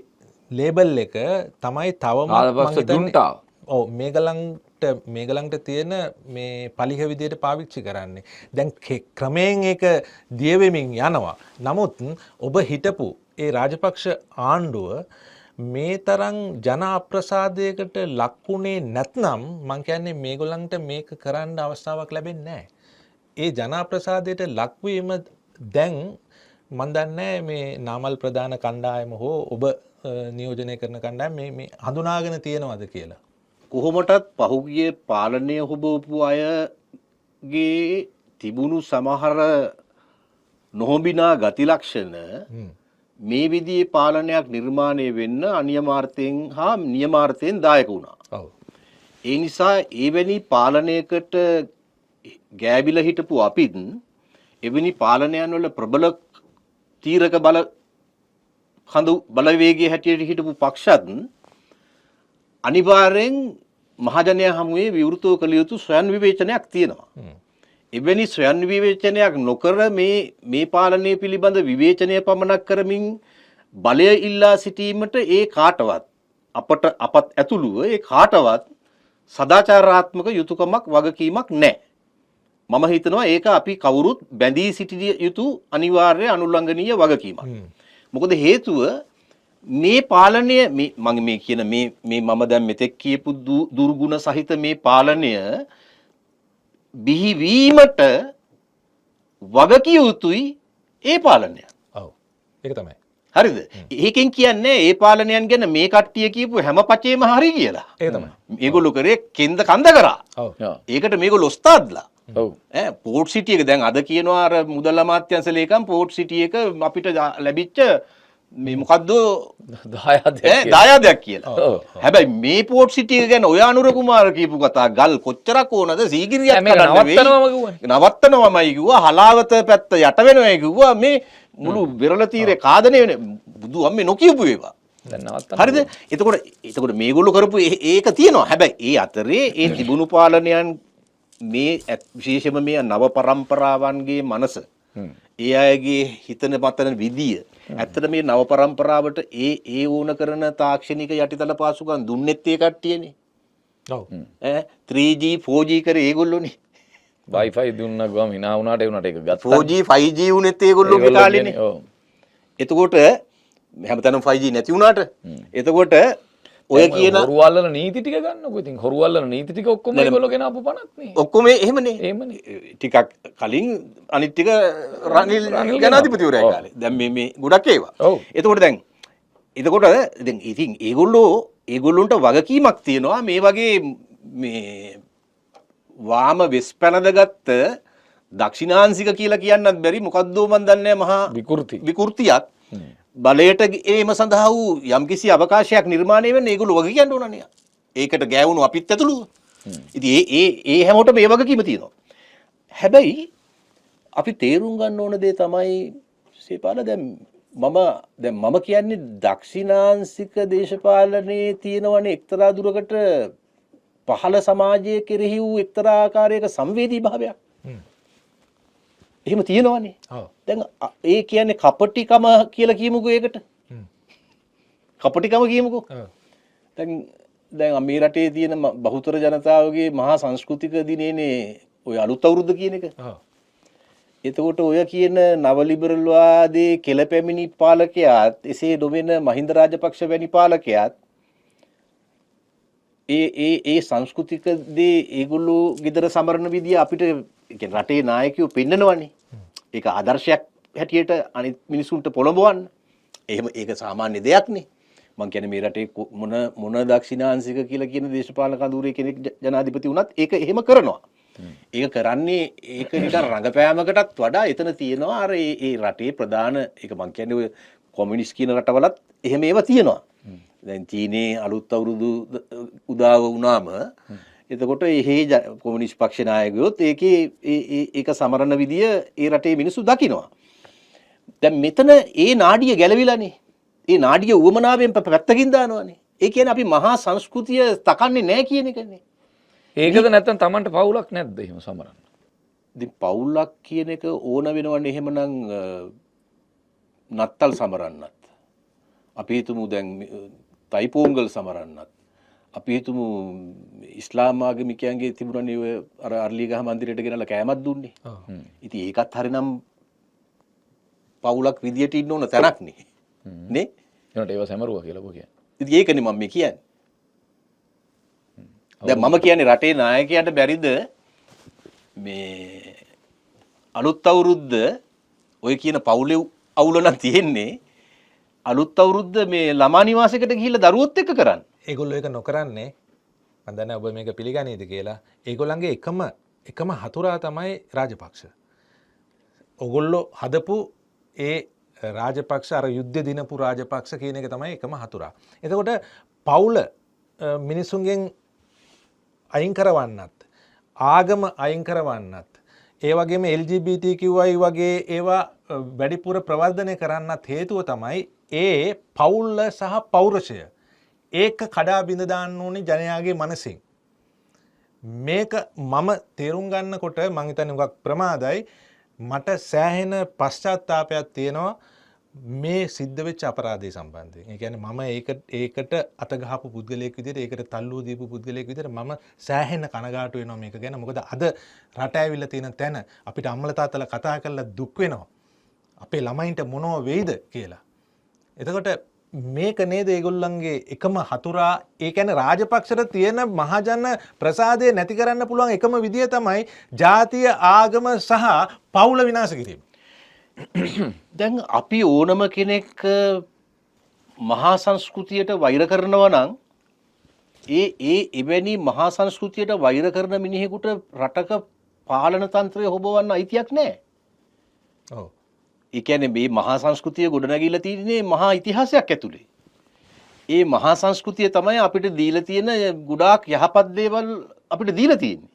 ලේබල් එක තමයි තවම රාජපක්ෂ මං හිතන්නේ- ජුන්ටාව. ඔව්, මේගලන්ට තියෙන මේ පලිහ විදියට පාවිච්චි කරන්නේ. දැන් ක්‍රමයෙන් ඒක දිය වෙමින් යනවා. නමුත් ඔබ හිටපු ඒ රාජපක්ෂ ආණ්ඩුව මේ තරම් ජන අප්‍රසාදයකට ලක්ුණේ නැත්නම් මං කියන්නේ මේගොල්ලන්ට මේක කරන්න අවස්ථාවක් ලැබෙන්නේ නැහැ. ඒ ජන අප්‍රසාදයට ලක්වීම දැන් මං දන්නේ මේ නාමල් ප්‍රධාන කණ්ඩායම හෝ ඔබ නියෝජනය කරන කණ්ඩායම මේ මේ හඳුනාගෙන තියෙනවද කියලා. කොහොමටත් පහුගිය පාලනය හොබවපු අයගේ තිබුණු සමහර නොහොබිනා ගති ලක්ෂණ මේ විදිහේ පාලනයක් නිර්මාණය වෙන්න අනියමාර්ථයෙන් හා නියමාර්ථයෙන් දායක වුණා. ඒ නිසා එවැනි පාලනයකට ගෑවිලා හිටපු අපිත් එවැනි පාලනයන් වල ප්‍රබල තීරක බල කඳු බලවේගයේ හැටියට හිටපු පක්ෂත් අනිවාර්යෙන් මහජනයා හමුවේ විවෘතව කළ යුතු ස්වයං විවේචනයක් තියෙනවා. එවැනි ස්වයං විවේචනයක් නොකර මේ මේ පාලනය පිළිබඳ විවේචනය පමණක් කරමින් බලය ඉල්ලා සිටීමට ඒ කාටවත්, අපට අපත් ඇතුළුව ඒ කාටවත් සදාචාරාත්මක යුතුයකමක් වගකීමක් නැහැ. මම හිතනවා ඒක අපි කවුරුත් බැඳී සිටිය යුතු අනිවාර්ය අනුලංඝනීය වගකීමක්. මොකද හේතුව මේ පාලනය මේ මම මේ කියන මේ මේ මම දැන් මෙතෙක් කියපු දුර්ගුණ සහිත මේ පාලනය බිහිවීමට වගකිය යුතුයි ඒ පාලනය. ඔව්. ඒක තමයි. හරිද? ඒකෙන් කියන්නේ ඒ පාලනයන් ගැන මේ කට්ටිය කියපු හැම පචේම හරි කියලා. ඒක තමයි. මේගොල්ලෝ කරේ කෙන්ද කන්ද කරා. ඒකට මේගොල්ලෝ ඔස්තාද්ලා. ඈ පෝට් සිටි එක දැන් අද කියනවා අර මුදල් අමාත්‍යංශ ලේකම් පෝට් සිටි එක අපිට ලැබිච්ච මේ මොකද්ද දායාදයක් කියලා. හැබැයි මේ පෝට් සිටි එක ගැන ඔය අනුර කුමාර කියපු කතා ගල් කොච්චරක් ඕනද සීගිරියක් කඩන්න වෙයි. නවත්තනවමයි කිව්වා, හලාවත පැත්ත යට වෙනවයි කිව්වා, මේ මුළු වෙරළ තීරේ කාදනය වෙන බුදු අම්මේ නොකියපු ඒවා. දැන් නවත්තන්න. හරිද? එතකොට මේගොල්ලෝ කරපු ඒක තියෙනවා. හැබැයි ඒ අතරේ ඒ තිබුණු පාලනයන් මේ විශේෂයෙන්ම මේ නව පරම්පරාවන්ගේ මනස, ඒ අයගේ හිතන මතන විදිය, ඇත්තට මේ නව පරම්පරාවට ඒ ඒ ඕන කරන තාක්ෂණික යටිතල පාසුකම් දුන්නෙත් ඒ කට්ටියනේ. ඔව්. 3G 4G කරේ ඒගොල්ලෝනේ. Wi-Fi දුන්නා ගම hina වුණාට ඒ වුණාට ඒක ගත්තා. 4G 5G වුණෙත් ඒගොල්ලෝගේ කාලේනේ. ඔව්. එතකොට හැමතැනම 5G නැති වුණාට එතකොට ඔය කියන හොරු අල්ලන නීති ටික ගන්නකො. ඉතින් හොරු අල්ලන නීති ටික ඔක්කොම ඒගොල්ලෝ ගෙන ආපු පණක් නේ. ඔක්කොම එහෙමනේ. එහෙමනේ. ටිකක් කලින් අනිත් ටික රනිල් ජනාධිපතිවරයා කාලේ. දැන් මේ මේ ගොඩක් ඒවා. එතකොට දැන් එතකොට දැන් ඉතින් ඒගොල්ලොන්ට වගකීමක් තියෙනවා මේ වගේ මේ වාම වෙස් පැනදගත්ත දක්ෂිනාංශික කියලා කියන්නත් බැරි මොකද්දෝ මන් දන්නේ මහා විකෘතියක් බලයට ඒම සඳහා වූ යම්කිසි අවකාශයක් නිර්මාණය වෙන්න ඒගොල්ලෝ වග කියන්න ඕනනේ. ඒකට ගෑවුණු අපිත් ඇතුළු. ඉතින් ඒ ඒ ඒ හැමෝටම මේ වගකීම තියෙනවා. හැබැයි අපි තේරුම් ගන්න ඕන දේ තමයි සේපාල, දැන් මම කියන්නේ දක්ෂිනාංශික දේශපාලනයේ තියෙනවනේ එක්තරා දුරකට පහළ සමාජය කෙරෙහි වූ එක්තරා ආකාරයක සංවේදී භාවයක්. එහෙම තියෙනවනේ. දැන් ඒ කියන්නේ කපටිකම කියලා කියමුකෝ ඒකට. කපටිකම කියමුකෝ. දැන් දැන් මේ රටේ තියෙන බහුතර ජනතාවගේ මහා සංස්කෘතික දිනේනේ ඔය අලුත් අවුරුද්ද කියන එක. එතකොට ඔය කියන නව ලිබරල් වාදයේ කෙලපැමිණි පාලකයාත් එසේ නොවන මහින්ද රාජපක්ෂ වැනි පාලකයාත් ඒ ඒ ඒ සංස්කෘතික දේ ඒගොල්ලෝ ගෙදර සමරන විදිය අපිට කියන්නේ රටේ නායකයෝ පෙන්නනවනේ. ඒක ආදර්ශයක් හැටියට අනිත් මිනිසුන්ට පොළඹවන්න. එහෙම ඒක සාමාන්‍ය දෙයක් නේ. මං කියන්නේ මේ රටේ මොන මොන දක්ෂිනාංශික කියලා කියන දේශපාලන කඳවුරේ කෙනෙක් ජනාධිපති වුණත් ඒක එහෙම කරනවා. ඒක කරන්නේ ඒක නිකන් රංගපෑමකටත් වඩා එතන තියෙනවා අර ඒ ඒ රටේ ප්‍රධාන ඒක මං කියන්නේ ඔය කොමියුනිස්ට් කියන රටවලත් එහෙම ඒවා තියෙනවා. දැන් චීනේ අලුත් අවුරුදු උදාව වුණාම එතකොට එහෙ කොමියුනිස්ට් පක්ෂ නායකයොත් ඒකේ ඒ ඒක සමරන විදිය ඒ රටේ මිනිස්සු දකිනවා. දැන් මෙතන ඒ නාඩිය ගැලවිලානේ. ඒ නාඩිය උවමනාවෙන් පැත්තකින් දානවානේ. ඒ කියන්නේ අපි මහා සංස්කෘතිය තකන්නේ නැහැ කියන එකනේ. ඒකද නැත්තම් Tamanට පවුලක් නැද්ද එහෙම සමරන්න? ඉතින් පවුලක් කියන එක ඕන වෙනවනේ එහෙමනම් නත්තල් සමරන්නත්. අපි හිතමු දැන් තයිපොංගල් සමරන්නත්. අපි හිතමු ඉස්ලාම් ආගමිකයන්ගේ තිබුණනේ ඔය අර අරලියගහ මන්දිරයට ගෙනල්ලා කෑමක් දුන්නේ. ඉතින් ඒකත් හරිනම් පවුලක් විදියට ඉන්න ඕන තැනක් නේ. නේ? එනට ඒව සැමරුවා කියලා ඔබ කියන්නේ. ඉතින් ඒකනේ මම මේ කියන්නේ. දැන් මම කියන්නේ රටේ නායකයාට බැරිද මේ අලුත් අවුරුද්ද ඔය කියන පවුලේ අවුල නම් තියෙන්නේ අලුත් අවුරුද්ද මේ ළමා නිවාසයකට ගිහිල්ලා දරුවොත් එක්ක කරන්න. ඒගොල්ලෝ ඒක නොකරන්නේ මම දන්නේ ඔබ මේක පිළිගනීද කියලා. ඒගොල්ලන්ගේ එකම එකම හතුරා තමයි රාජපක්ෂ. ඔගොල්ලෝ හදපු ඒ රාජපක්ෂ අර යුද්ධ දිනපු රාජපක්ෂ කියන එක තමයි එකම හතුරා. එතකොට පවුල මිනිසුන්ගෙන් අයින් කරවන්නත්, ආගම අයින් කරවන්නත්, ඒ වගේම LGBTQI වගේ ඒවා වැඩිපුර ප්‍රවර්ධනය කරන්නත් හේතුව තමයි ඒ පවුල සහ පෞරුෂය. ඒක කඩා බිඳ දාන්න ඕනේ ජනයාගේ මනසින්. මේක මම තේරුම් ගන්නකොට මං හිතන්නේ හුඟක් ප්‍රමාදයි. මට සෑහෙන පශ්චාත්තාපයක් තියෙනවා මේ සිද්ධ වෙච්ච අපරාධය සම්බන්ධයෙන්. ඒ කියන්නේ මම ඒකට අත ගහපු පුද්ගලයෙක් විදිහට, ඒකට තල්ලුව දීපු පුද්ගලයෙක් විදිහට මම සෑහෙන කනගාටු වෙනවා මේක ගැන. මොකද අද රට ඇවිල්ලා තියෙන තැන අපිට අම්මලා තාත්තලා කතා කරලා දුක් වෙනවා. අපේ ළමයින්ට මොනව වෙයිද කියලා. එතකොට මේක නේද ඒගොල්ලන්ගේ එකම හතුරා. ඒ කියන්නේ රාජපක්ෂට තියෙන මහජන ප්‍රසාදය නැති කරන්න පුළුවන් එකම විදිය තමයි ජාතිය, ආගම සහ පවුල විනාශ කිරීම. දැන් අපි ඕනම කෙනෙක් මහා සංස්කෘතියට වෛර කරනවා නම් ඒ ඒ එවැනි මහා සංස්කෘතියට වෛර කරන මිනිහෙකුට රටක පාලන තන්ත්‍රය හොබවන්න අයිතියක් නැහැ. ඔව්. ඒ කියන්නේ මේ මහා සංස්කෘතිය ගොඩනැගිලා තියෙන්නේ මහා ඉතිහාසයක් ඇතුලේ. ඒ මහා සංස්කෘතිය තමයි අපිට දීලා තියෙන ගොඩාක් යහපත් දේවල් අපිට දීලා තියෙන්නේ.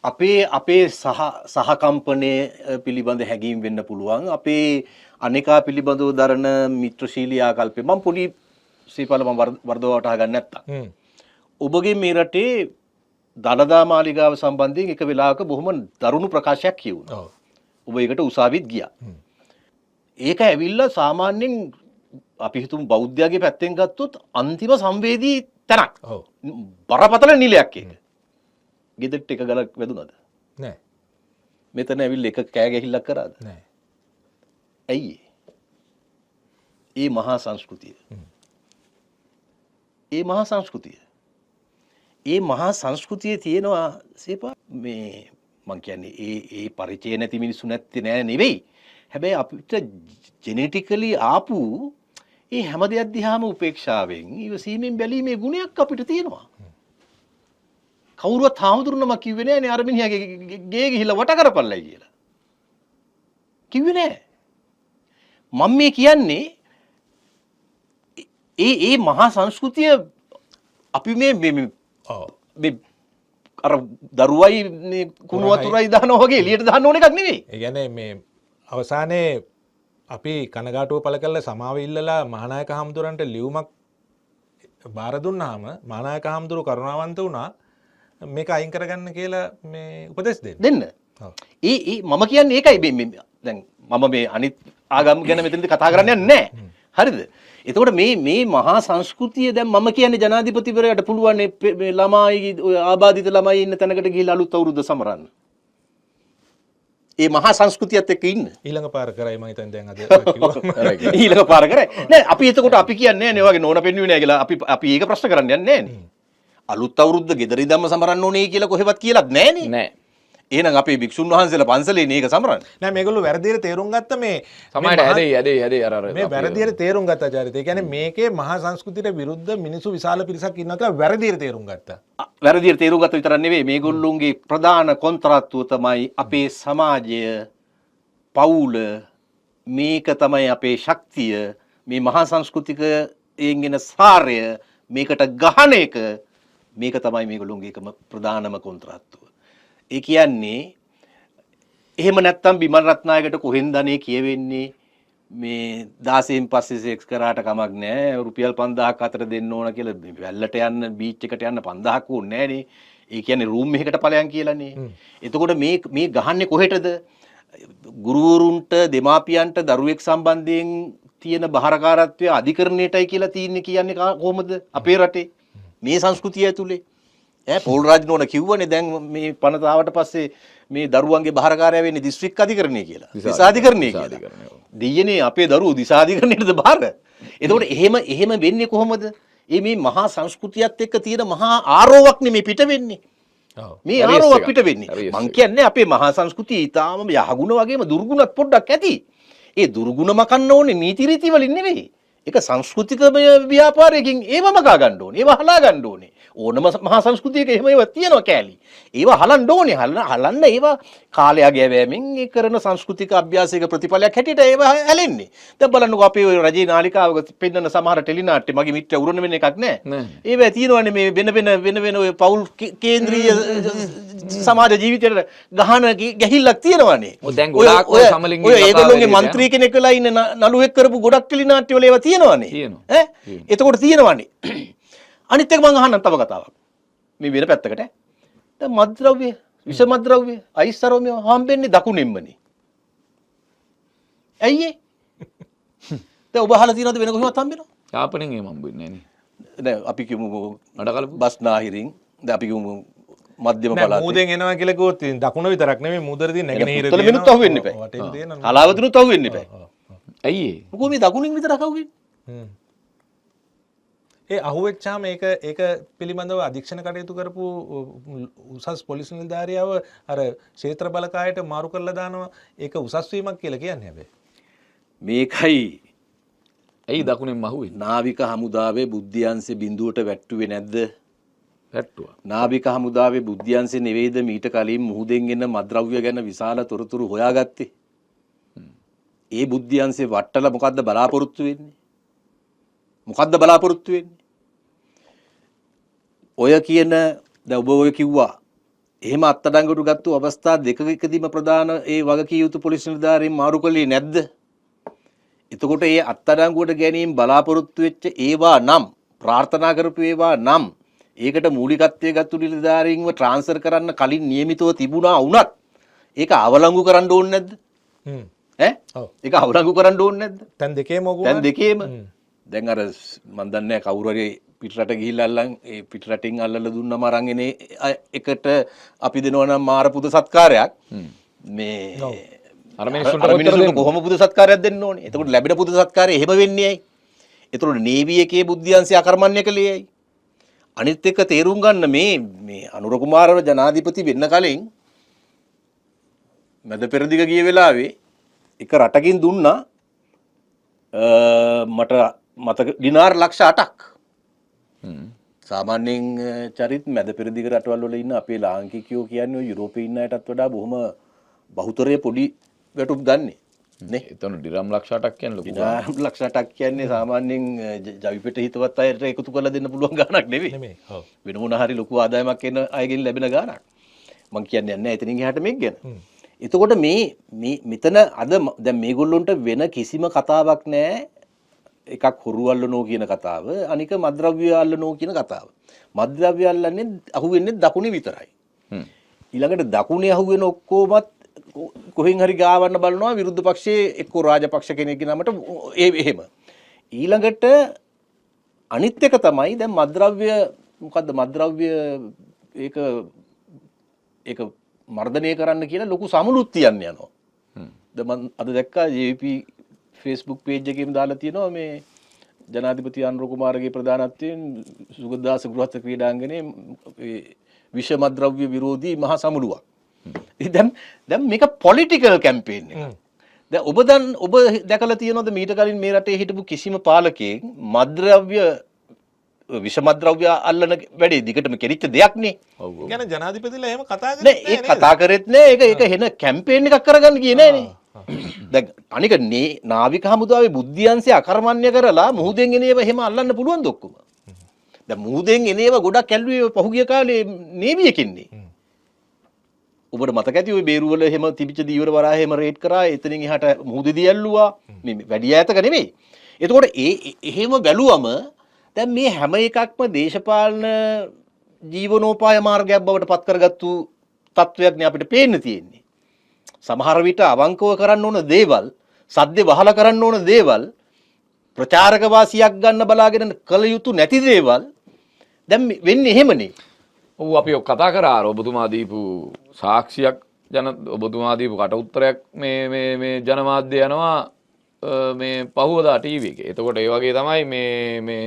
අපේ අපේ සහකම්පනය පිළිබඳ හැඟීම් වෙන්න පුළුවන්. අපේ අනේකා පිළිබඳව දරන මිත්‍රශීලී ආකල්පය. මම පොඩි සීපාල මම වර්ධව වටහා ගන්න නැත්තම්. ඔබගේ මේ රටේ දළදා මාලිගාව සම්බන්ධයෙන් එක වෙලාවක බොහොම දරුණු ප්‍රකාශයක් කියුණා. ඔබ ඒකට උසාවිත් ගියා. ඒක ඇවිල්ලා සාමාන්‍යයෙන් අපි හිතමු බෞද්ධයාගේ පැත්තෙන් ගත්තොත් අන්තිම සංවේදී තැනක්. බරපතල නිලයක් ඒක. ගෙදරට එක ගලක් වැදුනද? නෑ. මෙතන ඇවිල්ලා එක කෑ ගැහිල්ලක් කරාද? නෑ. ඇයි ඒ? මහා සංස්කෘතිය. ඒ මහා සංස්කෘතිය. ඒ මහා සංස්කෘතියේ තියෙනවා සේපා මේ මං කියන්නේ ඒ ඒ පරිචය නැති මිනිස්සු නැත්තේ නෑ නෙවෙයි. හැබැයි අපිට ජෙනටිකලි ආපු ඒ හැම දෙයක් දිහාම උපේක්ෂාවෙන් ඉවසීමෙන් බැලීමේ ගුණයක් අපිට තියෙනවා. කවුරුවත් හාමුදුරුවෝ නමක් කිව්වේ නෑනේ අර මිනිහාගේ ගේ ගිහිල්ලා වට කරපල්ලයි කියලා. කිව්වේ නෑ. මම මේ කියන්නේ ඒ ඒ මහා සංස්කෘතිය අපි මේ මේ මේ අර දරුවයි මේ කුණු වතුරයි දානවා වගේ එළියට දාන්න ඕන එකක් නෙවෙයි. ඒ කියන්නේ මේ අවසානයේ අපි කනගාටුව පළ කරලා සමාව ඉල්ලලා මහානායක හාමුදුරන්ට ලියුමක් බාර දුන්නාම මහානායක හාමුදුරුවෝ කරුණාවන්ත වුණා මේක අයින් කරගන්න කියලා මේ උපදෙස් දෙන්න. දෙන්න. ඒ ඒ මම කියන්නේ ඒකයි මේ දැන් මම මේ අනිත් ආගම් ගැන මෙතනදී කතා කරන්න යන්නේ නැහැ. හරිද? එතකොට මේ මේ මහා සංස්කෘතිය දැන් මම කියන්නේ ජනාධිපතිවරයාට පුළුවන් මේ ළමයි ඔය ආබාධිත ළමයි ඉන්න තැනකට ගිහිල්ලා අලුත් අවුරුද්ද සමරන්න. ඒ මහා සංස්කෘතියත් එක්ක ඉන්න. ඊළඟ පාර කරයි මම හිතන්නේ දැන් අද කිව්වම. ඊළඟ පාර කරයි. නෑ අපි එතකොට අපි කියන්නේ නෑ නේ ඔයගේ නෝන පෙන්නුවේ නෑ කියලා. අපි අපි ඒක ප්‍රශ්න කරන්න යන්නේ නෑනේ. අලුත් අවුරුද්ද ගෙදර ඉඳන්ම සමරන්න ඕනේ කියලා කොහෙවත් කියලාත් නෑනේ. නෑ. එහෙනම් අපේ භික්ෂුන් වහන්සේලා පන්සලේ නේ ඒක සමරන්නේ. නෑ මේගොල්ලෝ වැරදියට තේරුම් ගත්ත මේ සමහරට හැදෙයි හැදෙයි හැදෙයි අර අර මේ වැරදියට තේරුම් ගත්තා චරිත. ඒ කියන්නේ මේකේ මහා සංස්කෘතියට විරුද්ධ මිනිස්සු විශාල පිරිසක් ඉන්නවා කියලා වැරදියට තේරුම් ගත්තා. වැරදියට තේරුම් ගත්ත විතරක් නෙවෙයි මේගොල්ලොන්ගේ ප්‍රධාන කොන්ත්‍රාත්තුව තමයි අපේ සමාජය, පවුල, මේක තමයි අපේ ශක්තිය, මේ මහා සංස්කෘතිකයෙන් එන සාරය මේකට ගහන එක, මේක තමයි මේගොල්ලොන්ගේ එකම ප්‍රධානම කොන්ත්‍රාත්තුව. ඒ කියන්නේ එහෙම නැත්තම් බිමල් රත්නායකට කොහෙන්ද අනේ කියවෙන්නේ මේ 16න් පස්සේ සෙක්ස් කරාට කමක් නෑ රුපියල් 5000ක් අතර දෙන්න ඕන කියලා වැල්ලට යන්න බීච් එකට යන්න 5000ක් ඕනේ නෑනේ. ඒ කියන්නේ රූම් එකකට ඵලයන් කියලානේ. එතකොට මේ මේ ගහන්නේ කොහෙටද? ගුරුවරුන්ට දෙමාපියන්ට දරුවෙක් සම්බන්ධයෙන් තියෙන බහරකාරත්වය අධිකරණයටයි කියලා තියෙන්නේ කියන්නේ කොහොමද අපේ රටේ මේ සංස්කෘතිය ඇතුලේ? ඈ පෝල් රාජ් නෝන කිව්වනේ දැන් මේ පනත ආවට පස්සේ මේ දරුවන්ගේ බහරකාරය වෙන්නේ දිස්ත්‍රික් අධිකරණය කියලා. දිසාධිකරණය කියලා. දෙයියනේ අපේ දරුවෝ දිසාධිකරණයටද බාර? එතකොට එහෙම එහෙම වෙන්නේ කොහොමද? ඒ මේ මහා සංස්කෘතියත් එක්ක තියෙන මහා ආරෝවක් නෙමේ පිට වෙන්නේ. මේ ආරෝවක් පිට වෙන්නේ. මං කියන්නේ අපේ මහා සංස්කෘතිය ඊටාම යහගුණ වගේම දුර්ගුණත් පොඩ්ඩක් ඇති. ඒ දුර්ගුණ මකන්න ඕනේ නීති රීති වලින් නෙවෙයි. ඒක සංස්කෘතිකමය ව්‍යාපාරයකින් ඒව මකා ගන්න ඕනේ. ඒව හලා ගන්න ඕනේ. ඕනම මහා සංස්කෘතියක එහෙම ඒවා තියෙනවා කෑලි. ඒවා හලන්න ඕනේ. හලන්න ඒවා කාලය ගෙවෑමෙන් ඒ කරන සංස්කෘතික අභ්‍යාසයක ප්‍රතිඵලයක් හැටියට ඒවා හැලෙන්නේ. දැන් බලන්නකෝ අපේ ඔය රජයේ නාලිකාවක පෙන්නන සමහර ටෙලි නාට්‍ය මගේ මිත්‍යා උරණ වෙන එකක් නෑ. ඒවා තියෙනවනේ මේ වෙන වෙන වෙන වෙන ඔය පවුල් කේන්ද්‍රීය සමාජ ජීවිතයට ගහන ගැහිල්ලක් තියෙනවනේ. ඔව් දැන් ගොඩාක් ඔය සමලිංගික ඔය කතා ඒගොල්ලෝගේ වැඩි මන්ත්‍රී කෙනෙක් වෙලා ඉන්න නළුවෙක් කරපු ගොඩක් ටෙලි නාට්‍ය වල ඒවා තියෙනවනේ. තියෙනවා. ඈ එතකොට තියෙනවනේ. අනිත් එක මං අහන්නම් තව කතාවක්. මේ වෙන පැත්තකට. දැන් මත්ද්‍රව්‍ය, විෂ මත්ද්‍රව්‍ය, අයිස් සරෝමිය හම්බෙන්නේ දකුණෙන්මනේ. ඇයි ඒ? දැන් ඔබ අහලා තියෙනවද වෙන කොහෙවත් හම්බෙනවද? යාපනයෙන් එහෙම හම්බෙන්නේ නෑනේ. දැන් අපි කියමු නඩකලපු බස්නාහිරින්, දැන් අපි කියමු මධ්‍යම නෑ පළාතේ. මූදෙන් එනවා කියලා කිව්වොත් ඉතින් දකුණ විතරක් නෙමෙයි මූදර තියෙන නැගෙනහිර පුත්තල මිනුත් අහුවෙන්න එපා. වටේම තියෙනවා. කලාවතිනුත් අහුවෙන්න එපා. ඇයි ඒ? මොකෝ මේ දකුණින් විතරක් අහුවෙන්නේ? ඒ අහුවෙච්චාම ඒක ඒක පිළිබඳව අධීක්ෂණ කටයුතු කරපු උසස් පොලිස් නිලධාරියව අර ක්ෂේත්‍ර බලකායට මාරු කරලා දානවා. ඒක උසස් වීමක් කියලා කියන්නේ හැබැයි. මේකයි ඇයි දකුණෙන් අහුවෙන්නේ? නාවික හමුදාවේ බුද්ධියංශේ බිඳුවට වැට්ටුවේ නැද්ද? වැට්ටුවා. නාවික හමුදාවේ බුද්ධියංශේ නෙවෙයිද මීට කලින් මුහුදෙන් එන මත්ද්‍රව්‍ය ගැන විශාල තොරතුරු හොයාගත්තේ? ඒ බුද්ධි අංශේ වට්ටලා මොකද්ද බලාපොරොත්තු වෙන්නේ? මොකද්ද බලාපොරොත්තු වෙන්නේ? ඔය කියන දැන් ඔබ ඔය කිව්වා එහෙම අත්අඩංගුවට ගත්තු අවස්ථා දෙකකදීම ප්‍රධාන ඒ වගකිය යුතු පොලිස් නිලධාරීන් මාරු කළේ නැද්ද? එතකොට ඒ අත්අඩංගුවට ගැනීම බලාපොරොත්තු වෙච්ච ඒවා නම්, ප්‍රාර්ථනා කරපු ඒවා නම්, ඒකට මූලිකත්වයේ ගත්තු නිලධාරීන්ව ට්‍රාන්ස්ෆර් කරන්න කලින් නියමිතව තිබුණා වුණත් ඒක අවලංගු කරන්න ඕනේ නැද්ද? ඈ? ඔව්. ඒක අවලංගු කරන්න ඕනේ නැද්ද? තැන් දෙකේම ඔක දැන් වුණානේ. දෙකේම. දැන් අර මන් දන්නේ නැහැ කවුරු හරි පිටරට ගිහිල්ලා අල්ලන් ඒ පිටරටින් අල්ලලා දුන්නම අරන් එන එකට අපි දෙනවා නම් මාර පුද සත්කාරයක්. මේ අර මිනිස්සුන්ට අර කොච්චර මිනිස්සුන්ට දෙන්නද? කොහොම පුද සත්කාරයක් දෙන්න ඕනේ? එතකොට ලැබෙන පුද සත්කාරය එහෙම වෙන්නේ ඇයි? එතකොට නේවි එකේ බුද්ධි අංශය අකර්මණ්‍ය කළේ ඇයි? අනිත් එක තේරුම් ගන්න මේ මේ අනුර කුමාරව ජනාධිපති වෙන්න කලින් මැද පෙරදිග ගිය වෙලාවේ එක රටකින් දුන්නා මට මතක ඩිනාර් ලක්ෂ 8ක්. සාමාන්‍යයෙන් චරිත් මැද පෙරදිග රටවල් වල ඉන්න අපේ ලාංකිකයෝ කියන්නේ ඔය යුරෝපේ ඉන්න අයටත් වඩා බොහොම බහුතරය පොඩි වැටුප් ගන්නෙ නේ. එතන ඩිරම් ලක්ෂ 8ක් කියන්නේ ලොකු ගාණක්. ඩිනාර් ලක්ෂ 8ක් කියන්නේ සාමාන්‍යයෙන් ජවිපෙට හිතවත් අයට එකතු කරලා දෙන්න පුළුවන් ගාණක් නෙවෙයි. නෙමෙයි. ඔව්. වෙන මොන හරි ලොකු ආදායමක් එන අයගෙන් ලැබෙන ගාණක්. මං කියන්නේ නැහැ එතනින් එහාට මේක ගැන. එතකොට මේ මේ මෙතන අද දැන් මේගොල්ලොන්ට වෙන කිසිම කතාවක් නැහැ. එකක් හොරු අල්ලනෝ කියන කතාව, අනික මද්ද්‍රව්‍ය අල්ලනෝ කියන කතාව. මද්ද්‍රව්‍ය අල්ලන්නේ අහුවෙන්නේ දකුණේ විතරයි. ඊළඟට දකුණේ අහුවෙන ඔක්කොමත් කොහෙන් හරි ගාවන්න බලනවා විරුද්ධ පක්ෂයේ එක්කෝ රාජපක්ෂ කෙනෙක්ගේ නමට ඒ එහෙම. ඊළඟට අනිත් එක තමයි දැන් මද්ද්‍රව්‍ය මොකද්ද මද්ද්‍රව්‍ය ඒක ඒක මර්ධනය කරන්න කියලා ලොකු සමුළුත් තියන්න යනවා. දැන් මං අද දැක්කා JVP Facebook page එකේම දාලා තියෙනවා මේ ජනාධිපති අනුර කුමාරගේ ප්‍රධානත්වයෙන් සුගතදාස ගෘහස්ත ක්‍රීඩාංගණයේ ඒ විෂ මද්ද්‍රව්‍ය විරෝධී මහා සමුළුවක්. ඉතින් දැන් මේක පොලිටිකල් කැම්පේන් එකක්. දැන් ඔබ දැකලා තියෙනවද මීට කලින් මේ රටේ හිටපු කිසිම පාලකයෙක් මද්ද්‍රව්‍ය විෂ මද්ද්‍රව්‍ය අල්ලන වැඩේ දිගටම කෙරිච්ච දෙයක් නේ. ඔව් ඔව්. ඒ කියන්නේ ජනාධිපතිලා එහෙම කතා කරන්නේ නෑ ඒ කතා කරෙත් නෑ. ඒක ඒක හෙන කැම්පේන් එකක් කරගන්න ගියේ නෑනේ. දැන් අනික නාවික හමුදාවේ බුද්ධි අංශය අකර්මණ්‍ය කරලා මුහුදෙන් එන ඒවා එහෙම අල්ලන්න පුළුවන්ද ඔක්කොම? දැන් මුහුදෙන් එන ඒවා ගොඩක් ඇල්ලුවේ පහුගිය කාලේ නේවි එකෙන්නේ. ඔබට මතක ඇති ඔය බේරුවල එහෙම තිබිච්ච දීවර වරාය එහෙම රේට් කරා, එතනින් එහාට මුහුදේදී ඇල්ලුවා. මේ වැඩි ඈතක නෙමෙයි. එතකොට ඒ එහෙම බැලුවම දැන් මේ හැම එකක්ම දේශපාලන ජීවනෝපාය මාර්ගයක් බවට පත් කරගත්තු තත්වයක් නේ අපිට පේන්න තියෙන්නේ. සමහර විට අවංකව කරන්න ඕන දේවල්, සද්දේ වහලා කරන්න ඕන දේවල්, ප්‍රචාරක වාසියක් ගන්න බලාගෙන කළ යුතු නැති දේවල් දැන් වෙන්නේ එහෙමනේ. ඔව් අපි ඔක් කතා කරා අර ඔබතුමා දීපු සාක්ෂියක් ජන ඔබතුමා දීපු කට උත්තරයක් මේ මේ මේ ජනමාධ්‍ය යනවා මේ පහුවදා ටීවී එකේ. එතකොට ඒ වගේ තමයි මේ මේ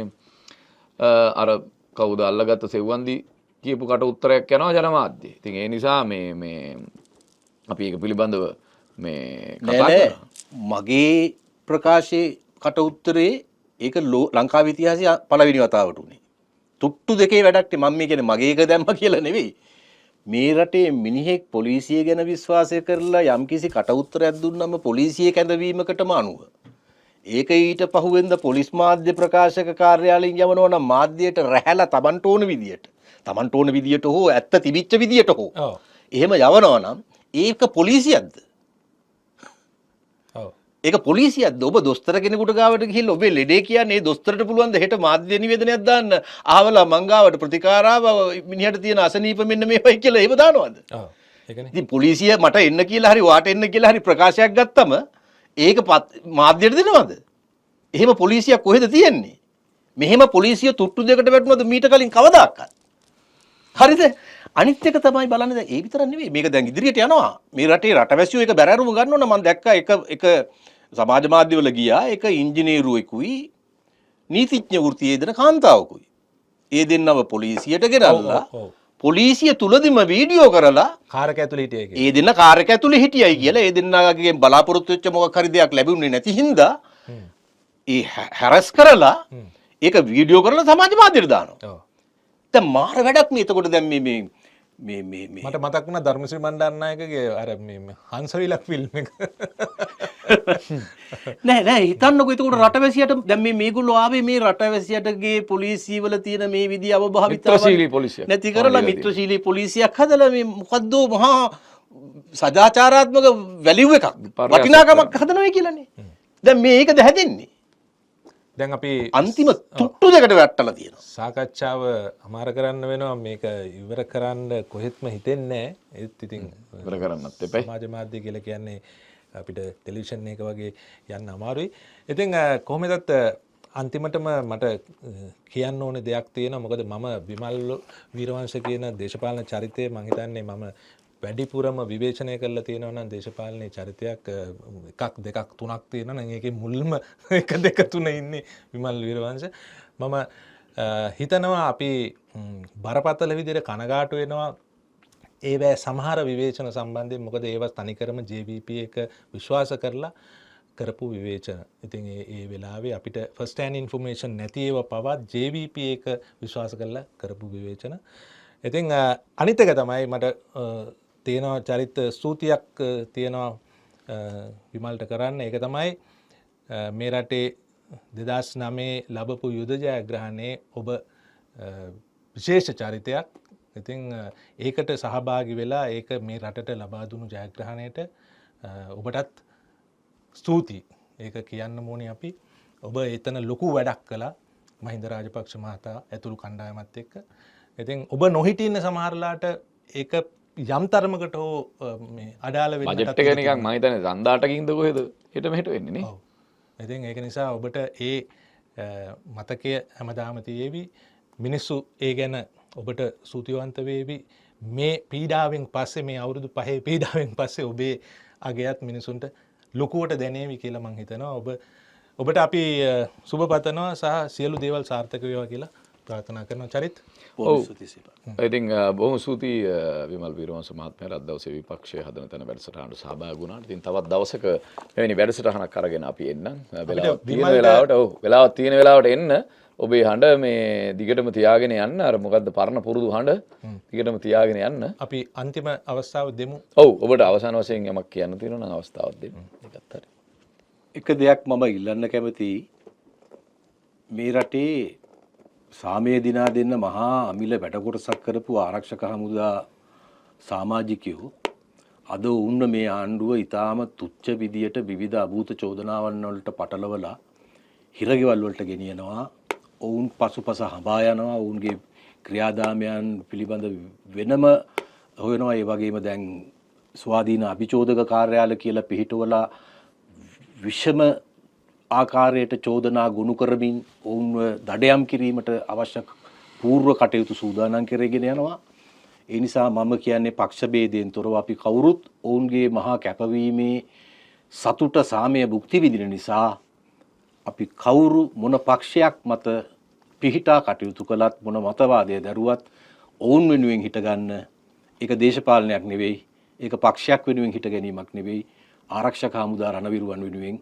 අර කවුද අල්ලගත්ත සෙව්වන්දි කියපු කට උත්තරයක් යනවා ජනමාධ්‍යේ. ඉතින් ඒ නිසා මේ මේ අපි ඒක පිළිබඳව මේ නෑ කතා නෑ කරා. මගේ ප්‍රකාශයේ කට උත්තරේ ඒක ලංකාවේ ඉතිහාසයේ පළවෙනි වතාවට උනේ. තුට්ටු දෙකේ වැඩක් නේ. මම මේ කියන්නේ මගේ එක දැම්ම කියලා නෙවෙයි. මේ රටේ මිනිහෙක් පොලිසිය ගැන විශ්වාසය කරලා යම්කිසි කට උත්තරයක් දුන්නම පොලිසිය කැඳවීමකටම අනුව ඒක ඊට පහුවෙන්ද පොලිස් මාධ්‍ය ප්‍රකාශක කාර්යාලයෙන් යවනවා නම් මාධ්‍යයට රැහැලා Tamanට ඕන විදියට, Tamanට ඕන විදියට හෝ ඇත්ත තිබිච්ච විදියට හෝ එහෙම යවනවා නම් ඒක පොලිසියක්ද? ඒක පොලිසියක්ද? ඔබ දොස්තර කෙනෙකුට ගාවට ගිහිල්ලා ඔබේ ලෙඩේ කියන්නේ ඒ දොස්තරට පුළුවන් ද හෙට මාධ්‍ය නිවේදනයක් දාන්න අහවලා මං ගාවට ප්‍රතිකාර ආවා මිනිහට තියෙන අසනීප මෙන්න මේවයි කියලා එහෙම දානවද? ඔව්. ඒකනේ. ඉතින් පොලිසිය මට එන්න කියලා හරි ඔයාට එන්න කියලා හරි ප්‍රකාශයක් ගත්තම ඒක මාධ්‍යයට දෙනවද? එහෙම පොලිසියක් කොහෙද තියෙන්නේ? මෙහෙම පොලිසිය තුට්ටු දෙකට වැටුණාද මීට කලින් කවදාකවත්? හරිද? අනිත් එක තමයි බලන්න දැන් ඒ විතරක් නෙවෙයි මේක දැන් ඉදිරියට යනවා. මේ රටේ රටවැසියෝ ඒක බැරෑරුම ගන්න ඕන. මම දැක්කා එක සමාජ මාධ්‍යවල ගියා එක ඉංජිනේරුවෙකුයි නීතිඥ වෘත්තියේ යෙදෙන කාන්තාවකුයි. ඒ දෙන්නව පොලිසියට ගෙනල්ලා පොලිසිය තුලදිම වීඩියෝ කරලා කාර් එක ඇතුලේ හිටියයි කියලා. ඒ දෙන්න කාර් එක ඇතුලේ හිටියයි කියලා ඒ දෙන්නගෙන් බලාපොරොත්තු වෙච්ච මොකක් හරි දෙයක් ලැබුණේ නැති හින්දා ඒ හැරස් කරලා ඒක වීඩියෝ කරලා සමාජ මාධ්‍යයට දානවා. දැන් මාර වැඩක් නේ. එතකොට දැන් මේ මේ මේ මේ මේ මට මතක් වුණා ධර්මශ්‍රී බණ්ඩාරනායකගේ අර මේ මේ හංසවිලක් ෆිල්ම් එක. නෑ නෑ, හිතන්නකෝ එතකොට රටවැසියට දැන් මේ මේගොල්ලෝ ආවේ මේ රටවැසියටගේ පොලිසිය වල තියෙන මේ විදිය අවභාවිතාවන් මිත්‍රශීලී පොලිසියක්. නැති කරලා මිත්‍රශීලී පොලිසියක් හදලා මේ මොකද්ද මහා සදාචාරාත්මක වැලියු එකක් විපර්යාසයක් වටිනාකමක් හදනවා කියලානේ. දැන් මේ ඒකද හැදෙන්නේ. දැන් අපි අන්තිම තුට්ටු දෙකට වැට්ටලා තියෙනවා. සාකච්ඡාව අමාර කරන්න වෙනවා. මේක ඉවර කරන්න කොහෙත්ම හිතෙන්නේ නැහැ. ඒත් ඉතින් ඉවර කරන්නත් එපයි. සමාජ මාධ්‍ය කියලා කියන්නේ අපිට ටෙලිවිෂන් එක වගේ යන්න අමාරුයි. ඉතින් කොහොමදත් අන්තිමටම මට කියන්න ඕනේ දෙයක් තියෙනවා. මොකද මම විමල් වීරවංශ කියන දේශපාලන චරිතය මං හිතන්නේ මම වැඩිපුරම විවේචනය කරලා තියෙනවා නම් දේශපාලනයේ චරිතයක් එකක් දෙකක් තුනක් තියෙනවා නම් ඒකේ මුල්ම 1 2 3 ඉන්නේ විමල් වීරවංශ. මම හිතනවා අපි බරපතල විදිහට කනගාටු වෙනවා ඒවැ සමහර විවේචන සම්බන්ධයෙන්. මොකද ඒවා තනිකරම JVP එක විශ්වාස කරලා කරපු විවේචන. ඉතින් ඒ වෙලාවේ අපිට ෆස්ට් හෑන්ඩ් ඉන්ෆර්මේෂන් නැති ඒවා පවා JVP එක විශ්වාස කරලා කරපු විවේචන. ඉතින් අනිත් එක තමයි මට තියෙනවා චරිත ස්තුතියක් තියෙනවා විමල්ට කරන්න. ඒක තමයි මේ රටේ 2009 ලැබපු යුද ජයග්‍රහණයේ ඔබ විශේෂ චරිතයක්. ඉතින් ඒකට සහභාගී වෙලා ඒක මේ රටට ලබා දුණු ජයග්‍රහණයට ඔබටත් ස්තුතියි. ඒක කියන්න ඕනේ අපි. ඔබ එතන ලොකු වැඩක් කළා මහින්ද රාජපක්ෂ මහතා ඇතුළු කණ්ඩායමත් එක්ක. ඉතින් ඔබ නොහිටින්න සමහරලාට ඒක යම් තරමකට හෝ මේ අඩාල වෙන්නටත් බජට් එක නිකන් මම හිතන්නේ දන්දාටකින්ද කොහෙද හෙට මෙහෙට වෙන්නේ නේ. ඔව්. ඉතින් ඒක නිසා ඔබට ඒ මතකය හැමදාම තියේවි. මිනිස්සු ඒ ගැන ඔබට ස්තුතිවන්ත වේවි. මේ පීඩාවෙන් පස්සේ, මේ අවුරුදු 5 පීඩාවෙන් පස්සේ ඔබේ අගයත් මිනිසුන්ට ලොකුවට දැනේවි කියලා මං හිතනවා. ඔබට අපි සුබ පතනවා සහ සියලු දේවල් සාර්ථක වේවා කියලා ප්‍රාර්ථනා කරනවා. චරිත්. ඔව්. ඉතින් බොහොම ස්තුතියි විමල් වීරවංශ මහත්මයාට අද දවසේ විපක්ෂය හදන තැන වැඩසටහනට සහභාගී වුණාට. ඉතින් තවත් දවසක මෙවැනි වැඩසටහනක් අරගෙන අපි එන්නම්. වෙලාවක් තියෙන වෙලාවට, ඔව්, වෙලාවක් තියෙන වෙලාවට එන්න. ඔබේ හඬ මේ දිගටම තියාගෙන යන්න. අර මොකද්ද පරණ පුරුදු හඬ දිගටම තියාගෙන යන්න. අපි අන්තිම අවස්ථාව දෙමු. ඔව්, ඔබට අවසාන වශයෙන් යමක් කියන්න තියෙනවා නම් අවස්ථාවක් දෙන්න. ඒකත් හරි. එක දෙයක් මම ඉල්ලන්න කැමතියි. මේ රටේ සාමය දිනා දෙන්න මහා අමිල වැඩ කොටසක් කරපු ආරක්ෂක හමුදා සමාජිකයෝ අද ඔවුන්ව මේ ආණ්ඩුව ඊටාම තුච්ඡ විදියට විවිධ අභූත චෝදනාවන් වලට පටලවලා හිරගෙවල් වලට ගෙනියනවා. ඔවුන් පසුපස හඹා යනවා. ඔවුන්ගේ ක්‍රියාදාමයන් පිළිබඳ වෙනම හොයනවා. ඒ වගේම දැන් ස්වාධීන අභිචෝදක කාර්යාල කියලා පිහිටවලා විෂම ආකාරයට චෝදනා ගොනු කරමින් ඔවුන්ව දඩයම් කිරීමට අවශ්‍ය පූර්ව කටයුතු සූදානම් කරගෙන යනවා. ඒ නිසා මම කියන්නේ පක්ෂ භේදයෙන් තොරව අපි කවුරුත් ඔවුන්ගේ මහා කැපවීමේ සතුට සාමය භුක්ති විඳින නිසා අපි කවුරු මොන පක්ෂයක් මත පිහිටා කටයුතු කළත් මොන මතවාදය දරුවත් ඔවුන් වෙනුවෙන් හිටගන්න ඒක දේශපාලනයක් නෙවෙයි, ඒක පක්ෂයක් වෙනුවෙන් හිට ගැනීමක් නෙවෙයි, ආරක්ෂක හමුදා රණවිරුවන් වෙනුවෙන්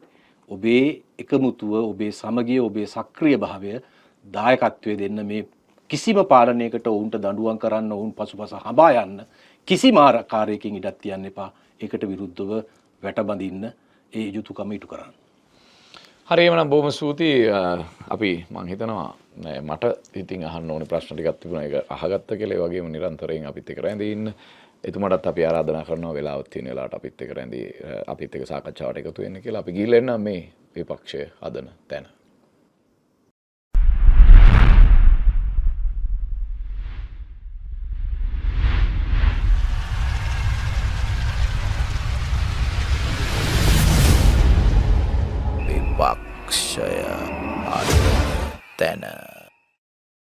ඔබේ එකමුතුව, ඔබේ සමගිය, ඔබේ සක්‍රිය භාවය දායකත්වය දෙන්න. මේ කිසිම පාලනයකට ඔවුන්ට දඬුවම් කරන්න, ඔවුන් පසුපස හඹා යන්න කිසිම ආකාරයකින් ඉඩක් තියන්න එපා. ඒකට විරුද්ධව වැටබඳින්න ඒ යුතුයකම ඉටු කරන්න. හරි, එහෙමනම් බොහොම ස්තුතියි. අපි මං හිතනවා මට ඉතින් අහන්න ඕනේ ප්‍රශ්න ටිකක් තිබුණා. ඒක අහගත්ත කියලා. ඒ වගේම නිරන්තරයෙන් අපිත් එක්ක රැඳී ඉන්න එතුමාටත් අපි ආරාධනා කරනවා වෙලාවක් තියෙන වෙලාවට අපිත් එක්ක රැඳී අපිත් එක්ක සාකච්ඡාවට එකතු වෙන්න කියලා. අපි ගිහිල්ලා එන්නම් මේ විපක්ෂය හදන තැන. විපක්ෂය හදන තැන.